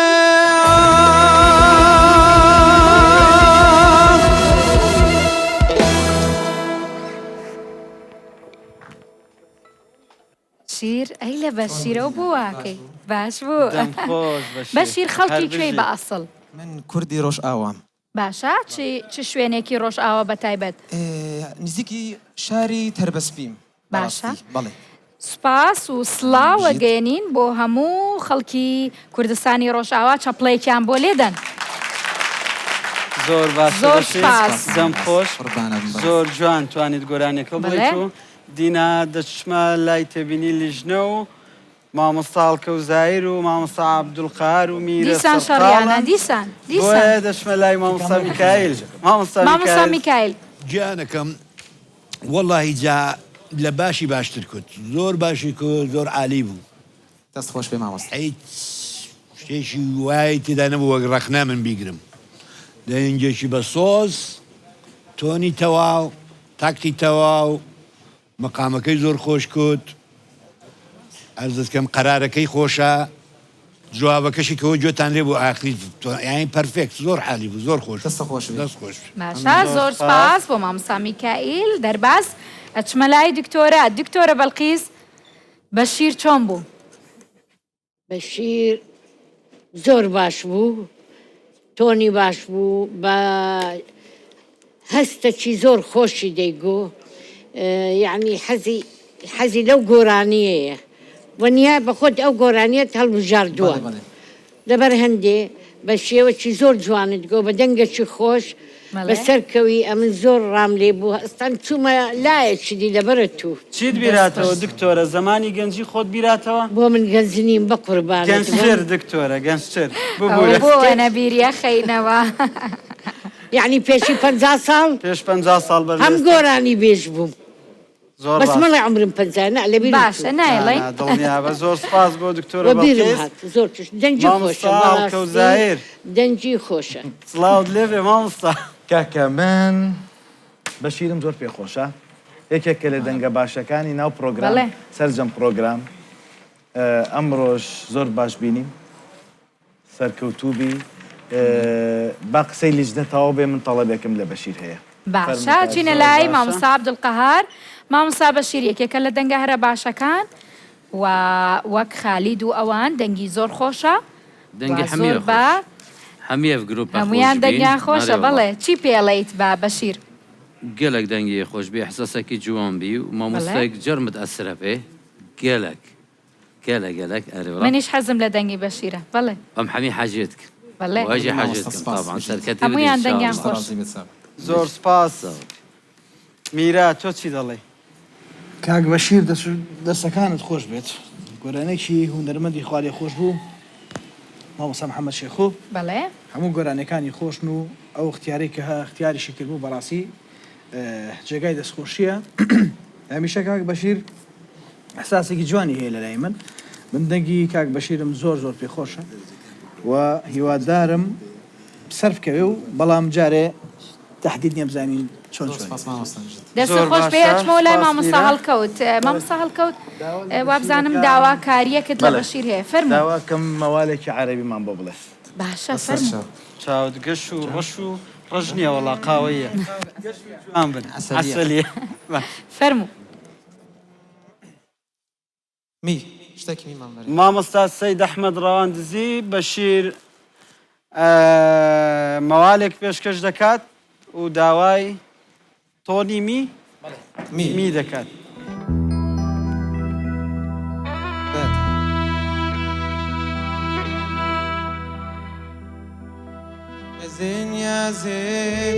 شیر ئەی لە بەشیرەوە بۆ واکەی باش بوو. دەم خۆش بەشیر. بەشیر خەڵکی هەر کوێی بژی. بە ئەسڵ؟ من کوردی ڕۆژئاوام. باشە چ شوێنێکی ڕۆژئاوا بە تایبەت؟ نزیکی شاری تەربەسپیم. باشە. بەڵێ. سوپاس و سڵاو ئەگەیەنین بۆ هەموو خەڵکی کوردستانی ڕۆژئاوا چەپڵەیەکیان بۆ لێدەن. زۆر باشە زۆر بەشیر. سوپاس. دەم خۆش. زۆر جوان توانیت گۆرانیەکە بڵێیت و دینا دەچمە لای تێبینی لیژنە و مامۆستا هەڵکەوت زاهیر و مامۆستا عەبدولقەهار و میرە دیسان شەڕیانە سەرقاڵن دیسان دیسان. بۆیە دەچمە لای مامۆستا میکایل. مامۆستا مامۆستا میکایل. میکایل. گیانەکەم وەڵاهی جا لە باشی باشتر کوت زۆر باشی کوت زۆر عالی بوو. دەست خۆش بێ مامۆستا. هیچ شتێکی وای تێدا نەبوو وەک ڕەخنە من بیگرم دەنگێکی بە سۆز تۆنی تەواو تاکتی تەواو مەقامەکەی زۆر خۆش کوت ئەرزت کەم قەرارەکەی خۆشە. جوابەکەشی کەوە گوێتان لێ بوو ئاخری یانی perfect زۆر حالی بوو زۆر خۆش دەست خۆش بێ. دەست خۆش بێ. باشە زۆر سپاس بۆ مامۆستا میکائیل دەرباز ئەچمە لای دکتۆرە دکتۆرە بەلقیس بەشیر چۆن بوو؟ بەشیر زۆر باش بوو تۆنی باش بوو بە هەستەکی زۆر خۆشی دەیگۆ یەعنی حەزی حەزی لەو گۆرانیەیە وەنیا بەخۆت ئەو گۆرانیەت هەڵبژاردووە لەبەر هەندێ بە شێوەکی زۆر جوانت گۆ بە دەنگەکی خۆش بەسەر کەوی ئەمن زۆر ڕام لێ بوو هەستان چوومە لایەکی دی لەبەرە توو. چیت بیراتەوە دکتۆرە زەمانی گەنجی خۆت بیراتەوە؟ بۆ من گەنج نیم بەقوربانت بم. گەنجتر دکتۆرە گەنجتر ئەوە ببورە. بۆ وەنە بیری ئەخەینەوە. یەعنی پێشی 50 ساڵ؟ پێش 50 ساڵ بەر لە هەم ئێستا. گۆرانی بێژ بووم. زۆر بەس ڕاست. مەڵێ عومرم 50 نا لەبیرم باشە چوو. نایڵێین. نا نا دڵنیابە زۆر سوپاس بۆ دکتۆرە وەبیرم بەڵقیس. هات زۆر تشت دەنگی خۆشە مامۆستا هەڵکەوت بەڕاستی زاهیر. دەنگی خۆشە. سڵاوت لێبێ مامۆستا. کاکە من بەشیرم زۆر پێ خۆشە یەکێکە لە دەنگە باشەکانی ناو پڕۆگرام بەڵێ. سەرجەم پڕۆگرام ئەمڕۆش زۆر باش بینیم سەرکەوتووبی با قسەی لیژنە تەواو بێ من تەڵەبێکم لە بەشیر هەیە. باشە ئەچینە لای مامۆستا عەبدولقەهار مامۆستا بەشیر یەکێکە لە دەنگە هەرە باشەکان و وەک خالید و ئەوان دەنگی زۆر خۆشە دەنگی و هەمیە زۆر بە خۆش هەمیە گروپە هەمویان خۆش بین دەنگیان خۆشە ئەرێ وەڵا. بەڵێ چی پێڵێیت بە بەشیر؟ گەلەک دەنگی خۆش بی ئیحساسەکی جوان بی و بەڵێ. مامۆستایەک جەر متئەسرە پێ گەلەک گەلە گەلەک ئەرێ وەڵا. منیش حەزم لە دەنگی بەشیرە بەڵێ. ئەم حەمی حاجێت کن بەڵێ. واژی حاجێت مامۆستا کن سپاس تابعا بژیت. سەرکەتی بدی هەموویان ان شاء دەنگیان اللە. خۆش. ڕازی بێت سابت. زۆر سپاس میرا تۆ چی دەڵێی؟ کاک بەشیر دەست و دەستەکانت خۆش بێت گۆرانیەکی هونەرمەندی خوا لێ خۆش بوو مامۆستا محمد شێخۆ بەڵێ. هەموو گۆرانیەکانی خۆشن و ئەو اختیارەی کە اختیاریشی کردبوو بەڕاستی جێگای دەستخۆشیە هەمیشە کاک بەشیر ئیحساسێکی جوانی هەیە لەلای من من دەنگی کاک بەشیرم زۆر زۆر پێ خۆشە و هیوادارم سەر بکەوێ و بەڵام جارێ تهدید نیە بزانین چۆن زۆر چۆنی. سپاس مامۆستا بژیت. دەست زۆر خۆش بێ باشە ئەچمەوە لای سپاس مامۆستا میرا. هەڵکەوت مامۆستا هەڵکەوت داوا لە بەشیر وابزانم دەکەم. داواکاریەکت لە بەڵێ بەشیر هەیە فەرموو. داواکەم مەوالێکی عەرەبیمان بۆ بڵێ. باشە بەسەر فەرموو. چاو. چاوت گەش و ڕەش و ڕەش نییە وەڵا قاوەییە. گەش و جوان بن. عەسەلیە. عەسەلیە. باش. فەرموو. می شتێکی میمان بەرێ. مامۆستا سەید ئەحمەد ڕەواندزی بەشیر مەوالێک پێشکەش دەکات و داوای تۆنی می می دەکات. يا زين يا زين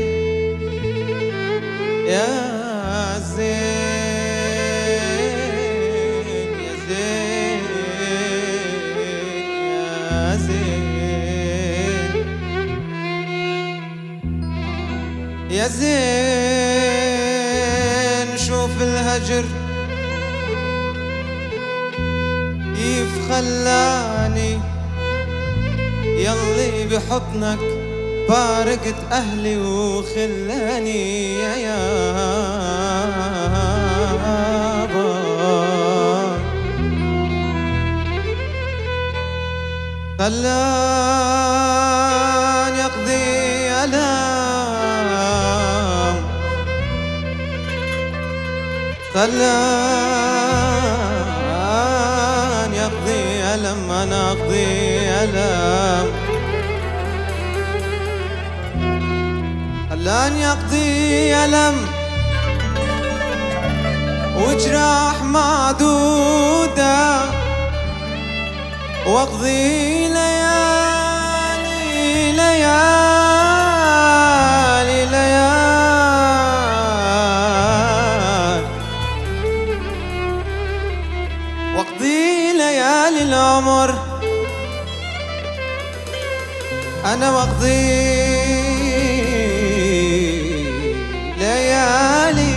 يا زين يا زين يا زين يا زين شوف الهجر كيف خلاني يلي بحضنك فارقت أهلي وخلاني يا يابا خلاني أقضي ألام خلاني أقضي ألم أنا أقضي ألم خلاني أقضي ألم وجراح معدودة واقضي ليالي ليالي ليالي واقضي ليالي العمر انا واقضي ليالي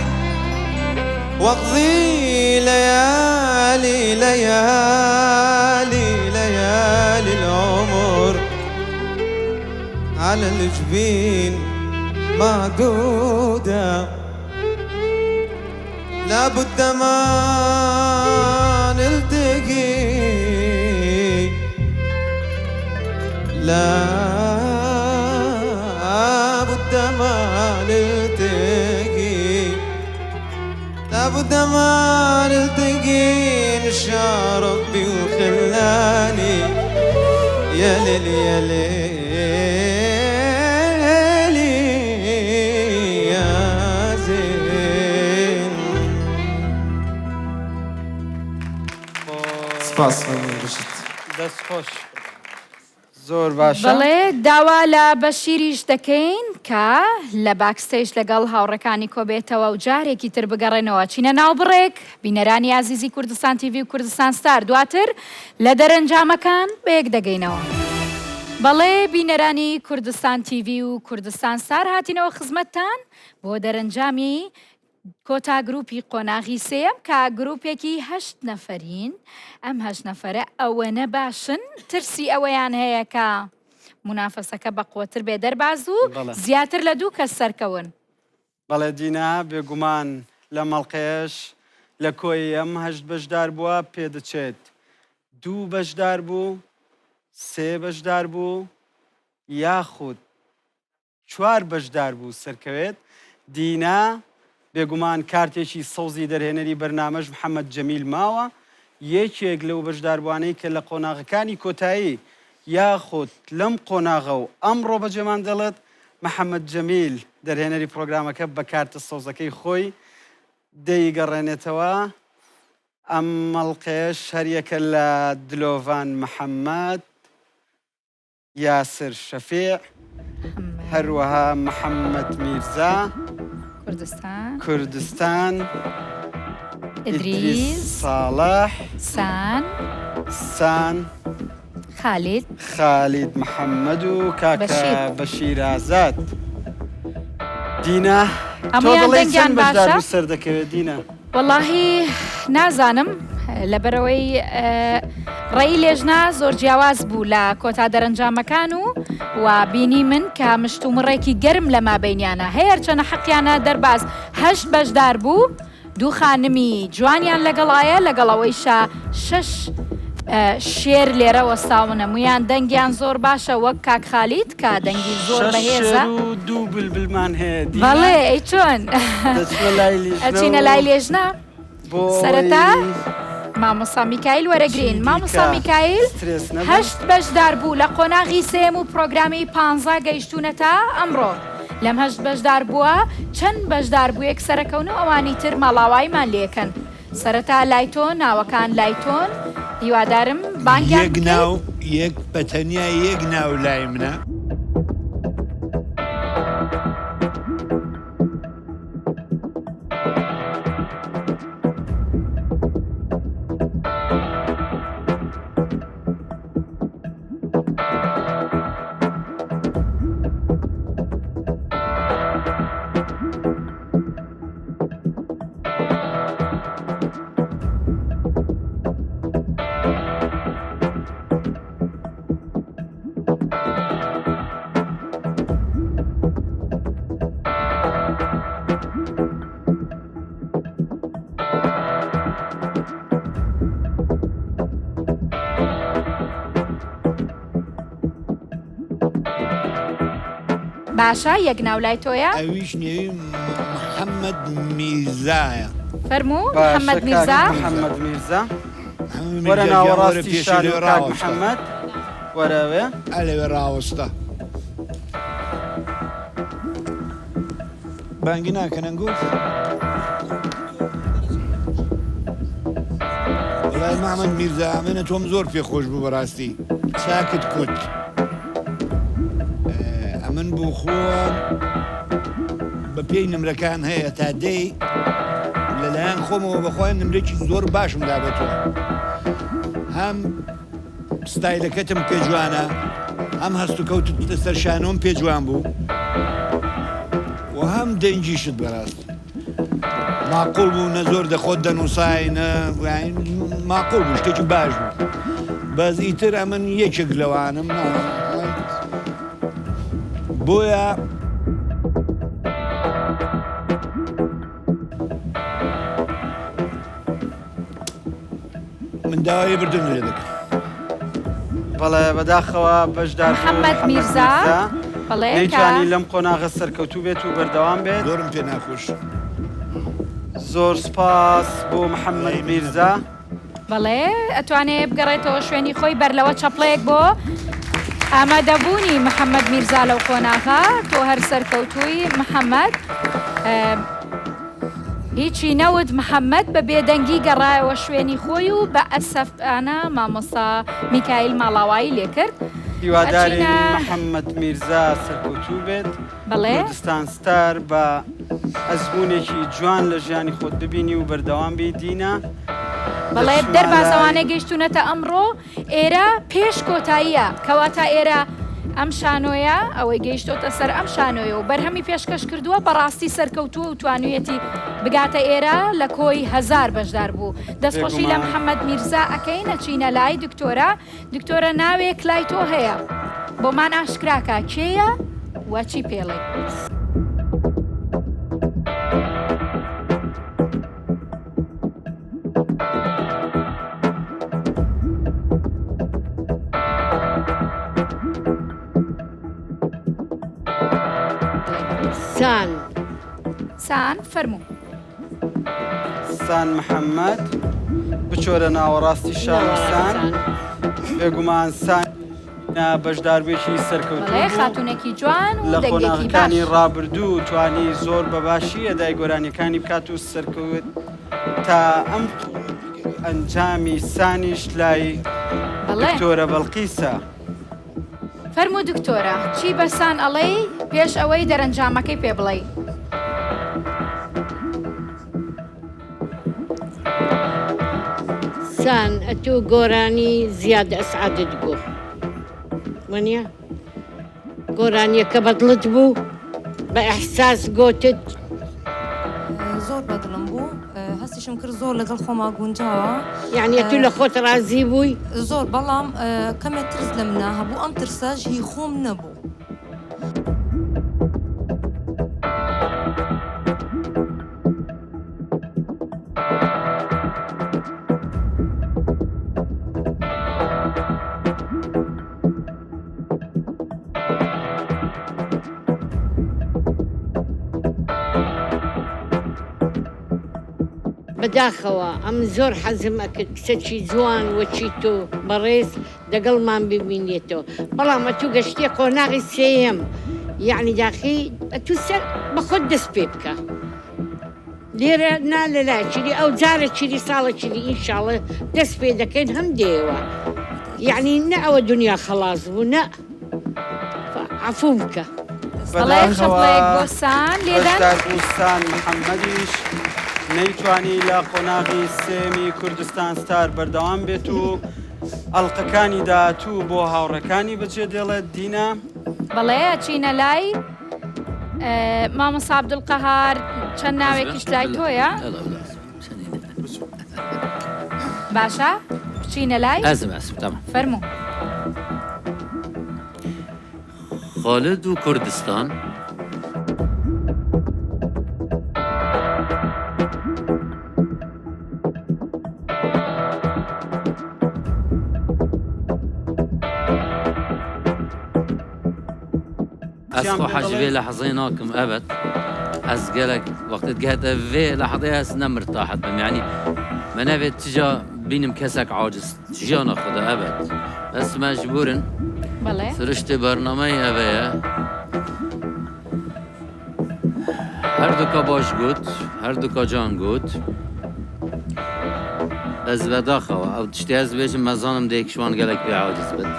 واقضي ليالي ليالي ليالي العمر على الجبين معدودة لابد ما نلتقي لابد ما نلتقي لابد ما نلتقي إن شاء ربي وخلاني يا ليل يا ليل يا زين سپاس بژیت. دەست خۆش زۆر باشە. بەڵێ داوا لە بەشیریش دەکەین کە لە backstage لەگەڵ هاوڕێکانی کۆبێتەوە و جارێکی تر بگەڕێنەوە چینە ناو بڕێک بینەرانی ئازیزی کوردستان تیڤی و کوردستان ستار دواتر لە دەرەنجامەکان بەیەک دەگەینەوە. بەڵێ بینەرانی کوردستان تیڤی و کوردستان ستار هاتینەوە خزمەتتان بۆ دەرەنجامی کۆتا گروپی قۆناغی سێیەم کە گروپێکی هەشت نەفەرین، ئەم هەشت نەفەرە ئەوەنە باشن ترسی ئەوەیان هەیە کە مونافەسەکە بەقوەتر بێ دەرباز و زیاتر لە دوو کەس سەرکەون. بەڵێ دینا، بێگومان لەم ئەڵقەیەش لە کۆی ئەم هەشت بەشداربووە پێدەچێت دوو بەشداربوو، سێ بەشداربوو یاخود چوار بەشداربوو سەرکەوێت، دینا، بێگومان کارتێکی سەوزی دەرهێنەری بەرنامەش محەمەد جەمیل ماوە، یەکێک لەو بەشداربووانەی کە لە قۆناغەکانی کۆتایی یاخود لەم قۆناغە و ئەمڕۆ بەجێمان دێڵێت، محەمەد جەمیل دەرهێنەری پرۆگرامەکە بە کارتە سەوزەکەی خۆی دەیگەڕێنێتەوە، ئەم ئەڵقەیەش هەریەکە لە دلۆڤان محەمەد، یاسر شەفیع، هەروەها محەممەد میرزا، کوردستان، ئیدریس ساڵح، سان، سان، خالید، خالید محەممەد و کاکە بەشیر ئازاد. دینا، تۆ دەڵێی چەند بەشداربوو سەردەکەوێت دینا؟ وەڵاهی نازانم لەبەرئەوەی ڕێی لێژنە زۆر جیاواز بوو لە کۆتا دەرەنجامەکان و و بینی من کە مشتومڕێکی گەرم لە مابەینیانە هەیە هەرچەنە حەقیانە دەرباز هەشت بەشدار بوو دوو خانمی جوانیان لەگەڵایە لەگەڵ ئەوەیشا شەش شێر لێرە وەستاون هەموویان دەنگیان زۆر باشە وەک کاک خالید کە دەنگی زۆر شەش بەهێزە شێر و دوو بلبلمان هەیە دینا. بەڵێ ئەی چۆن دەچمە لای لیژنە ئەچینە و لای لێژنە بۆ سەرەتا ئەوەی مامۆستا میکایل وەرەگرین چی مامۆستا دیکە میکایل سترێس نەبن. هەشت بەشدار بوو لە قۆناغی سێیەم و پرۆگرامی پانزە گەیشتوونەتە ئەمڕۆ لەم هەشت بەشدار بووە چەند بەشدار بوویەک سەرەکەون و ئەوانی تر ماڵاوایمان لێکەن سەرەتا لای تۆ ناوەکان لای تۆن هیوادارم بانگیان یەک بکەیت. ناو یەک بە تەنیا یەک ناو لای منە. باشە یەک ناو لای تۆیە؟ ئەویش نێوی محەممەد میرزایە. فەرموو باشە محەممەد کاک میرزا. محەممەد میرزا محەممەد وەرە میرزا گیان وەرە ناوەڕاستی پێشێ شانۆ لەوێ کاک ڕاوەستە. محەممەد وەرە ئەوێ. ئا لەوێ ڕاوەستە. بانگی ناکەن ئەنگۆ؟ وەڵای محمد میرزا ئەمنە تۆم زۆر پێ خۆش بوو بەڕاستی چاکت کوت ئەمن بۆ خۆم بە پێی نمرەکان هەیە تا دەی لەلایەن خۆمەوە بەخوای نمرێکی زۆر باشم دا بە تۆ هەم ستایلەکەتم پێ جوانە هەم هەست و کەوتت لەسەر شانۆم پێ جوان بوو و هەم دەنگیشت بەڕاست ماقوڵ بوو نە زۆر دەخۆت دەنووسای نە ماقوڵ بوو شتێکی باش بوو بەس ئیتر ئەمن یەکێک لەوانم بۆیە من داوای بردن لێ دەکەم. بەڵێ بەداخەوە بەشدار بوو محەممەد میرزا بەڵێ کە نەیتوانی لەم قۆناغە سەرکەوتوو بێت و بەردەوام بێت. زۆرم پێ ناخۆش. زۆر سوپاس بۆ محەممەد میرزا. بەڵێ ئەتوانێ بگەڕێتەوە شوێنی خۆی بەر لەوە چەپڵەیەک بۆ ئامادەبوونی محەممەد میرزا لەو قۆناغە تۆ هەر سەرکەوتووی محەممەد. هیچی نەوت محەممەد بە بێدەنگی گەڕایەوە شوێنی خۆی و بە ئەسەفانە مامۆستا میکایل ماڵاوایی لێکرد. هیوادارین محەممەد میرزا سەرکەوتوو بێت. بەڵێ. کوردستان ستار بە ئەزموونێکی جوان لە ژیانی خۆت ببینی و بەردەوام بی دینا. بەڵێ دەرباز ئەوانەی گەیشتوونەتە ئەمڕۆ ئێرە پێش کۆتاییە کەواتە ئێرە ئەم شانۆیە ئەوەی گەیشتۆتە سەر ئەم شانۆیە و بەرهەمی پێشکەش کردووە بەڕاستی سەرکەوتووە و توانویەتی بگاتە ئێرە لە کۆی هەزار بەشدار بوو دەستخۆشی لە محەممەد میرزا ئەکەین ئەچینە لای دکتۆرە دکتۆرە ناوێک لای تۆ هەیە بۆمان ئاشکراکە کێیە و چی پێڵێی؟ سان. سان فەرموو. سان محەممەد بچۆرە ناوەڕاستی شانۆ سان بێگومان سان بەشداربوویەکی سەرکەوتوو بەڵێ خاتوونێکی جوان و لە دەنگێکی باش. قۆناغەکانی ڕابردوو توانی زۆر بە باشی ئەدای گۆرانیەکانی بکات و سەرکەوت تا ئەم ئەنجامی سانیش لای بەڵێ. دکتۆرە بەڵقیسە. فەرموو دکتۆرە چی بە سان ئەڵێی پێش ئەوەی دەرەنجامەکەی پێ بڵێی؟ سان ئەتوو گۆرانی زیاد ئەسعەدت گۆ وەنیە گۆرانیەکە بەدڵت بوو بە ئیحساس گۆتت؟ زۆر بەدڵم بوو هەستیشم کرد زۆر لەگەڵ خۆما گونجاوە. یانی ئەتوو لە خۆت ڕازی بووی؟ زۆر بەڵام کەمێ ترس لە منا هەبوو ئەم ترسەش هی خۆم نەبوو. بەداخەوە ئەمن زۆر حەزم ئەکرد کچەکی جوان وەکی تۆ بەڕێز دەگەڵمان ببینێتەوە بەڵام ئەتوو گەشتیە قۆناغی سێیەم یەعنی داخی ئەتوو سەر بەخۆت دەست پێ بکە لێرە نا لە لایەکی ئەو جارە چیری ساڵە چیری ئینشاڵە دەست پێ دەکەین هەم دێوە یەعنی نە ئەوە دنیا خەڵاس بوو نە عەفووم بکە. بەڵێ چەپڵەیەک بۆ سان لێدەن. بەشداربوو سان محەممەدیش نەیتوانی لە قۆناغی سێیەمی کوردستان ستار بەردەوام بێت و ئەڵقەکانی داهاتوو بۆ هاوڕێکانی بەجێدێڵێت دینا. بەڵێ ئەچینە لای مامۆستا عەبدولقەهار چەند ناوێکیش لای تۆیە. باشە بچینە لای ئەزم ئەسم تەمام. فەرموو. خالد و کوردستان. ئەز خۆ حەز ڤێ لەحزەی ناکم ئەبەد ئەز گەلەک وەختێ دگهێتە ڤێ لەحزەی ئەز نە مرتاحت بم یانی مە نەڤێت تجا بینم کەسەک عاجز ژیانە خودا ئەبەد بەس مەجبورن بەڵێ سروشتی بەرنامەی ئەڤەیە هەردووکا باش گوت هەردووکا جان گوت بەس بەداخەوە ئەو تشتی ئەز بێژم مەزانم دێک شوان گەلەک پێ عاجز بێت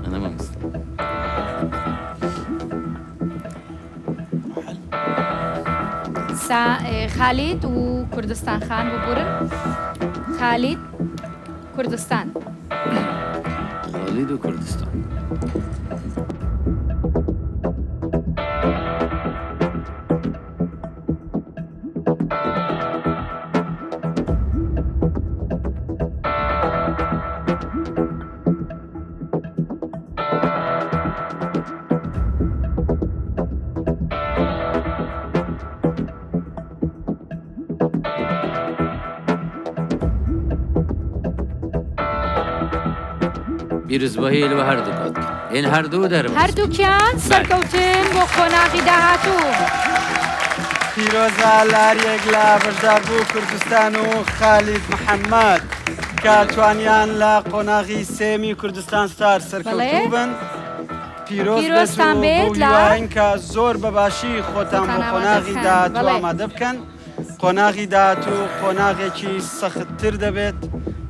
ئەنە مامۆستا. سا خالید و کوردستان خان ببورن خالید کوردستان. خالید و کوردستان. پیرۆزبایی لە هەردوو کات ئێن هەردوو دەرباز هەردووکیان سەرکەوتن بۆ قۆناغی داهاتوو. پیرۆزە لە هەریەک لە بەشداربوو کوردستان و خالید محەممەد کە توانیان لە قۆناغی سێمی کوردستان ستار سەرکەوتوو بن. پیرۆز بێت پیرۆزتان و بێت بەو لە هیواین کە زۆر بە باشی خۆتان خۆتان بۆ ئامادە قۆناغی بکەن. داهاتوو بەڵێ. ئامادە بکەن. قۆناغی داهاتوو قۆناغێکی سەختتر دەبێت،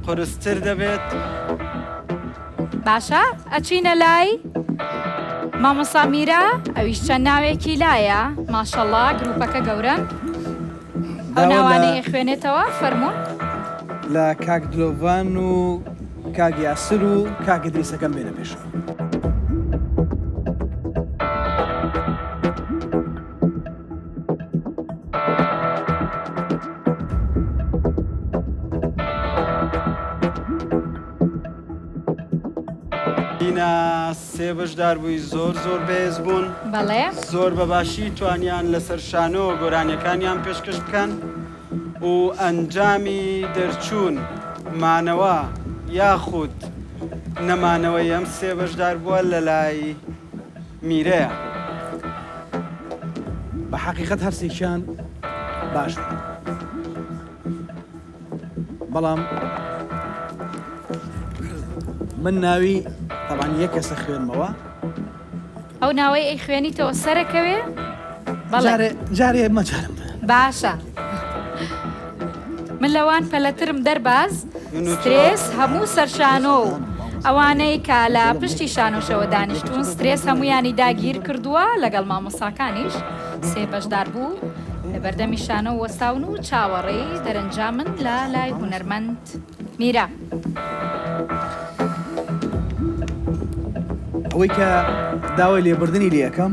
قورستر دەبێت. باشە ئەچینە لای مامۆستا میرا ئەویش چەند ناوێکی لایە ماشەڵا گروپەکە گەورەن ئەو داوا لە ناوانەی ئەخوێنێتەوە فەرموون. لە کاک دلۆڤان و کاک یاسر و کاک ئیدریسەکەم بێنە پێشەوە. دینا سێ بەشداربووی زۆر زۆر بەهێز بوون. بەڵێ. زۆر بە باشی توانیان لەسەر شانۆ گۆرانیەکانیان پێشکەش بکەن و ئەنجامی دەرچوون، مانەوە یاخود نەمانەوەی ئەم سێ بەشداربووە لەلای میرەیە. بە حەقیقەت هەرسێکیان باش بوون بەڵام من ناوی تەبعەن یەک کەسە خوێنمەوە. ئەو ناوەی ئەیخوێنیتەوە سەرەکەوێ؟ بەڵێ. جارێ جارێ مەجارم بدە. باشە من لەوان پەلەترم دەرباز من و تۆ. سترێس هەموو سەر شانۆ و ئەوانەی کە لە پشتی شانۆشەوە دانیشتوون سترێس هەموویانی داگیر کردووە لەگەڵ مامۆستاکانیش سێ بەشدار بوو لە بەردەمی شانۆ وەستاون و چاوەڕێی دەرەنجامن لە لای هونەرمەند میرا. ئەوەی کە داوای لێبوردنی لێ ئەکەم.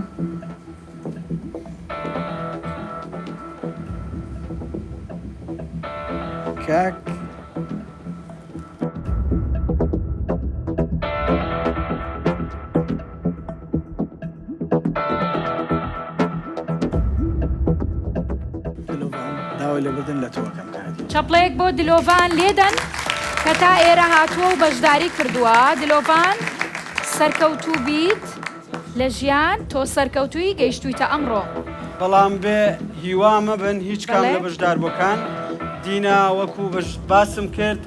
کاک. دلۆڤان داوای لێبوردن لە تۆ ئەکەم کاک. چەپڵەیەک بۆ دلۆڤان لێدەن کە تا ئێرە هاتووە و بەشداری کردووە دلۆڤان سەرکەوتوو بیت لە ژیان تۆ سەرکەوتووی گەیشتوویتە ئەمڕۆ. بەڵام بێ هیوا مەبن هیچ کام بەڵێ. لە بەشداربووەکان دینا وەکو بەش باسم کرد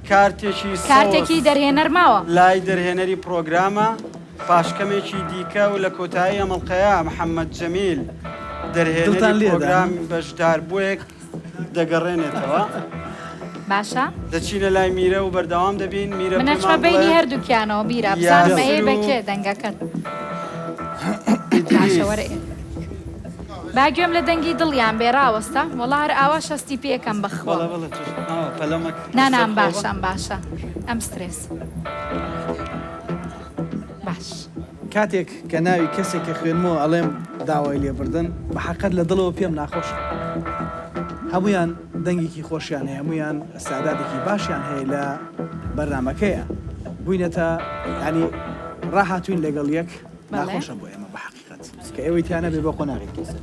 کارتێکی سەوز کارتێکی دەرهێنەر ماوە. لای دەرهێنەری پڕۆگرامە پاش کەمێکی دیکە و لە کۆتایی ئەم ئەڵقەیە محەمەد جەمیل دەرهێنەری دڵتان لێدا؟ پڕۆگرام بەشداربووێک دەگەڕێنێتەوە. باشە. دەچینە لای میرە و بەردەوام دەبین. میرە من ئەچمە پێمان بەینی بڵێ هەردووکیانەوە میرا بزانم یاسر ئەیەی بە و کێ دەنگەکەت. باشە ئیدریس. وەرە ئێ. با گوێم لە دەنگی دڵیان بێ ڕاوەستە وەڵا هەر ئاواش هەستی پێ ئەکەم بەخوا. بەڵێ بەڵێ تۆش ئاوا پەلە مەکە. نا نا لەسەر ئەم خۆ بە. باشە ئەم باشە ئەم سترێس. باش. کاتێک کە ناوی کەسێک کە خوێنمەوە ئەڵێم داوای لێبردن بە حەقەت لە دڵەوە پێم ناخۆشە هەموویان دەنگێکی خۆشیان هەیە هەموویان ئیستعدادێکی باشیان هەیە لە بەرنامەکەیە بووینەتە یانی ڕاهاتووین لەگەڵ یەک ناخۆشە بۆ ئێمە بە حەقیقەت کە ئێوەی تیا نەبێ بۆ قۆناغێکی تر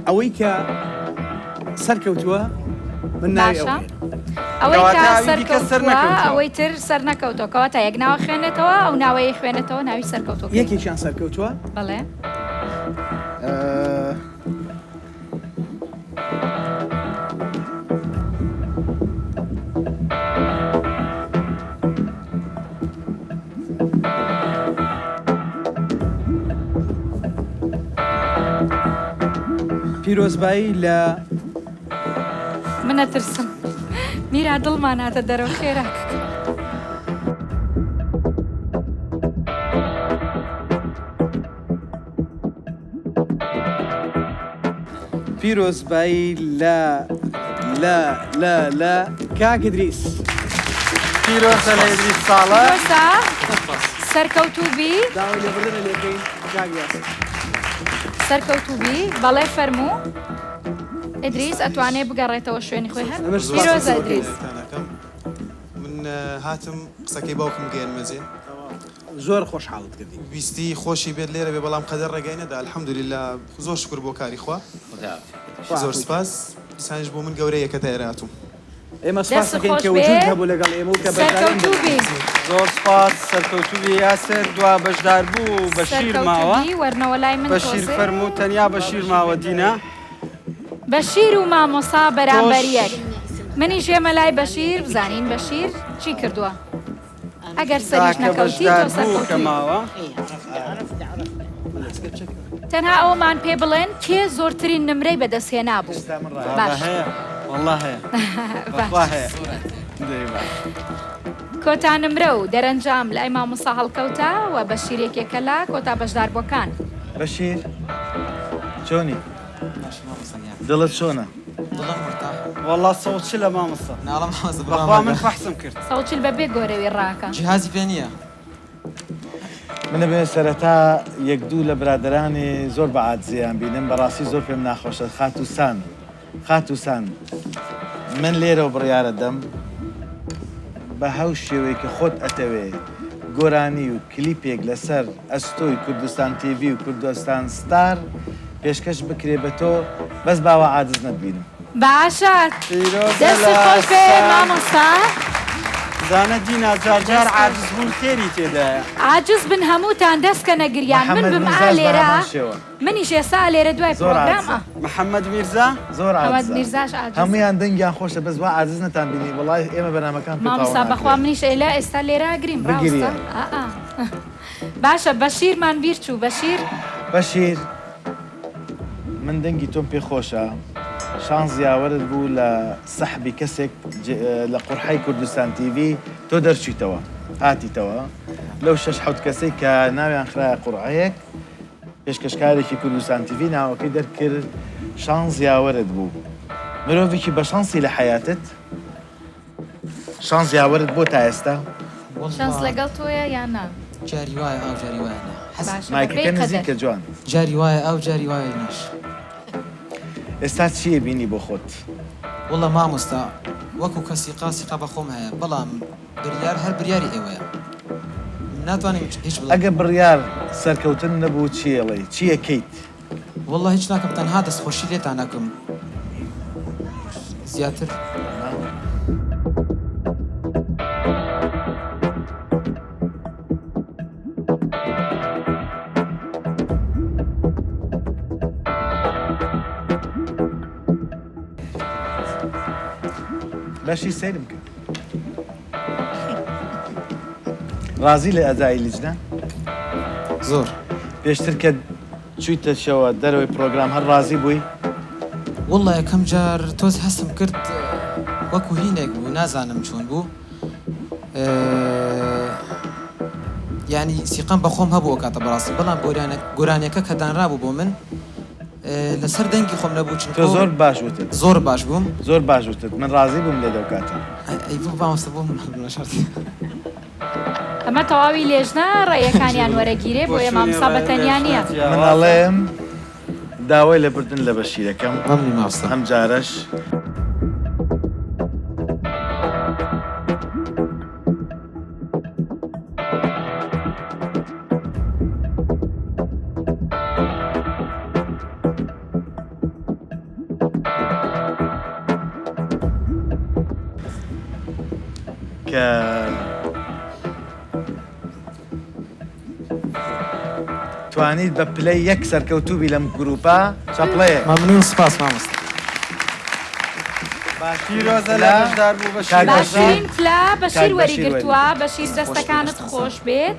ئەوەی کە سەرکەوتووە من ناوی باشە ئەو ئەوەی کە کەواتە ئەوی دیکە سەر سەرکەوتووە نەکەوتووە. ئەوەی تر سەر نەکەوتووە کەواتە یەک ناوە خوێنێتەوە ئەو ناوەی خوێنێتەوە ناوی سەرکەوتووەکەی یەکێکیان سەرکەوتووە بەڵێ پیرۆزبایی لە من ئەترسم میرا دڵمان هاتە دەرەوە خێرا کەکە. پیرۆزبایی لە لە لە لە کاک ئیدریس. پیرۆزە لە ئیدریس ساڵح. پیرۆزە سەرکەوتوو بی. داوای لێبوردنە لێکەین کاک یاسر. سەرکەوتوو بی بەڵێ فەرموو. ئیدریس ئەتوانێ بگەڕێتەوە شوێنی خۆی هەر پیرۆزە ئیدریس. من هاتم قسەکەی باوکم بگەیەنمە جێ. زۆر خۆشحاڵت کردین. ویستی خۆشی بێت لێرە بێ بەڵام قەدەر ڕێگای نەدا الحمدللە زۆر شوکر بۆ کاری خوا زۆر سپاس دیسانیش بۆ من گەورەیە کە تا ئێرە هاتووم. ئێمە سوپاس دەست دەکەین خۆش کە وجود بێ هەبوو لەگەڵ ئێمە و کە بەشداری ئەم سەرکەوتوو بی. بەرنامەیە بوو. زۆر سوپاس سەرکەوتوو بی یاسر دوا بەشدار بوو بەشیر سەرکەوتوو ماوە بی وەرنەوە لای من بەشیر تۆزێ. فەرموو تەنیا بەشیر ماوە دینا. بەشیر و مامۆستا بەرامبەر تۆش. یەک منیش یەمە لای بەشیر بزانین بەشیر چی کردووە ئەگەر سەریش تاکە نەکەوتی تۆ بەشدار بوو کە سەرکەوتووی. ماوە. تەنها ئەوەمان پێ بڵێن کێ زۆرترین نمرەی بەدەست هێنابوو بابا باش هەیە وەڵا هەیە بەخوا باش هەیە دەی باش. کۆتا نمرە و دەرەنجام لای مامۆستا هەڵکەوتە و بەشیر یەکێکە لە کۆتا بەشداربووەکان. بەشیر چۆنی؟ دڵت چۆنە؟ دڵم مرتاح. وەڵا سەو چلە مامۆستا. ناڵە مامۆستا بڕوام بەخوا من مەکە. فەحسم کرد. سەوچل بە بێ گۆرەوی ڕاکە. جیهازی پێ نییە. من ئەمەوێ سەرەتا یەک دوو لە برادەرانی زۆر بە عاجزیان بینم بەڕاستی زۆر پێم ناخۆشە خاتوو سان خاتوو سان من لێرەوە بڕیارە دەم بە هەو شێوەی کە خۆت ئەتەوێ گۆرانی و کلیپێک لەسەر ئەستۆی کوردستان تیڤی و کوردستان ستار پێشکەش بکرێ بە تۆ بەس با وا عاجز نەتبینم. باشە پیرۆزە دەستت لە خۆش بێ سان. مامۆستا. زانە دینا جار جار دەست خۆش. عاجز بوون خێری تێدایە. عاجز بن هەمووتان دەست کەنە گریان من محمد بم ئا میرزاش بە لێرە هەمان شێوە. منیش ئێستا لێرە دوای زۆر پڕۆگرام عاجزە. ئا. محمد میرزا. زۆر محمد عاجزە. میرزاش عاجزە. هەموویان دەنگیان خۆشە بەس وا عاجز نەتان بینی وەڵای ئێمە بەرنامەکان پێ تاوە مامۆستا بەخوا ناکرێ. منیش ئێلا ئێستا لێرە ئەگریم ڕاوستە بگریە. ئا ئا باشە بەشیرمان بیر چوو بەشیر. بەشیر من دەنگی تۆم پێ خۆشە شانس یاوەرت بوو لە سەحبی کەسێک لە قورحەی کوردستان تیڤی تۆ دەرچویتەوە هاتیتەوە لەو شەش حەوت کەسەی کە ناویان خرایە قوڕعەیەک پێشکەشکارێکی کوردستان تیڤی ناوەکەی دەرکرد شانس یاوەرت بوو مرۆڤێکی بە شانسی لە حەیاتت شانس یاوەرت بۆ تا ئێستا؟ شانس لەگەڵ تۆیە یان نا؟ جاری وایە ئاو جاری وایە نا. باشە بەپێی مایکەکە قەدەر. نزیکە جوان. جاری وایە ئاو جاری وایە ناش. ئێستا چییە بینی بۆ خۆت؟ وەڵا مامۆستا وەکو کە سیقا سیقا بە خۆم هەیە بەڵام بریار هەر بریاری ئێوەیە ناتوانم هیچ بڵێم. ئەگە بڕیار سەرکەوتن نەبوو چی ئەڵێی؟ چی ئەکەیت؟ وەڵا هیچ ناکەم تەنها دەست خۆشی لێتان ئەکەم زیاتر. بەشی سەیرم کرد. ڕازی لە ئەدای لیجنە؟ زۆر. پێشتر کە چوویتە شەوە دەرەوەی پرۆگرام هەر ڕازی بووی؟ وەڵا یەکەم جار تۆز هەستم کرد وەکو هینێک بوو نازانم چۆن بوو یانی سیقەم بە خۆم هەبوو ئەو کاتە بەڕاستی بەڵام گۆرانیەکە کە دانرابوو بۆ من لەسەر دەنگی خۆم نەبوو چونکۆ تۆ زۆر باش وتت. زۆر باش بووم. زۆر باش وتت من ڕازی بووم لێت ئەو کاتە. ئەی بۆ مامۆستا بۆ نەشارتی. ئەمە تەواوی لێژنە ڕەیەکانیان وەرەگیرێ بۆیە مامۆستا بە تەنیا نییە. من ئەڵێم داوای لێبوردن لە بەشیر ئەکەم ئەم جارەش. کە توانیت بە پلەی یەک سەرکەوتوو بی لەم گروپە چەپڵەیەک. مەمنون سپاس مامۆستا. پیرۆزە لە بەشداربوو بەشیر باشترین پلە بەشیر وەریگرتووە بەشیر دەستەکانت خۆش بێت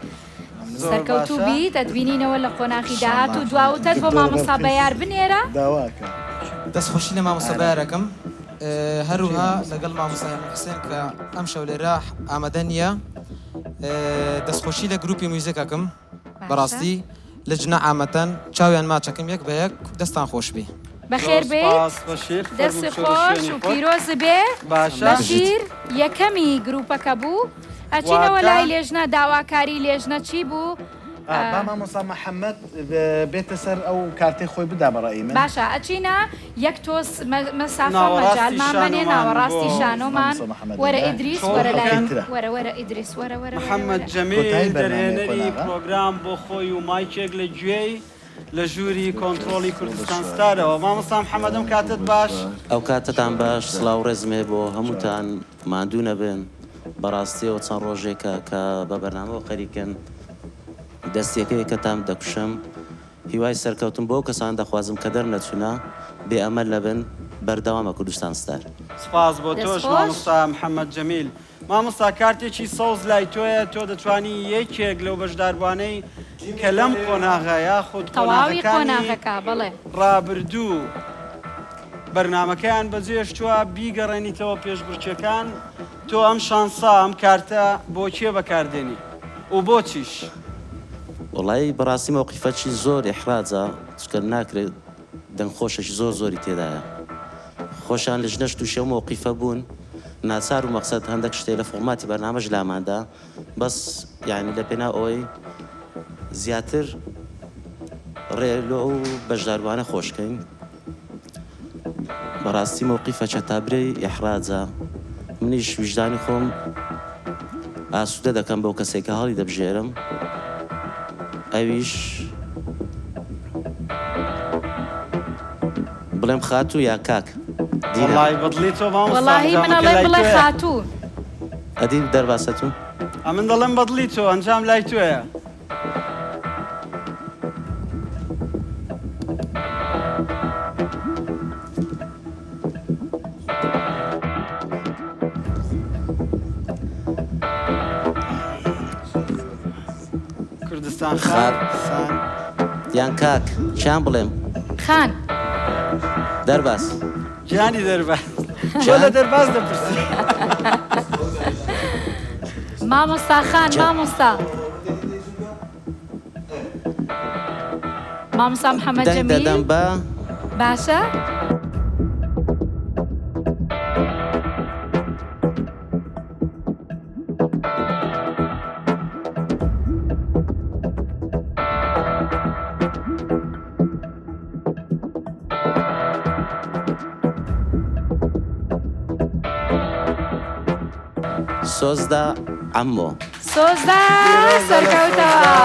سەرکەوتوو بیت ئەتبینینەوە لە قۆناخی داهاتوو دوا وتەت بۆ مامۆستا بەیار بنێرە. دەست خۆشی لە مامۆستا بەیار ئەکەم هەروها لەگەڵ مامۆستا هێمن حوسێن کە ئەمشەو لێرە ئامادە نییە دەست خۆشی لە گروپی میوزیک ئەکەم بەڕاستی لجنە عامەتەن چاویان ماچەکەم یەک بە یەک دەستان خۆش بی. بەخێر بێیت دەست خۆش و پیرۆز بێ بەشیر یەکەمی گروپەکە بوو ئەچینەوە لای لێژنە داواکاری لێژنە چی بوو؟ با مامۆستا محەمەد بێتە سەر ئەو کارتەی خۆی بدا بە ڕەئی من. باشە ئەچینە یەک تۆز مەسافە مەجالمان بەنێ ناوەڕاستی شانۆمان وەرە ئیدریس وەرە لای وەرە وەرە ئیدریس وەرە وەرە محەمەد جەمیل دەرهێنەری پرۆگرام بۆ خۆی و مایکێک لە گوێی. لە ژووری کۆنتڕۆڵی کوردستان ستارەوە. مامۆستا محەمەد ئەم کاتەت باش. ئەو کاتەتان باش سڵاو ڕێزم هەیە بۆ هەمووتان ماندوو نەبن بەڕاستیەوە چەند ڕۆژێکە کە بە بەرنامەوە خەریکن دەستیەکەیەکەتان دەکوشم هیوای سەرکەوتن بۆ ئەو کەسانە دەخوازم کە دەرنەچوونە بێ ئەمەل نەبن بەردەوامە کوردستان ستار. سپاس بۆ دەست تۆش خۆش. مامۆستا محمد جەمیل. مامۆستا کارتێکی سەوز لای تۆیە تۆ دەتوانی یەکێک لەو بەشداربوانەی کە لەم قۆناغە یاخود تەواوی قۆناغەکانی قۆناغەکە بەڵێ. ڕابردوو بەرنامەکەیان بەجێشتووە بیگەڕێنیتەوە پێشبڕکێکان تۆ ئەم شانسە ئەم کارتە بۆ کێ بەکاردێنی و بۆچیش؟ وەڵایی بەڕاستی مەوقیفەکی زۆر ئیحراجە چونکە ناکرێت دەنگ خۆشێکی زۆر زۆری تێدایە خۆشیان لجنەش توشی ئەو مەوقیفە بوون ناچار و مەقسەد هەندەک شتێ لە فۆڕماتی بەرنامەش لاماندا بەس یانی لە پێناو ئەوەی زیاتر ڕێ لۆ ئەو بەشداربوانە خۆش کەین بەڕاستی مەوقیفە چەتابرێی ئیحراجە منیش ویژدانی خۆم ئاسوودە دەکەم بەو کەسێک کە هەڵی دەبژێرم ئەویش بڵێم خاتوو یا کاک دینا؟ وەڵای بەدڵی تۆ مامۆستا وەڵاهی من ئەنجامەکە ئەڵێم لای بڵێ تۆیە. خاتوو. ئەدی دەرباسە تو؟ ئەمن دەڵێم بەدڵی تۆ ئەنجام لای تۆیە. کوردستان خان سان. یان کاک چیان بڵێم؟ خان. دەرباز. گیانی دەرباز. تۆ لە دەرباز دەپرسی. مامۆستا خان مامۆستا. مامۆستا محەممەد دەنگ جەمیل. دەدەم بە. باشە. سۆزدا عەممۆ. سۆزدا سەرکەوتەوە.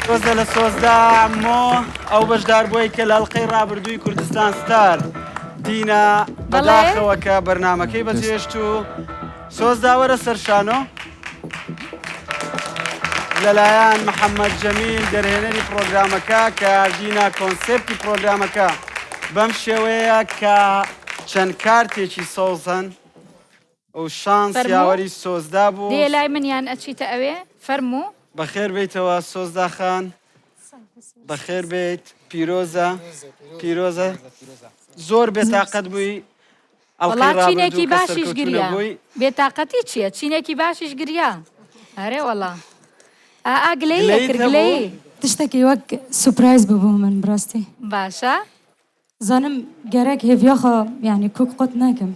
سۆزدە لە سۆزدا عەممۆ ئەو بەشداربووەی کە لە ئەڵقەی ڕابردووی کوردستان ستار دینا بەداخەوە کە بەرنامەکەی بەجێهێشت و سۆزدا وەرە سەر شانۆ لەلایەن محەممەد جەمیل دەرهێنەری پرۆگرامەکە کە دینا کۆنسێپتی پرۆگرامەکە بەم شێوەیە کە چەند کارتێکی سەوز هەن و شانس فەرموو. یاوەری سۆزدا بوو. دێ لای من یان ئەچیتە ئەوێ؟ فەرموو. بەخێر بێیتەوە سۆزدا خان. بەخێر بێیت پیرۆزە پیرۆزە زۆر بێتاقەت بووی وەڵا ئەڵقەی ڕابردوو چینێکی کە باشیش سەرکەوتوو گریا نەبووی. بێتاقەتی چییە چینێکی باشیش گریا ئەرێ وەڵا ئا ئا گلەیی گلەیت ئەکرد هەبوو؟ گلەیی. تشتێکی وەک سوپرایز بوو بۆ من بڕاستی. باشە. زانم گەرەک هێڤیا خۆ یانی کوک قوت نەکەم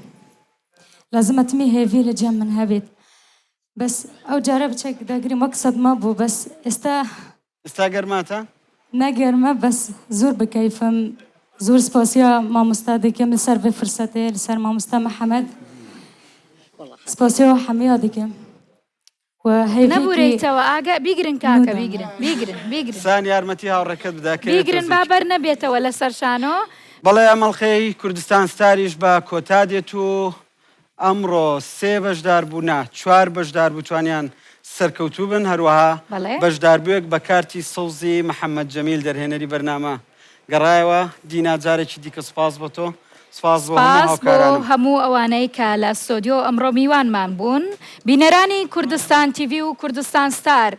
لازمە تمی هێڤی لە جێم من هەبێت بەس ئەو جارە بچەک دەگریم وەک سەدمە بوو بەس ئێستا ئێستا گەرماتە؟ نە گەرمە بەس زۆر بکەیفم زۆر سپاسیا مامۆستا دەکەم لەسەر ڤێ فرسەتێ لەسەر مامۆستا محەمەد سپاسیا حەمیا دەکەم و هەیڤێکی نەبورێیتەوە ئاگا بیگرن کاکە بیگرن بیگرن بیگرن سان یارمەتی هاوڕێکەت بدە کەوێتە بیگرن با زیکر. بەر نەبێتەوە لەسەر شانۆ. بەڵێ ئەم ئەڵقەی کوردستان ستاریش بە کۆتا دێت و ئەمڕۆ سێ بەشداربوو نا چوار بەشداربوو توانیان سەرکەوتوو بن هەروەها بەڵێ. بەشداربووێک بە کارتی سەوزی محەمەد جەمیل دەرهێنەری بەرنامە گەڕایەوە دینا جارێکی دیکە سوپاس بۆ تۆ سوپاس بۆ هەموو سوپاس بۆ هاوکارانم. هەموو ئەوانەی کە لە ستۆدیۆ ئەمڕۆ میوانمان بوون بینەرانی کوردستان تیڤی و کوردستان ستار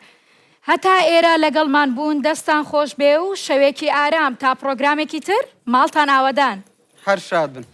هەتا ئێرە لەگەڵمان بوون دەستان خۆش بێ و شەوێکی ئارام تا پڕۆگرامێکی تر ماڵتان ئاوەدان. هەر شاد بن.